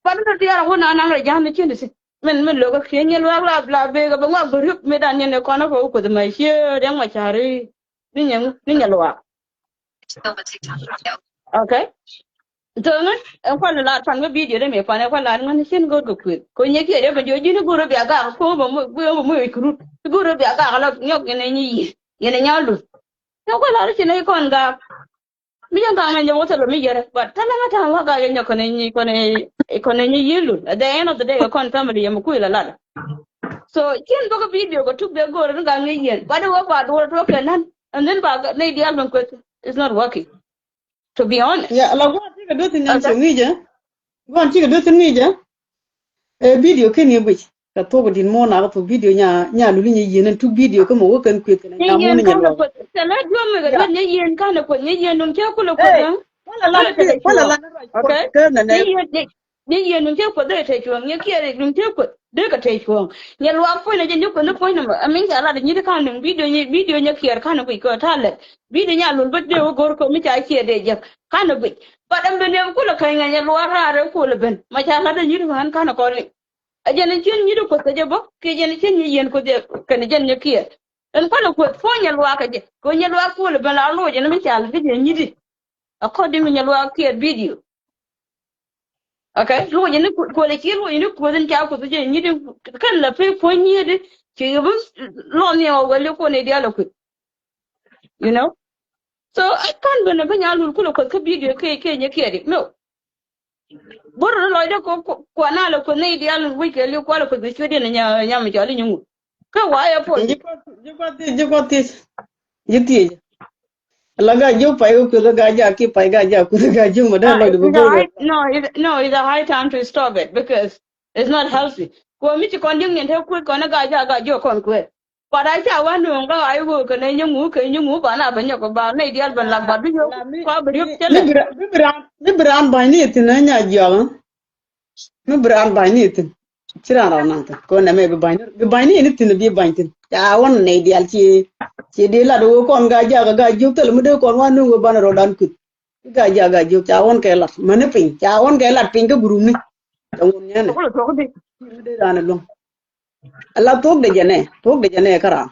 Kuat ni diaar wun a naŋ rɛ ja̱a̱n ni cin ti thi̱n. Min min lo̱k kä kiɛ nyɛ luaak la la bek kɛ bɛ ŋuak bi riöp mi dan nyɛ ni kɔn kä kuoth mɛ ciö riɛŋ ma ca̱ri. Ni nyɛ ni nyɛ luaak. Okay. Thöŋä ɛn kual ni lar pan kä video dee mi pan ɛn kual lar ŋän cin go̱o̱r kɛ kuëth ko nyɛ kiɛ dee bɛ jiɔ ji̱n i̱ go̱o̱r bia gak ko bɛ moc bɛ moc i̱ kurut i̱ go̱o̱r bia gak la nyɔk yɛn ɛ nyi yi̱ yɛn ɛ nya luth. Ɛn kual lar cin i̱ kɔn gak mi jɛ gak mɛ jɛ wä thilɛ mi yɛrɛ but thilɛ ŋä ta̱a̱ŋ wä gak yɛ nyɔk kɔn ɛ nyi kɔn ɛ kɔn ɛ nyi yi̱ luth at the end of the day kɛ kɔn family yɛ mi kui̱ la lat. So cin bä kä video kɛ tuk dee go̱o̱r ni gak ŋi̱ yiɛn but i̱ wä ba duɔl tuɔk kɛ nän and then ba nɛy diaal ben kueth. It's not working. To be honest. Yeah, la guan cikɛ duth in nyan cɛ ŋi̱i̱cɛ. Guan cikɛ duth in ŋi̱i̱cɛ. Ɛ video ken yɛ guic kɛ thok din muɔ̱ɔ̱n a kɛ thok video nya nya luli nyɛ yieen in tuk video kä mɛ wä kɛn kueth kɛn nya muɔ̱ɔ̱n nyɛ luɔk. Tɛ la duɔm mi kɛ duɔt nyɛ yieen kanɛ kueth nyɛ yieen duŋ cɛ kulɛ kueth. Wala la wala la. Okay. Ni yien ni yien nuŋ cä kuoth dee tɛc cuɔ̱ɔ̱ŋ nyɛ kiɛɛr nuŋ cä kuoth dee kɛ tɛc cuɔ̱ɔ̱ŋ. Nyɛ luaak puɔ̱ny na jɛ nyɛ kuoth ni puɔ̱ny nɔmɔ amin ca lat nyit ka̱n nuŋ bidio nyɛ bidio nyɛ kiɛɛr ka̱n guic kɛ ta̱a̱ lɛt bidio nya lul bä dee wä go̱r kɛ mi ca kiɛɛr dee jek ka̱n guic. But ɛn ben yɛm kulɛ käny ŋɛ nyɛ luaak raar ɛ kulɛ ben ma ca lat dee nyit ka̱n ka̱n kɔn liŋ. A jɛn in cien nyit kuoth kɛ jɛ bä kiɛ jɛn in cien nyɛ yien kuoth jɛ kɛn jɛn nyɛ kiɛɛr. Ɛn kualɛ kuoth puɔ̱ny nyɛ luaak kɛ jɛ kɛ nyɛ luaak kulɛ ben la loc ɛn mi ca lat kɛ jɛ nyit. According to nyɛ luaak kiɛɛr bidio. Okay, luɔc ni kuɔl ici luɔc ni kuoth in ca kuoth ici nyit in kɛn la pek puɔ̱ny nyiet i̱ ci bi lɔn ni ɔ wɛl i̱ kuɔn i̱ dial i̱ kuoth. You know. So I can't ben a bi nya lul kulɛ kuoth kä bidio kɛ kɛ nyɛ kiɛt i̱ no. Bor ni lɔcdä kuɔn a lɛ kuoth ni i̱ dial in wi̱c kɛ li̱ kualɛ kuoth i̱ cuet in nya nya mi cɔl i̱ nyuŋu. Kä wa yɛ puɔl. Ji̱ kuath thiec ji̱ kuath thiec ji̱ thiec. La ga jiök pay kä kueth kä ga jak ki pay ga jak kueth kä ga jiök ma dee lɔc di bi go̱r. No, it's, no, it's a high time to stop it because it's not healthy. Kuɔ mi ci kɔn jiök niɛn te kueth kɔn ga jak ga jiök kɔn kueth. Kuat a ca wa nuɔ̱ŋ kä a i̱ ɣöö kɛ nɛ nyi ŋu kɛ nyi ŋu ba na bɛ nyɔk ba nɛy diaal bɛ lak ba bi yök kua bi riöp cɛ lɛ. Mi bi raan ba̱ny ni thi̱n ɛ nya jiɔk. Mi bi raan ba̱ny ni thi̱n. Ci raan rɔw naŋ thi̱n. Kɔn nɛmɛ bi ba̱ny ni, bi ba̱ny ni ni thi̱n bi ba̱ny thi̱n. Ca ɣɔn nɛy diaal ci, ci di lat ɣöö kɔn ga jak ga jiök thil mi dee kɔn wa nuŋ ɣöö banɛ rɔɔdan kui̱th. Ga jak ga jiök ca ɣɔn kɛ lat. Mäni piny. Ca ɣɔn kɛ lat piny kä gurumni. Ca ɣɔn nyɛnɛ. Mi dee raan luäŋ. Ala thuɔ̱k de jɛ nɛ, thuɔ̱k de jɛ nɛ kä raan.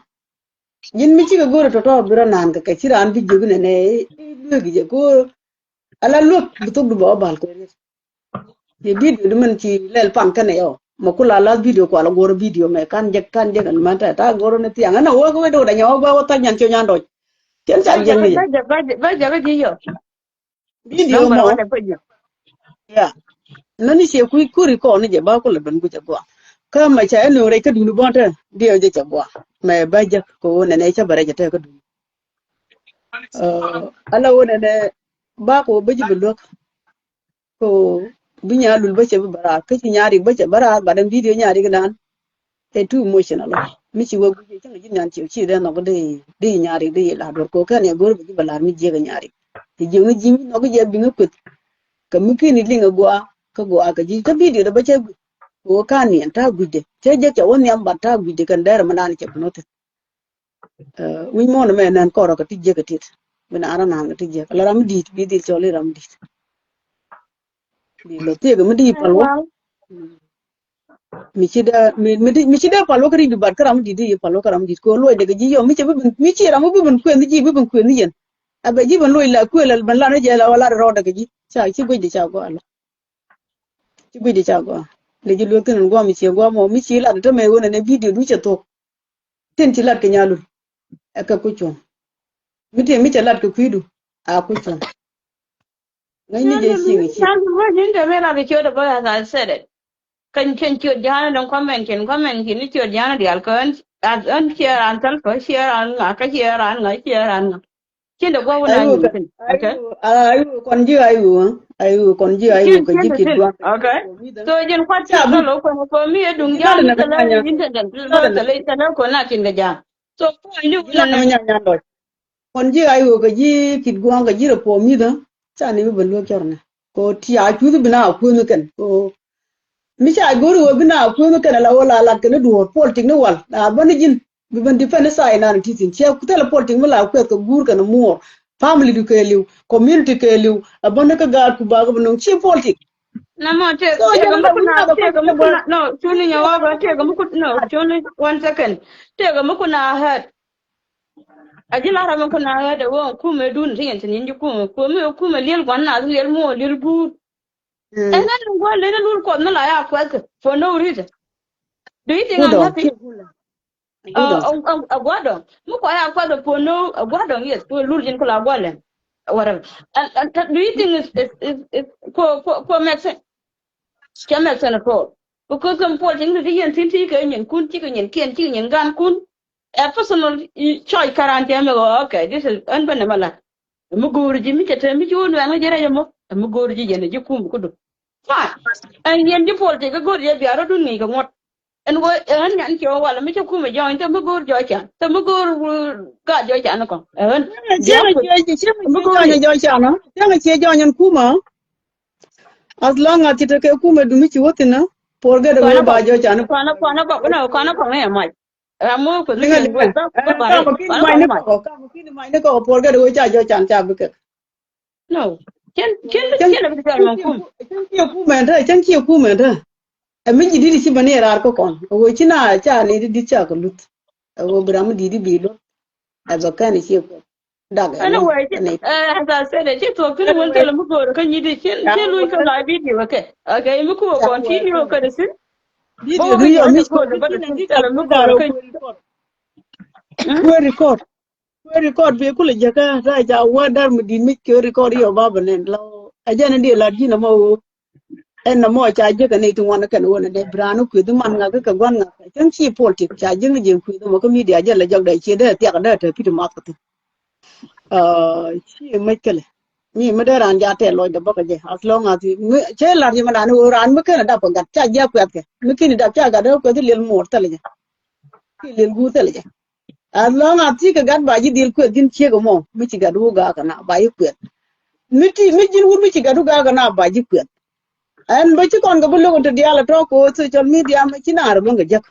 Ji̱n mi cikɛ go̱o̱ri tɔ̱tɔ̱ bi rɔ naan kɛ kɛ ci raan bi jiök nɛ nɛ i̱ luek jɛ ko. Ala luek bi thok du bɛ wä bal kɛ riet. Yɛ bidio di mɛn ci lɛl pan kɛnɛ yɔ mɛ kula la bidio kual go̱r bidio mɛ kan jɛ kan jɛ kɛn mɛn tɛ ta go̱r ni thiaŋ ɛn a wä kɛ wä dɔw da nyɛ wä bɛ wä thak nyan ciö nyan dɔc. Cɛn ca jɛ ni. Bä jɛ bä jɛ bä jɛ yɔ. Bidio mɔ. Ya. Nani ciɛ kui̱ kuri kɔn ni jɛ ba kulɛ ben guic a gua. Kä mɛ ca ɛn nuŋ rɛc kä duni bɔn tɛ diɛ jɛ ca gua. Mɛ bä jɛ ko nɛnɛ ca bɛ rɛc tɛ kä duni. Ala wä nɛnɛ ba kɛ wä bä ji̱ bi luäk. Ko bi Nyalul bä cɛ bi bä raar kä ci Nyarik bä cɛ bä raar, but ɛn video Nyarik dan ɛ too emotional. Mi ci wä guic cäŋ ji̱ nyan ciɛ ci dee nhɔk di di Nyarik di la duɔr ko kɛn ɛ go̱r bä ji̱ bä lar mi jiɛk Nyarik. Ti jiɛk ni ji̱ mi nhɔk jiɛ biŋ kueth. Kä mi kini liŋ ɛ gua kä gua kä ji̱ kä video dɛ bä cɛ guic. Ko kan niɛn ta guic de cɛ jɛ cɛ wä nhiam, but ta guic de kɛn dɛr mɛ nan cɛ bi nothing. Wi̱c muɔ̱ɔ̱n mɛ nɛn kɔrɔ kɛ ti jiäk kɛ tit. Bi na rɔ naan kɛ ti jiäk la ram mi di̱i̱t bi dhil cɔl i̱ ram mi di̱i̱t. Bi lɔ thiek mi di̱i̱t pal wä. Mi ci dee mi mi di mi ci dee pal wä kä ri̱c bi bat kä ram mi di̱i̱t i̱ pal wä kä ram mi di̱i̱t kɛ wä luɔc dɛ kɛ ji̱ yɔ mi ci bi bin mi ci ram mi bi bin kuɛn ji̱ bi bin kuɛn ji̱ yɛn. A bɛ ji̱ bin luɔc la kuɛn la ben lan wä jɛ la wä lat rɔɔdɛ kɛ ji̱ ca ci guic di ca gɔaa la. Ci guic di ca gɔaa. Lɛ ji̱ luek thin in guam mi ci guam mɔ mi ci lat te mɛ wä nɛ nɛ video du cɛ thok. Tin ci lat kɛ Nyalul. Ɛ kɛ kuc cuɔ̱ŋ. Mi tin mi cɛ lat kɛ kui̱du a kuc cuɔ̱ŋ. Ŋäcni jɛ ci ŋäc ci. Nyalul wä ji̱n te mi lat kɛ ciöt ɛ bä, as I said it. Kɛn kɛn ciöt ja̱a̱n dɔ̱ŋ comment cin comment cin ni ciöt ja̱a̱n diaal kɛ ɣän. Ɣän ciɛ raan thäl kɛ ciɛ raan ŋa kä ciɛ raan ŋa ciɛ raan ŋa. Cin dɛ guɔ wä na nyin kɛn. Okay. Ayu kɔn ji̱ ayu ayu kɔn ji̱ ayu kɛ ji̱ kit gua̱a̱k. Okay. So jin kuat ci kalo kɔn kɔ mi eduŋ ja̱a̱n ni tɛlɛ intendent tɛlɛ tɛlɛ kɔn na kin kɛ ja̱a̱n. So point ni wä na nyin. Kɔn ji̱ ayu kɛ ji̱ kit gua̱a̱k kɛ ji̱ rɛ puɔ mi dä. Ca ni bi bä luäk cɔr nɛ ko ti a cuth bi na a kuänh kɛn ko. Mi ca go̱r wä bi na a kuänh kɛn ala wä la lat kɛn duɔ̱ɔ̱r politik ni wal la bä ni ji̱n. Bi ben defend side nan ti thin ciɛ ku thilɛ politik mi la kuɛth kɛ guur kɛn muɔɔr. Family du kɛɛliw, community kɛɛliw, a bäni kä gaat ku bakɛ bi no̱ŋ ci politik. Na mɔ tëëkɛ mi kun a tëëkɛ mi kun a no cuni nyɛ wä bä tëëkɛ mi kun no cuni one second. Tëëkɛ mi kun a hɛt. A ji̱ la ram mi kun a hɛt ɛ wä kumɛ dun ti yɛn ti nin ji̱ kumɛ kumɛ kumɛ liɛl guan na liɛl muɔɔr liɛl guur. Ɛn ɛn guɔ len lul kuɔth mi la ya kuɛth for no reason. Do you think I'm happy? Ɛ gua̱dɔ̱ŋ mi kua ya kuath ɛ puɔ̱n ni ɛ gua̱dɔ̱ŋ, yes, ku lul ji̱n ku la gua̱lɛ. Whatever. And, and do you think it's, it's, it's, it's, ku, ku, ku make sense? Cɛ make sense at all. Because kɛ puɔl tiŋ ti ti yɛn thi̱n ti kɛ nyin kun, cikɛ nyin kiɛn, cikɛ nyin gan kun. Ɛ personal choice karan cɛ mɛ kɛ, okay, this is ɛn ben nɛ mɛ la. Mi go̱o̱r ji̱ mi cɛ te mi ci wä nuɛŋ ji̱ rɛc ɛmɔ. Mi go̱o̱r ji̱ yɛn ji̱ kum kudu. Fine. Ɛn yɛn ji̱ puɔl ti kɛ go̱o̱r yɛ bia rɔ dun ŋi̱i̱ kɛ ŋuɔ̱t. Ɛn wä ɛn nyan cɛ wä wal mi cɛ kumɛ jɔny thɛ mi go̱o̱r jɔcan thɛ mi go̱o̱r gat jɔcan kɔn. Ɛn jiak kuth mi go̱o̱r jɔcan. Cäŋ cie jɔny ɛn kumä. As long as ci tekɛ kumɛ dumi ci wä thin puɔr gɛt wä ba jɔcan. Kɔn kɔn kɔn kɔn kɔn ɛ mac. Ram mɔ kuth mi cɛ wä ba ba ba ba ba. Kini mac ni kɔk puɔr gɛt wä ca jɔcan ca bikɛ. No. Cien cien cien a bi jɔl mɛn kum. Cien cie kumɛn te, cien cie kumɛn te. Ɛ mi ji̱ di̱t ci bä ni raar kä kɔn. Ɛ wee ci na ca ni di̱t ca kɛ luth. Ɛ wee bi ram mi di̱t bi luth. Ɛ bɛ kɛn cie kuɛn. Dak ɛ ni. Anyway, as I said, ci thuɔk thin wun thil mi go̱o̱r kä nyi di cien cien luny kä la video kɛ. Okay, mi ku wä continue kɛ di thin. Video du yɔ mi go̱o̱r kä nyi di thil mi go̱o̱r kä. Kuɛ record. Kuɛ record bi kulɛ jäkä ta ca wä dar mi di̱t mi kɛ record yɔ ba bä nɛn la. A jɛn in di lat ji̱n amɔ wä. Ɛn amɔ ca jäkä ni ti ŋuan kɛn wä ni dɛ bi raan kueth man ŋa kɛ kɛ guan ŋa kɛ cäŋ ci politik ca ji̱n ji̱n kueth amɔ kä media jɛn la jɔk dɛ cie dee thiak dee te pit math kɛ thin. Ci mec kɛlɛ mi mi dee raan ja tɛl lɔc dɛ bä kɛ jɛ as long as cɛ lar ji̱ mi raan wä raan mi kɛn dap kɛ gat ca jiak kuɛth kɛ mi kini dap ca gat dee kueth liɛl muɔr thɛl jɛ. Ki liɛl guur thɛl jɛ. As long as ti kɛ gat ba ji̱ dhil kueth ji̱n ciek ɛmɔ mi ci gat wä gaak ɛna ba ji̱ kueth. Mi ti mi ji̱n wut mi ci gat wä gaak ɛna ba ji̱ kueth. Ɛn bä ci kɔn kɛ bi lo̱k in te diaal ɛ tɔ̱ kɛ wä social media mɛ ci naar bä ŋɛ jek.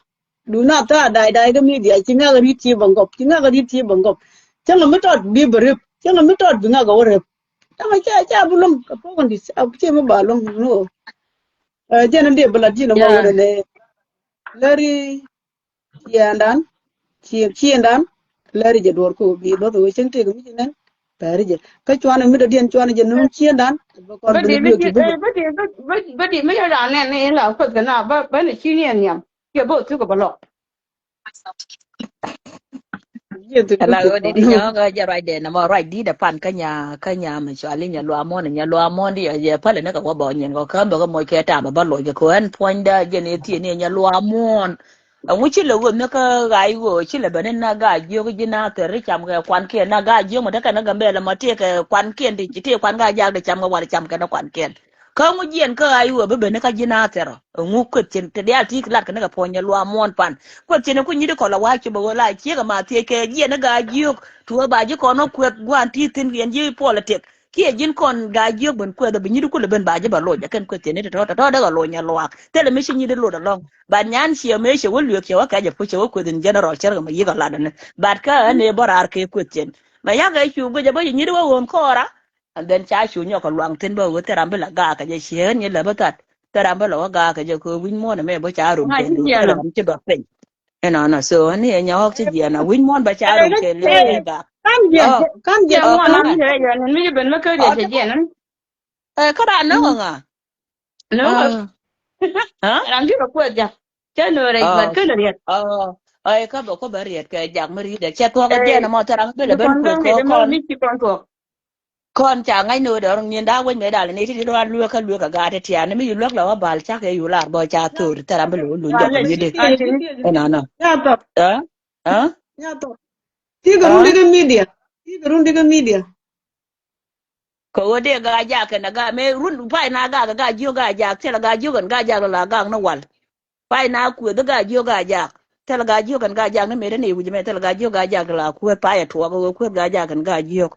Du na thaak day day kä media ci ŋak ri̱t ci bä ŋɔp ci ŋak ri̱t ci bä ŋɔp. Cäŋ mi tɔt bi bä rep cäŋ mi tɔt bi ŋak wä rep. Cäŋ ca ca bi luäŋ kɛ pok in di̱t a ci mi ba luäŋ no. Jɛn in dee bä lat ji̱n ɛmɔ wä nɛ nɛ. Lɛri Ciëëndan, ciëëndan, lɛri jɛ duɔr ko bi bä thok cäŋ tëëk mi ci nɛn pɛri jɛ kä cuanɛ mi dɔ̱diɛn cuanɛ jɛ nööŋ ciëëndan. Bä di mi ci bä di mi ci ran nɛn ni la kueth kɛ na bä bä ni ci ni ɛn nhiam. Yɛ bä thuk bä lɔk. Ala ɣöö di di nyɔk ɣä jɛ ruacdɛ nɔmɔ ruac di̱t ɛ pan kä nya kä nya mi cuali nya luamuɔn nya luamuɔn di yɛ pälɛ ni kɛ wä bɔ nyin kɔ kä bä kä moc kɛ tam bä loc kɛ kɔ ɛn puɔ̱nydä jɛ ni thiee ni nya luamuɔn. Ɛŋu ci lɛ ɣöö mi kä ɣa̱c ɣöö ci lɛ ben in na Gaajiök ji̱ Nathir ri cam kɛ kuankiɛn na Gaajiök mi te kɛn kä Gambɛla mɔ ti kɛ kuankiɛn ti ti kuan Gaajak ti cam kɛ wal cam kɛn kuankiɛn. Kä ŋu jiɛn kä ɣa̱c ɣöö bi ben in kä ji̱ Nathir. Ɛŋu kueth cin ti diaal ti lat kɛ ni kɛ puɔ̱ny ɛ luaak muɔ̱ɔ̱n pan. Kueth cin ku nyi̱t kɔl ɛ wa̱a̱ ci bɛ ɣöö la ciek ɛ ma thiec kɛ jiɛn in Gaajiök. Tuɔɔk ba ji̱ kɔn ɔ kueth gua̱a̱n ti thi̱n yɛn ji̱ politik. Kiɛ ji̱n kɔn Gaajiök ben kueth ɔ bi nyi̱t kulɛ ben ba ji̱ bɛ loc ɛ kɛn kueth cin ni ti tɔ̱ tɔ̱ dee kɛ loc ɛ luaak. Thilɛ mi ci nyi̱t load along. But nyan ciɛ mëë cɛ wä luëk cɛ wä kɛc ɛ puc cɛ wä kueth in general cɛ rɛ kɛ mɛ yi̱k a lat ɛnɛ. But kä ɛn ëë bä raar kɛ kueth cɛn. Mɛ yakɛ cu guic ɛ bä ci nyi̱t wä ɣöön kɔɔra. And then ca cu nyɔk kɛ luaŋ thi̱n bä ɣöö thil ram bi la gaak kɛ jɛ ciɛ ɣän nyɛ lɛ bä that. Thil ram bi la wä gaak kɛ jɛ kɛ wi̱c muɔ̱ɔ̱n ɛmɛ bä ca rom kɛ li̱w thil ram ci bä piny. Ɛnɔnɔ so ɛn ëë nyɔk ci jiɛn a wi̱c muɔ̱ɔ̱n bä ca rom kɛ li̱w kɛ gaak. Kam jiɛn kam jiɛn muɔ̱ɔ̱n mi ben mɛ kä riɛc cɛ jiɛn. Ɛ kä raan nä ŋa. Nä ŋa. Ram ji̱ rɔ kuɛ jak. Cä nöö rɛc bät kä nä riɛt. Ɛ kä bä kä bä riɛt kɛ jak mi ri̱t ɛ cɛ thuɔk ɛ jɛn ɛmɔ thil ram bi lɛ ben kuɛ kɛ kɔn. Mi ci kɔn thuɔk. Kɔn ca ŋa̱c nöö dɔr ŋi̱n da̱a̱ wec mëë dal ni ti ti ruan lueek kä lueek kä gaat ti tian ni mi yu luäk la wä bal cak ɛ yu lar bä ca thor thil ram bi lɛ wä luny jɔk ni di. Ɛnɔnɔ. Nya thɔk. Nya thɔk. Ti kɛ run di kä media. Ti kɛ run di kä media. Kɛ ɣöö dee Gaajak kɛnɛ Gaak mëë run pay na Gaak kɛ Gaajiök Gaajak thilɛ Gaajiök ɛn Gaajak lɔ la Gaak ni wal. Pay na kuëth Gaajiök Gaajak thilɛ Gaajök ɛn Gaajak ni mëë dee ni wi̱c mɛ thilɛ Gaajiök Gaajak la kuëth pay ɛ tuɔɔk ɣöö kuëth Gaajak ɛn Gaajiök.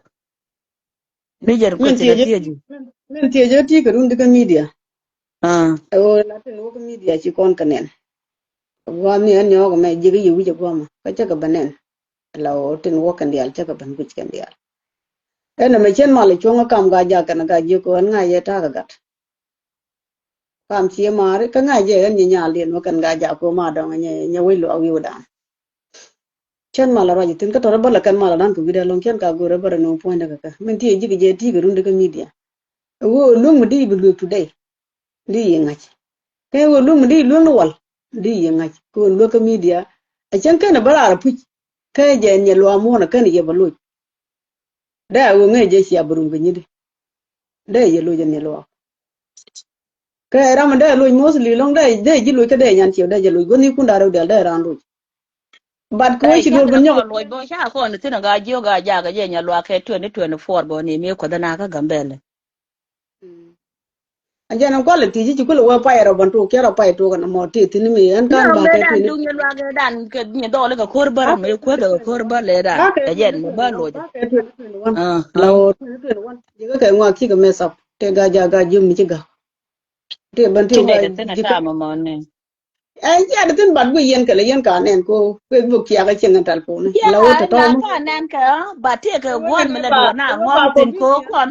Ni jɛn kuëth cɛ thiec. Min thiec ɛ ti kɛ run di kä media. Ɛ ɣöö la tin wä kä media ci kɔn kɛ nɛn. Gua̱a̱th ni ɛn nyɔɔk ɛmɛ ji̱ kä yɛ wi̱c ɛ gua̱a̱mä kä cä kɛ bä nɛn. La ɣöö tin wä kɛn diaal cä kɛ ben guic kɛn diaal. Ɛn ɛmɛ cien mal cuɔ̱ŋ ɛ kam Gaajak kɛn Gaajiök kɛ ɣän ŋa̱c yɛ ta̱a̱ kɛ gat. Kam cie maari kä ŋa̱c yɛ ɣän nyɛ nyal diɛn wä kɛn Gaajak kɛ ɣöö ma dɔ̱ŋ nyɛ wec luaak wi̱i̱ wä da̱a̱n. Cien mal ruac thi̱n kä tɔ̱rä bä lɛ kɛn mal dan kɛ wi̱i̱ da̱a̱n lo̱ŋ cien ka go̱o̱rä bä rɛ no̱o̱ŋ puɔ̱nydä kɛ kɛ min thiee ji̱ kɛ jɛ ti̱i̱ kɛ run di kä media. Ɛ ɣöö luäŋ mi di bi luek today. Di yi ŋa̱c. Kɛ ɣöö luäŋ mi di luäŋ ni wal. Di yi ŋa̱c kɛ ɣöö luäk kä media. Ɛ cäŋ kɛn ɛ bä raar ɛ puc. Kɛ jɛ nyɛ luaak muɔ̱ɔ̱n ɛ kɛn yɛ bä loc. Dee a ɣöö ŋäc jɛ cia bä rum kɛ nyit di. Dee yɛ loc ɛ ni luaak. Kɛ ram dee loc mostly lɔŋ dee dee ji̱ loc kä dee nyan ciɛ dee jɛ loc guäthni kun da̱a̱ rɛw dial dee ran loc. But kɛ wec ci duɔl bä nyɔk. Loc bä ca kɔn thi̱n a Gaajiök Gaajak jɛ nyɛ luaak kɛ twenty twenty four bä ni mi kuäth na kä Gambɛlɛ. A jɛn a gual a ti̱ci ci kulɛ wee pay rɔ ban tuk kiɛ rɔ pay tuk ɛn mɔ ti thi̱n mi ɛn kan ba kɛ tuini. Duŋ nyɛ luak ɛ dan kɛ nyɛ dhɔl kɛ ko̱r bär mi kuäth kɛ ko̱r bär lɛ dan. Ɛ jɛn mi bä loc. La wä twenty twenty one jikä kɛ ŋuak cikɛ mess up. Tëë Gaajak Gaajiök mi ci gak. Tëë ben tëë wa jikä. Ɛn ciɛ di thin bat guiy yɛn kɛ lɛ yɛn ka nɛn ko Facebook ciɛ kɛ cieŋ ɛn telephone. La wä tɔtɔ mi ka nɛn kɛ bat tëë kɛ guɔn mi lɛ duɔn na ŋɔm thin ko kɔn.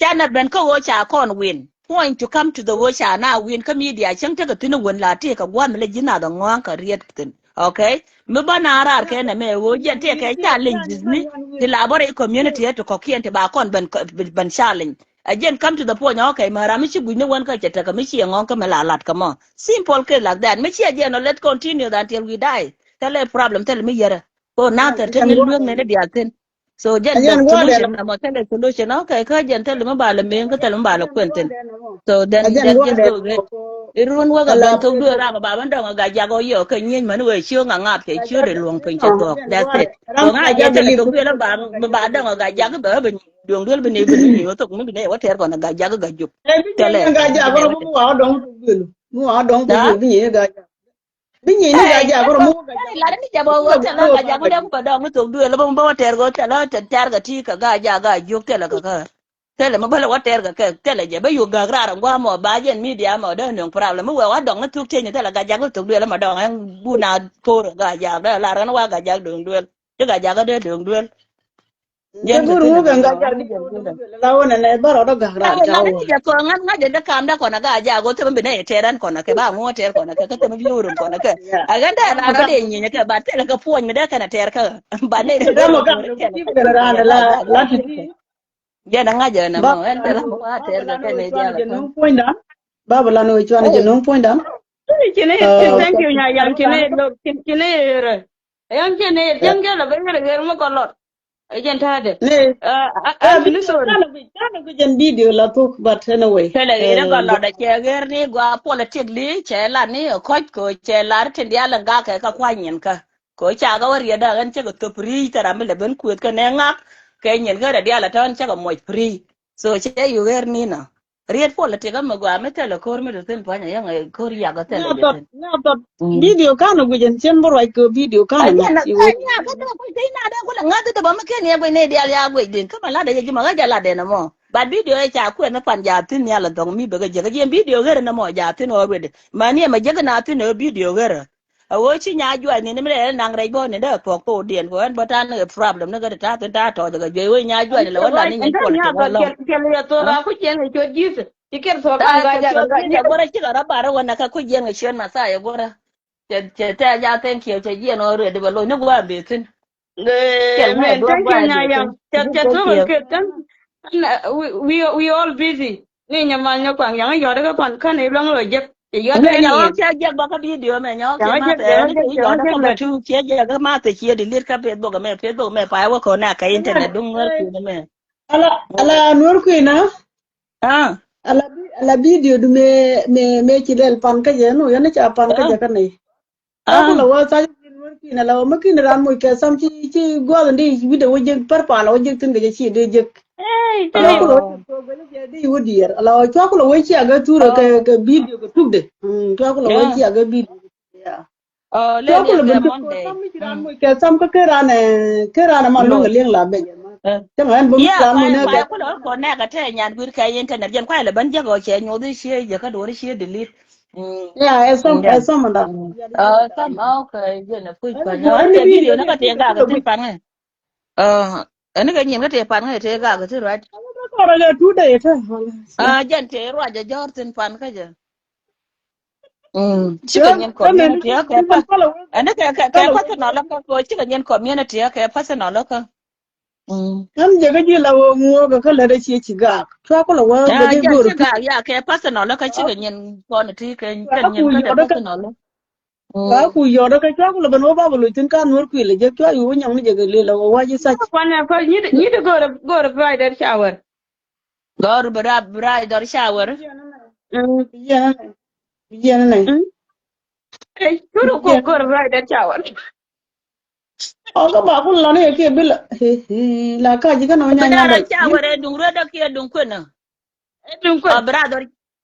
Ca nɛ ben kä ɣöö ca kɔn win. Point to come to the ɣöö ca na win kä media cieŋ tekɛ thin wän la tëë kɛ guɔn mi lɛ ji̱ nath ɛ ŋɔaŋ kɛ riet thin. Okay. Mi bä na raar kɛ nɛ mɛ ɣöö jɛn tëë kɛ challenge ji̱ ni. Ti la bä rɛy community ɛ ti kɔ̱kiɛn ti ba kɔn ben ben challenge. A jɛn come to the point, okay, ma ram mi ci guic ni wän kä cɛ tekɛ mi ci ɛŋɔŋ kä mi la lat kä mɔ. Simple case like that. Mi ci a jɛn ɔ, let's continue until we die. Thilɛ problem, thilɛ mi yɛrɛ. Ko na thɛr te ni lueŋ ni ni dial thin. So jɛn the solution na mɔ, thilɛ solution. Okay, kä jɛn thilɛ mi ba lɛ meŋ kä thilɛ mi ba lɛ kuɛn thin. So then that just go ahead. Irun wä kɛ ben thok duëë ram ba ben dɔŋ a Gaajak ɔ yɔ kɛ nyieny mɛn wee ci ŋa ŋap kɛ ci de luɔŋ piny cɛ thuɔk. That's it. So ŋa jɛ thilɛ thok duëë la ba ba dɔŋ a Gaajak bɛ ben Duɔ̱ŋ duel bi nɛy bi nɛy wä thok mi bi nɛy wä tɛr kɔn a Gaajak Gaajök. Ɛ bi nɛy ni Gaajak kɔn mi wa dɔŋ thok duel. Mi wa dɔŋ thok duel bi nɛy ni Gaajak. Bi nɛy ni Gaajak kɔn mi wa Gaajak. Lat ni jɛ bä wä thɛl a Gaajak wä dɛŋ bä dɔŋ mi thok duel bä mi bä wä tɛr kɔ thɛl a tɛr kɛ ti kɛ Gaajak Gaajök thɛl kɛ kɛ. Thɛl mi bä lɛ wä tɛr kɛ kɛ thɛl jɛ bä yuk gak rar ŋuam mɔ ba jɛn media mɔ dee nöŋ problem mi wɛ wa dɔŋ ni thok tieny thɛl a Gaajak wä thok duel mɔ dɔŋ ɛn bu na por Gaajak dee lar kɛn wa Gaajak duɔ̱ŋ duel. Ci Gaajak dee duɔ̱ŋ duel. Jɛ gur ŋuk ɛn Gaajak di jɛ gur la wä nɛ nɛ bä rɔ dɔ gak ran ca wä. Ŋa̱c jɛ kɔn ŋa̱c ŋa̱c jɛ dee kam dee kɔn a Gaajak wä thɛmɛ bi nɛ tɛr ɛn kɔn a kɛ ba ŋuɔ tɛr kɔn a kɛ kä thɛmɛ bi wä rum kɔn a kɛ. A ɣän dee ran rɔ dee nyieny kɛ ba thilɛ kɛ puɔ̱ny mi dee kɛn a tɛr kä ba nɛ. Ram a gak lɛ ti kɛ ran la la ti ti. Jɛ na ŋa̱c jɛ na mɔ ɛn dee ram a wa tɛr kɛ kɛ nɛ jɛ la. Puɔ̱nydan. Ba bä lan wä cuan jɛ nuŋ puɔ̱nydan. Ci ni thank you nya yan ci ni lok ci ni rɛ. Yan ci ni cɛn kɛ la bɛ ɣer ɣer mɔ kɔ lɔt. Ɛ jɛn ta̱a̱dɛ. Ni. Ɛ, a, a, ɛ, a, video, sorry. Kan a guic, kan a guic jɛn video la thuk, but anyway. Kɛlɛ ɣer ɛ gɔl lɔt a cɛ ɣer ni gua politically cɛ lat ni ɛ kɔc kɛ cɛ lar tin dial ɛn gakɛ ka kuany nyin kä. Kɛ ca kɛ wä riet dak ɛn cɛ kɛ thop ri tɛ ram mi lɛ ben kueth kɛ nɛ ŋak kɛ nyin kä rɛ dial a tɔn cɛ kɛ muɔc ri. So cɛ yu ɣer ni na. Riet politic amɛ gua mi thilɛ ko̱r mi ti thin pua̱nyɛ yɛŋ ko̱r yak a thilɛ jɛ thin. Nya thɔt, nya thɔt. Mm. Video kan a guic ɛn cien bä ruac kɛ video kan a ŋa̱c. Nya kä dee kuc thin na dee kulɛ ŋa̱th dee bä mi ken yɛ guic ni dial ya guic din. Kä ma lat dee jɛ ji̱ ma ɣä jɛ lat dee na mɔ. But video ɛ ca kuɛn ni pan ja thin ni ala dhɔŋ mi bɛ kɛ jɛ kä jiɛn video ɣer ni mɔ ja thin already. Ma ni ɛmɛ jɛ kɛ na thin ɛ video ɣer. A ɣöö ci nya juac ni ni mi lɛ naŋ rɛc bä ni dee thuɔk thok diɛn kɛ ɣän bä ta̱a̱ ni kɛ problem ni kɛ ti ta̱a̱ thin ta̱a̱ tɔ̱ɔ̱c kɛ juɛc ɣöö nya juac ni lɛ wä la ni nyin politic wä lɔŋ. Kɛl yɛ thok a ku jiɛn kɛ ciöt Jesus. Ci kɛl thok a ŋa ja̱ kɛ jiɛn. Guɔrä cikɛ rɔ bar wä na kɛ ku jiɛn kɛ ciöt Mɛthia guɔrä. Cɛ, cɛ tɛ̈ ja thank you cɛ jiɛn ɣöö riet di bɛ loc ni gua̱a̱ bee thin. Kɛl ŋa̱ duɔ̱p gua̱a̱ bee thin. Cɛ, cɛ thok kɛ kɛn. We, we, we all busy. Ni nyɛ mal nyɛ kuaŋ yaŋ yɔt kä kɔn kän iluäŋ lɔ jek. Cɛ yɔt kä ni nya ɣɔk cɛ jek bä kä video mɛ nya ɣɔk cɛ math ɛ ni cɛ yɔt kä mɛ tu cɛ jek kä math cɛ delete kä Facebook mɛ, Facebook mɛ pa wä kɔn na kä internet duŋ ŋär kun mɛ. Ala, ala nuɔr kuina. Ah. Ala bi, ala video du mɛ, mɛ, mɛ ci lɛl pan kä jɛ nu yɛn ca pan kä jɛ kä ni. Ca kulɛ wä thac kin wä kin ala wä mi kin ran moc kɛ tham ci, ci guath ndi wi̱dɛ wä jek pär pal wä jek thin kɛ jɛ ci dee jek. Ca kulɛ wä jek thok kɛ jɛ di wä diɛɛr ala wä ca kulɛ wä ci agɛ thurɛ kɛ, kɛ video kɛ tukdɛ. Ca kulɛ wä ci agɛ video. Ca kulɛ ben kɛ tham mi ci ran moc kɛ tham kä kɛ ran, kɛ ran ma luŋ kɛ liŋ la bɛ jɛ ma. Cä ŋa ɛn bä mi ran moc nɛ kɛ. Kulɛ wä kɔn nɛ kɛ tɛ nyan guir kɛ internet jɛn kuay lɛ ben jek ɔ cɛ nyoth i̱ ciɛ jɛ kä duɔr i̱ ciɛ delete. Mm. Yeah, ɛ thom, ɛ thom anda. Ɛ thom, okay, jɛn ɛ puc pan. Ɛ video ni ka tëë gak ɛ thin pan ŋɛ. Ɛ ni kɛ nyin ka tëë pan ŋɛ tëë gak ɛ thin, right? Kɔrɛ lɛ two day ɛ tɛ. Ɛ jɛn tëë ruac ɛ jɔr thin pan kä jɛ. Mm. Cikɛ nyin community ɛ kɛ pa. Ɛ ni kɛ, kɛ, kɛ personal ɛ kɛ, cikɛ nyin community ɛ kɛ personal ɛ kɛ. Mm. Ɣän jɛ kä ji̱ la wä ŋuɔ̱ɔ̱k kä lät ɛ ciɛ ci gaak. Cua kulɛ wä bɛ ji̱ go̱o̱r. Ci gaak ya kɛ personal kä cikɛ nyin kɔn ti kɛ kɛ nyin kä dɛ personal. Ka ku yɔt kä cua kulɛ ben wä ba bɛ loc thin ka nuɔr kuil jɛ cua yu wä nyɔŋ ni jɛ kɛ lel wä wa̱c i̱ thac. Kuan ɛ kɔc nyi di go̱o̱r go̱o̱r bridal shower. Go̱o̱r bridal shower. Yɛn nɛ. Yɛn nɛ. Ɛ curu ku go̱o̱r bridal shower. Ɔ kä ba kun lɔni kiɛ bi la. He, he, la ka ji̱ kä nɔ nya nya. Bidara ca wɛrɛ duŋ ruet dɔ kiɛ duŋ kuenä. Duŋ kuenä. Ɔ bidara dɔ.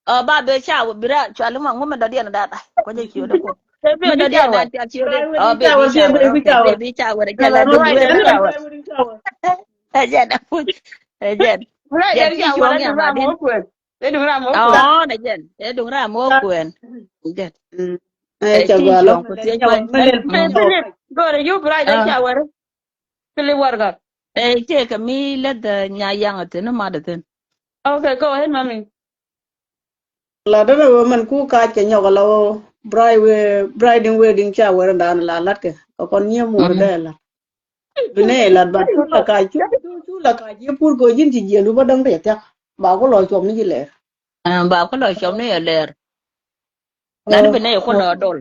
Ɔ ba be ca wɛ bidara cuali ma ŋumɛ dɔ diɛn da. Kɔ jɛ ciö dɔ ko. Mɛ dɔ diɛn da ca ciö dɔ. Ɔ be bi ca wɛrɛ, okay, be bi ca wɛrɛ jɛ la duŋ ruet dɔ ca wɛrɛ. Ɛ jɛ da puc. Ɛ jɛ. Jɛ ci cuɔŋ ya ba din. Ɛ duŋ ram mɔ kuɛn. Ɔ, nɛ jɛn. Ɛ duŋ ram mɔ kuɛn. Jɛn. Ɛ cɛ gua lɔ. Philip, go̱rɛ yup right ɛ ca wɛr. Philip warga. Ɛ cɛ kɛ mi leth nya yaŋ a thin ma de thin. Okay, go ahead, mommy. La dee wä mɛn ku kac kɛ nyɔk a la wä bridal wedding ca wɛr dan la lat kɛ. Kɛ kɔn nyiɛ mur dee la. Bi nɛ lat ba cu la kac cu cu la kac ye pur kɛ ji̱n ci jiɛn du bä däŋ kɛ thiak. Ba ku lɔ cuɔm ni ji̱ lɛr. Ba ku lɔ cuɔm ni jɛ lɛr. Nani bi nɛ ku lɔ dol.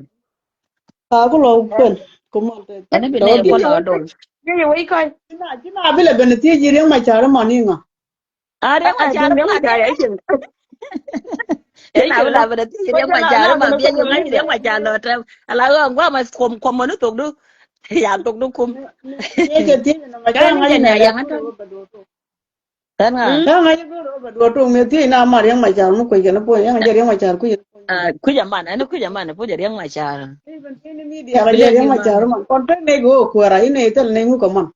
Ba ku lɔ kuɛn. Ku mɔ tɛ. Nani bi nɛ ku lɔ dol. Ji̱ wei kɔc. Ji̱ na bi lɛ ben thiec ji̱ Riek Machar mɔ ni ŋa. A Riek Machar ba bi. Ina bi la ben thiec Riek Machar ba bi. Riek Machar lɔ tɛm. Ala ɣä ŋuam a kuɔm kuɔm mɔ ni thok du. Ya thok du kum. Kɛ ni jɛ nya yaŋ an tɔn. Kɛn ŋa? Kɛn ŋa jɛ go̱r ɔ bɛ duɔ tok mi thiec na mar Riek Machar mi kuec kɛn puɔ̱ny, ɛn jɛ Riek Machar kuec. Kuec aman, ɛn kuec aman puɔ̱ny Riek Machar. Even in media kɛ jɛ Riek Machar man kɔn te nek ɣöö kuɛɛr a inɛ thil nek ŋuk kɛ man.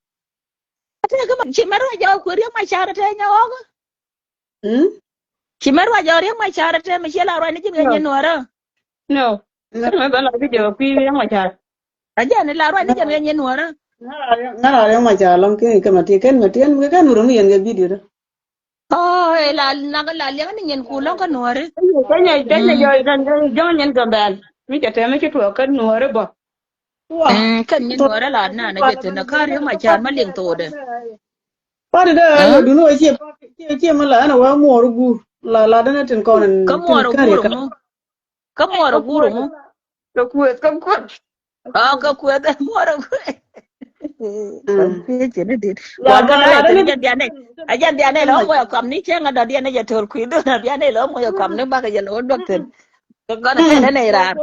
Ate kɛ man ci mɛr wa jɛ kuɛɛr Riek Machar te nyɛ ɣɔk. Ci mɛr wa jɛ Riek Machar te mi ci la ruac ni ji̱n kɛ nyin nuɔrä. No. Kɛn mɛ bɛ la video kui̱ Riek Machar. A jɛn la ruac ni jɛn kɛ nyin nuɔrä. Ŋa̱ra Riek Machar lɔŋ kɛn kɛ mɛ ti kɛn mɛ ti kɛn mɛ kɛn wurɛ mi yɛn kɛ video dä. Oh, ɛ la nak la liɛŋ ni nyin ku lɔŋ kä nuɔri. Kɛn yɛ kɛn yɛ jɔy kɛn jɔŋ nyin kɛ bɛl. Mi cɛ tɛm mi ci tuɔɔk kä nuɔri bä. Kɛn nyin nuɔri la na na jɛ thin kä Riek Machar ma liŋ thokdɛ. Party dä ɛ duni wä ciɛ ciɛ ciɛ mi la ɛn a wä muɔr guur la la dä ni tin kɔn. Kä muɔr guur mu. Kä muɔr guur mu. Kä kueth kä kueth. Ɔ kä kueth muɔr guur. Kui̱ ci ni dit. Gua̱n kä la la la la la. Jɛn dian nɛ. A jɛn dian nɛ la moc a kɔm ni cɛŋ a dɔ̱diɛn ni jɛ to̱l kui̱ dun a bian nɛ la moc a kɔm ni bakɛ jɛ la wä duɔk thin. Gɔn a kɛn nɛ iran.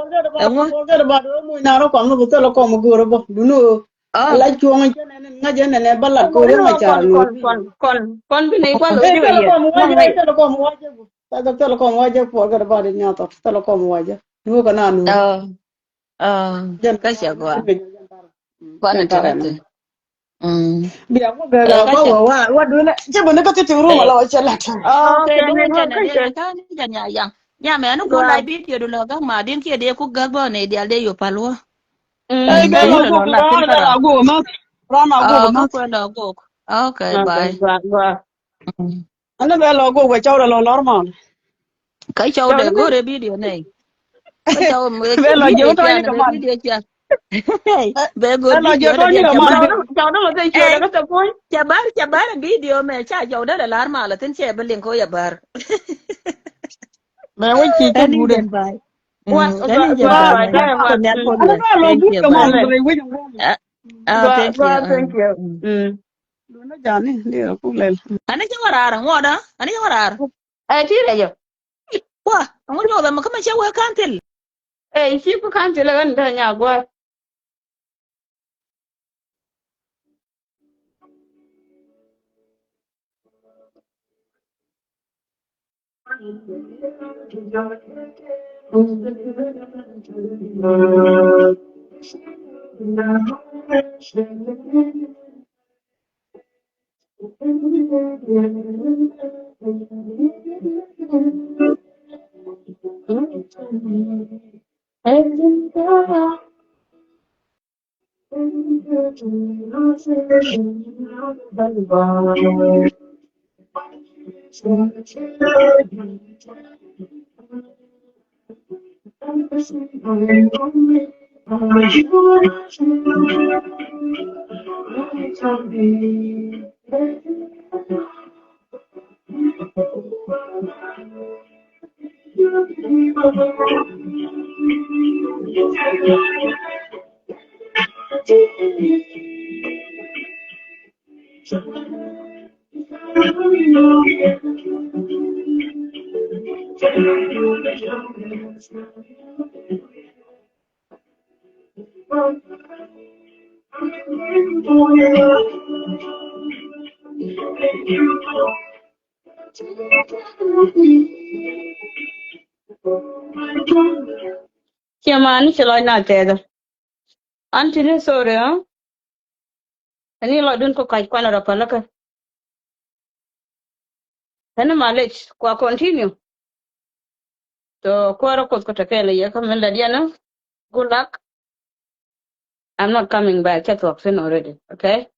Ɛŋu. Forget about it. Moc na rɔ kɔm ni bu thil kɔm go̱o̱r bä duni. Ala cuɔ̱ŋ jɛn nɛ ŋa jɛn nɛ ba lat ko̱r yɛn a car ni. Kɔn kɔn kɔn bi ni kɔn. Ɛ thil kɔm wa jɛ. Thil kɔm wa jɛ. Forget about it. Nya thɔt thil kɔm wa jɛ. Ni wä kɛ na nu. Kä cɛ gɔaa. Kuan in tɛrɛ thin. Bia wä gɛ gɛ kua wä wä wä duun cɛ bä ni kä ti ti rum ala wä cɛ lat. Okay, duun cɛ nɛ dee kä ni jɛ nya yaŋ. Nya mɛ ni kun la video du lɔ gak ma din kiɛ dee ku gak bä ni dial dee yo pal wä. Ɛ bɛ lɔ gok ran bɛ lɔ gok ma. Ran lɔ gok ma. Kuɛ lɔ gok. Okay, bye. Ani bɛ lɔ gok wɛ cɔw dɛ lɔ normal. Kä cɔw dɛ go̱rɛ video nɛy. Kä cɔw bɛ lɔ jɛ wä tɔni kɛ man. Bɛ go̱r video nɛy. Cɔw dɛ mɔ thɛ cɔw dɛ kä thɛ puɔ̱ny. Cɛ bar cɛ bar video mɛ ca cɔw dɛ lɛ lar mal thin cɛ bɛ liŋ ko yɛ bar. Mɛ wä ci cɛ gudɛ. Ani bɛ lɔ guk kɛ man. Thank you. Duna jani ni ra kuk lɛl. Ani cɛ wä raar ŋuɔda ani cɛ wä raar. Ɛ ti rɛ jɔ. Wa ŋu nyuɔth ɛmɛ kä mɛ cɛ wee ka̱n thil. Ɛ ci ku ka̱n thil ɛ ɣän dee nya gua̱a̱r. Ciɛ mani ci lɔc na tɛth. An tini sorry, ha? Ani lɔcdun kɔ kac kuan rɔ pälikä. Ani malec kua continue. So kuäärä Kuoth kɔ tekɛɛl a yɛ kä min la diɛn. Good luck. I'm not coming back. Cä thuɔk thin already, okay?